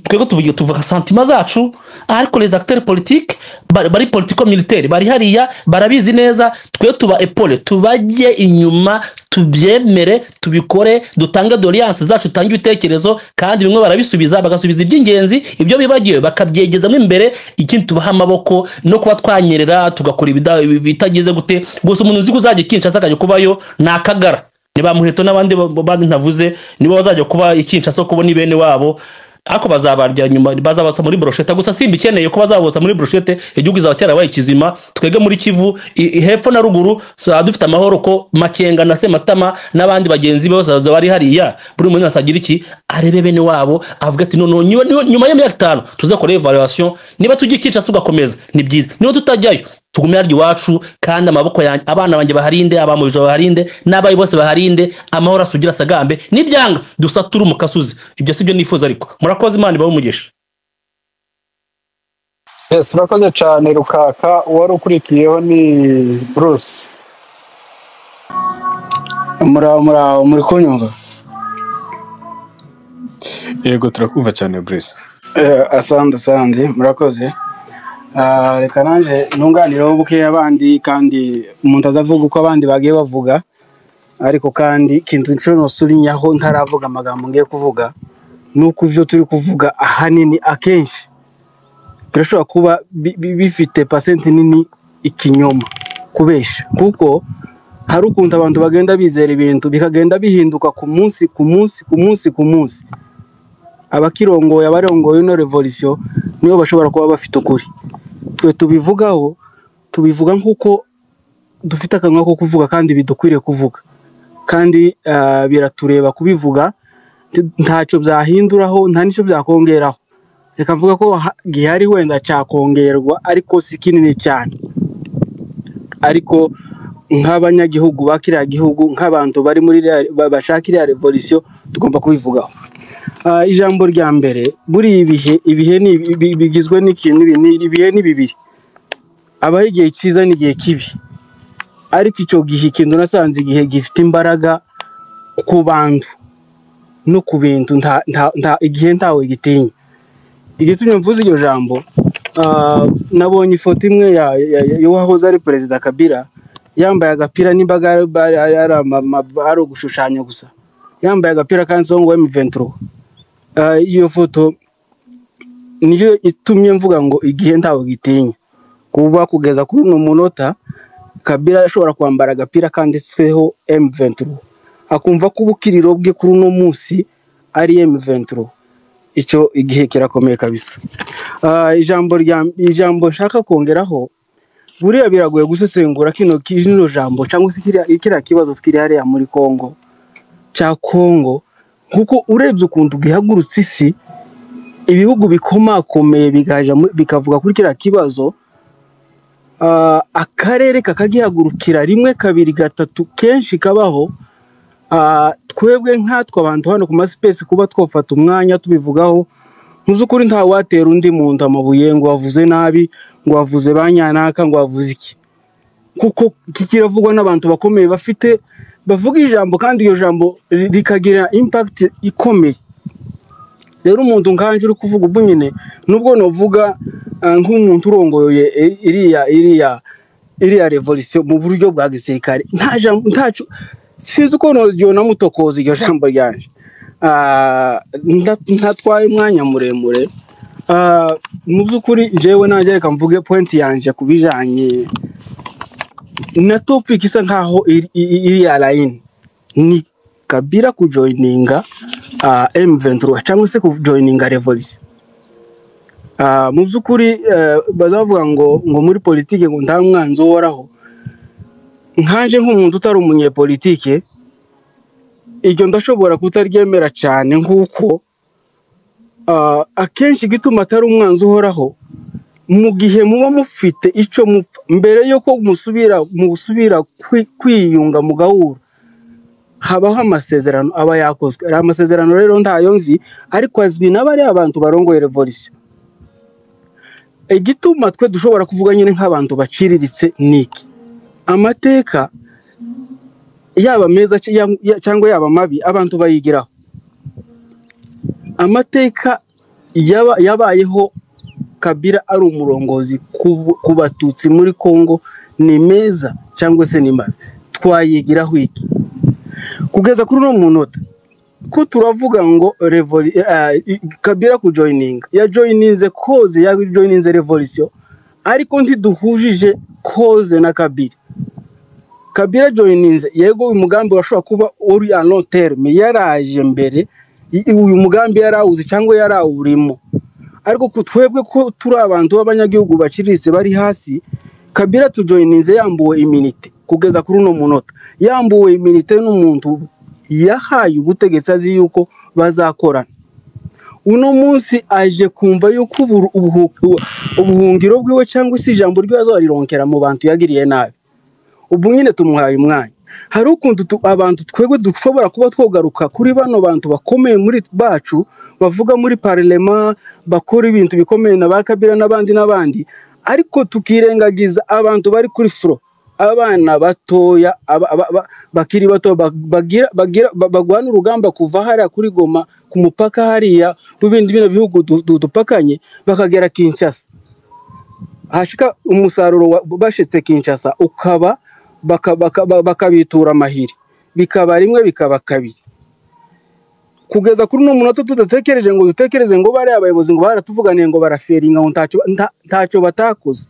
twebwe tuvuga sentiments zacu, ariko les acteurs politiques bari politico militaire bari hariya barabizi neza. Twe tuba épaule, tubajye inyuma, tubyemere, tubikore, dutange doléances zacu, dutange ibitekerezo, kandi bimwe barabisubiza, bagasubiza iby'ingenzi, ibyo bibagiwe bakabyegezamo imbere. Ikindi, tubaha amaboko no kuba twanyerera tugakora ibitagize gute. Gusa umuntu uzi ko uzajya Kinshasa akajya kubayo ni Akagara, ni ba Muheto n'abandi bandi ntavuze, nibo bazajya kuba i Kinshasa, kubona bene wabo, ariko bazabarya nyuma, bazabotsa muri brochette. Gusa simba ikeneye ko bazabotsa muri brochette, igihugu izaba cyarabaye kizima. Twebwe muri Kivu hepfo na ruguru tuzaba dufite amahoro, ko Makenga na Sematama n'abandi bagenzi be bose bazaba bari hariya. Buri muntu wese agira iki, arebe bene wabo, avuga ati noneho nyuma y'imyaka 5 tuzakora evaluation. Niba tujya Kinshasa tugakomeza ni byiza, niba tutajyayo tugume harya iwacu, kandi amaboko yanjye, abana banjye baharinde, abamubije baharinde, n'abayi bose baharinde, amahoro asugira asagambe. Nibyanga dusature umukasuzi. Ibyo sibyo nifuza, ariko murakoze, Imana ibahe umugisha. Yes, urakoze cyane Rukaka. Uwari ukurikiyeho ni Bruce. Muraho, muraho, muri kunyumva? Yego, turakumva cyane, Bruce. Asante, asante, murakoze. Reka nanjye ntunganireho bukeya abandi, kandi umuntu azavuga uko abandi bagiye bavuga, ariko kandi ikintu nshobora nsurinyaho ntaravuga amagambo ngiye kuvuga ni uko ibyo turi kuvuga ahanini akenshi birashobora kuba bifite pasenti nini ikinyoma, kubesha, kuko hari ukuntu abantu bagenda bizera ibintu bikagenda bihinduka ku munsi ku munsi ku munsi ku munsi. Abakirongoye, abarongoye ino revolution nibo bashobora kuba bafite ukuri. Twe tubivugaho, tubivuga nk'uko dufite akanwa ko kuvuga, kandi bidukwiriye kuvuga, kandi biratureba kubivuga. Ntacyo byahinduraho, nta n'icyo byakongeraho. Reka mvuga ko gihari wenda cyakongerwa, ariko si kinini cyane. Ariko nk'abanyagihugu ba kiriya gihugu, nk'abantu bari muri bashaka iriya revolution, tugomba kubivugaho. Ijambo rya mbere, buri ibihe, ibihe ni bigizwe n'ikintu, ibihe ni bibiri, habaho igihe cyiza n'igihe kibi. Ariko icyo gihe ikintu nasanze igihe gifite imbaraga ku bantu no ku bintu, nta igihe ntawe gitinya. Igitumye mvuze iryo jambo, nabonye ifoto imwe y'uwahoze ari perezida Kabila yambaye agapira, n'imbaga ari ugushushanya gusa, yambaye agapira kanditseho ngo M23. Iyo foto niyo itumye mvuga ngo igihe ntawe gitinya. Kuba kugeza kuri uno munota Kabila ashobora kwambara agapira kanditsweho M23, akumva ko ubukiriro bwe kuri uno munsi ari M23. Icyo igihe kirakomeye kabisa. Ijambo nshaka kongeraho, buriya biragoye gusesengura kino jambo cyangwa se kiriya kibazo kiri hariya muri Kongo cya Kongo, kuko urebye ukuntu gihagurutse isi, ibihugu bikomakomeye bikavuga kuri kiriya kibazo, akarere kakagihagurukira rimwe kabiri gatatu kenshi kabaho. Twebwe nkatwe abantu hano ku masipesi kuba twafata umwanya tubivugaho, mu by'ukuri nta watera undi muntu amabuye ngo wavuze nabi, ngo wavuze ba nyanaka, ngo wavuze iki, kuko kiravugwa n'abantu bakomeye bafite bavuga ijambo kandi iryo jambo rikagira impact ikomeye. Rero umuntu nkanje uri kuvuga ubu nyine, nubwo novuga nk'umuntu urongoye iriya revolution mu buryo bwa gisirikare, nta jambo ntaco sinzi uko namutokoza iryo jambo ryanje. Ntatwaye umwanya muremure. Mu by'ukuri njyewe nanjye reka mvuge point yanje ku bijanye na topic isa nkaho iri line ni Kabila kujoininga M23 cyangwa se kujoininga revolution. Mu by'ukuri bazavuga ngo muri politike ngo nta mwanzi uhoraho. Nkanje nk'umuntu utari umunyepolitike, iryo ndashobora kutaryemera cyane, nk'uko akenshi gituma atari umwanzi uhoraho mu gihe muba mufite icyo mupfa mbere yuko musubira kwiyunga mugahura, habaho amasezerano aba yakozwe. Ari amasezerano rero ntayo nzi, ariko azwi n'abari abantu barongoye revolution. Igituma twe dushobora kuvuga nyine nk'abantu baciriritse niki, amateka yaba meza cyangwa yaba mabi abantu bayigiraho. Amateka yabayeho Kabila ari umurongozi ku batutsi muri Kongo ni meza cyangwa se ni mabi, twayigiraho iki kugeza kuri uno munota? Ko turavuga ngo Kabila kujoininga, yajoininze cause, yajoininze revolution, ariko ntiduhujije cause na Kabila. Kabila joininze, yego uyu mugambi washobora kuba uri a long terme, yaraje mbere uyu mugambi yarawuzi cyangwa yarawurimo, ariko ku twebwe ko turi abantu b'abanyagihugu baciriritse bari hasi, Kabila tujoininze yambuwe iminite kugeza kuri uno munota, yambuwe iminite n'umuntu yahaye ubutegetsi azi yuko bazakorana. Uno munsi aje kumva yuko ubuhungiro bwiwe cyangwa se ijambo ryiwe azarironkera mu bantu yagiriye nabi. Ubu nyine tumuhaye umwanya. Hari ukuntu abantu twebwe dushobora kuba twogaruka kuri bano bantu bakomeye muri bacu, bavuga muri parlement, bakora ibintu bikomeye na ba Kabila n'abandi n'abandi, ariko tukirengagiza abantu bari kuri front, abana batoya bakiri bato bagira bagwana urugamba kuva hariya kuri Goma ku mupaka hariya n'ibindi bino bihugu dupakanye bakagera Kinshasa. Hashika umusaruro bashitse Kinshasa ukaba bakabitura amahiri, bikaba rimwe bikaba kabiri. Kugeza kuri uno munota tudatekereje ngo dutekereze ngo bari abayobozi ngo baratuvuganiye ngo baraferinga ngo ntacyo batakoze,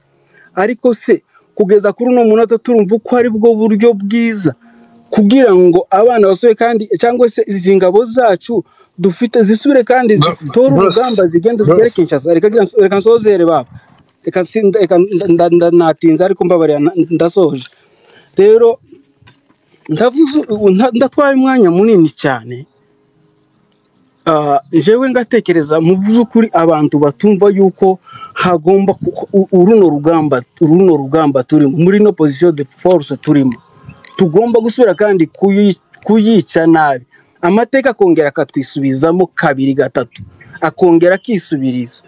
ariko se kugeza kuri uno munota turumva uko ari bwo buryo bwiza kugira ngo abana basubire kandi cyangwa se izi ngabo zacu dufite zisubire kandi zitore urugamba zigende zigere Kinshasa. Reka nsozere baba, reka natinze ariko mbabarira ndasoje. Rero ndatwaye umwanya munini cyane. Jewe ngatekereza mu by'ukuri abantu batumva yuko hagomba uruno rugamba turimo muri no position de force turimo, tugomba gusubira kandi kuyica nabi, amateka akongera akatwisubizamo kabiri gatatu, akongera akisubiriza.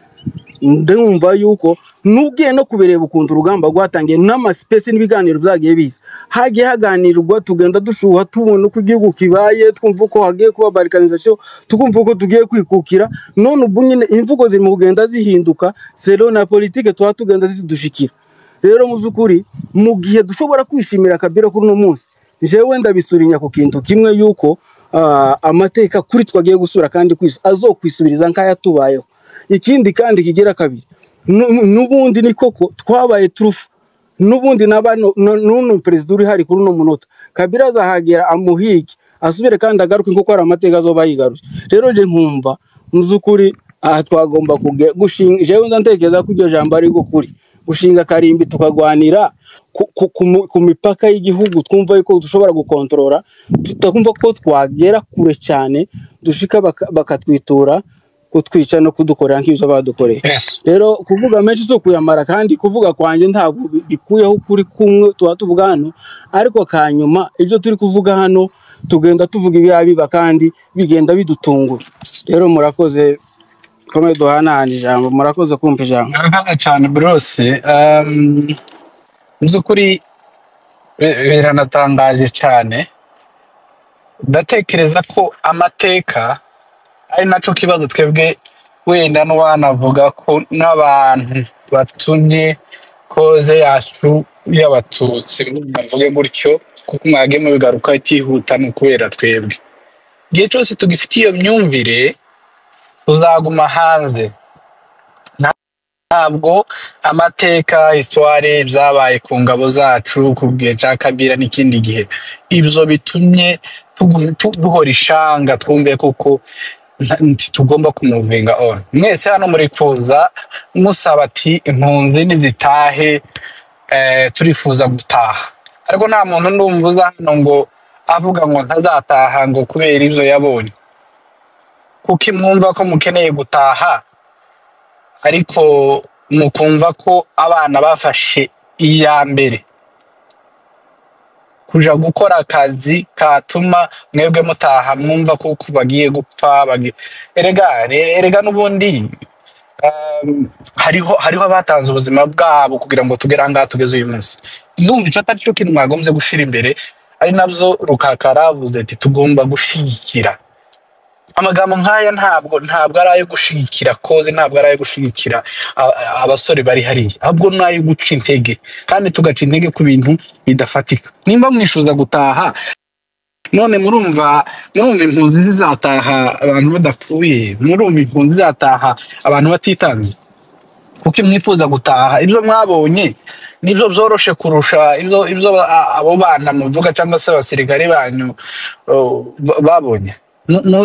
Ndumva yuko nugiye no kubireba ukuntu urugamba rwatangiye n'amasipesi n'ibiganiro byagiye biza, hagiye haganirwa, tugenda dushuha, tubona uko igihugu kibaye, twumva uko hagiye kuba balkanization, tukumva uko tugiye kwikukira. None ubu nyine imvugo ziri mu kugenda zihinduka selon na politike tuba tugenda zidushikira. Rero mu by'ukuri mu gihe dushobora kwishimira Kabila kuri uno munsi, jewe ndabisurinya ku kintu kimwe yuko amateka kuri twagiye gusura kandi azokwisubiriza nk'ayatubayeho. Ikindi kandi kigira kabiri, n'ubundi ni koko twabaye turufu, n'ubundi n'uno perezida uri hari kuri uno munota, Kabila azahagera amuhige asubire kandi agaruke kuko hari amateka azoba yigaruje. Rero je nkumva mu by'ukuri aha twagomba gushinga, jewe ndantekereza ko iryo jambo ari ryo kuri gushinga karimbi, tukagwanira ku mipaka y'igihugu, twumva yuko dushobora gukontorora, tutakumva ko twagera kure cyane dushika bakatwitura kutwica no kudukorera nk'ibyo badukoreye. Yes. Rero kuvuga menshi si ukuyamara, kandi kuvuga kwanjye ntabwo bikuyeho ukuri kumwe tuba tuvuga hano, ariko kanyuma ibyo turi kuvuga hano tugenda tuvuga ibiba kandi bigenda bidutungura. Rero murakoze, komeye duhanahana ijambo, murakoze kumva ijambo. Murakoze cyane Bruce. Mu by'ukuri biranatangaje cyane. Ndatekereza ko amateka ari nacyo kibazo twebwe, wenda n'uwanavuga ko n'abantu batumye koze yacu y'abatutsi, mvuge gutyo, kuko mwagiye mubigaruka itihuta, ni ukubera twebwe igihe cyose tugifite iyo myumvire tuzaguma hanze. Ntabwo amateka, histoire, byabaye ku ngabo zacu ku gihe cya Kabila n'ikindi gihe, ibyo bitumye duhora ishanga, twumve kuko tugomba kumuvinga on. Mwese hano muri kuza musaba ati impunzi nizitahe, turifuza gutaha, ariko nta muntu ndumva uza hano ngo avuga ngo ntazataha ngo kubera ibyo yabonye. Kuko mwumva ko mukeneye gutaha, ariko mukumva ko abana bafashe iya mbere kuja gukora akazi katuma mwebwe mutaha, mwumva ko bagiye gupfa erega n'ubundi hariho abatanze ubuzima bwabo kugira ngo tugere ahangaha tugeze uyu munsi. Ndumva ico atari cyo kintu mwagombye gushira imbere, ari nabyo Rukakara avuze ati tugomba gushigikira. Amagambo nk'aya ntabwo ari ayo gushigikira koze, ntabwo ari ayo gushigikira abasore bari hariya, ahubwo ni ayo guca intege, kandi tugaca intege ku bintu bidafatika. Nimba mwishuza gutaha none murumva impunzi zizataha abantu badapfuye, murumva impunzi zizataha abantu batitanze, kuko mwifuza gutaha ibyo mwabonye nibyo byoroshe kurusha ibyo abo bana muvuga cyangwa se abasirikare banyu babonye.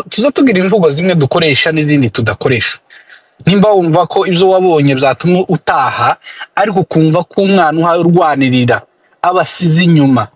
Tuza tugira imvugo zimwe dukoresha n'izindi tudakoresha. Nimba wumva ko ibyo wabonye byatuma utaha, ariko ukumva ko umwana uhaye urwanirira abasize inyuma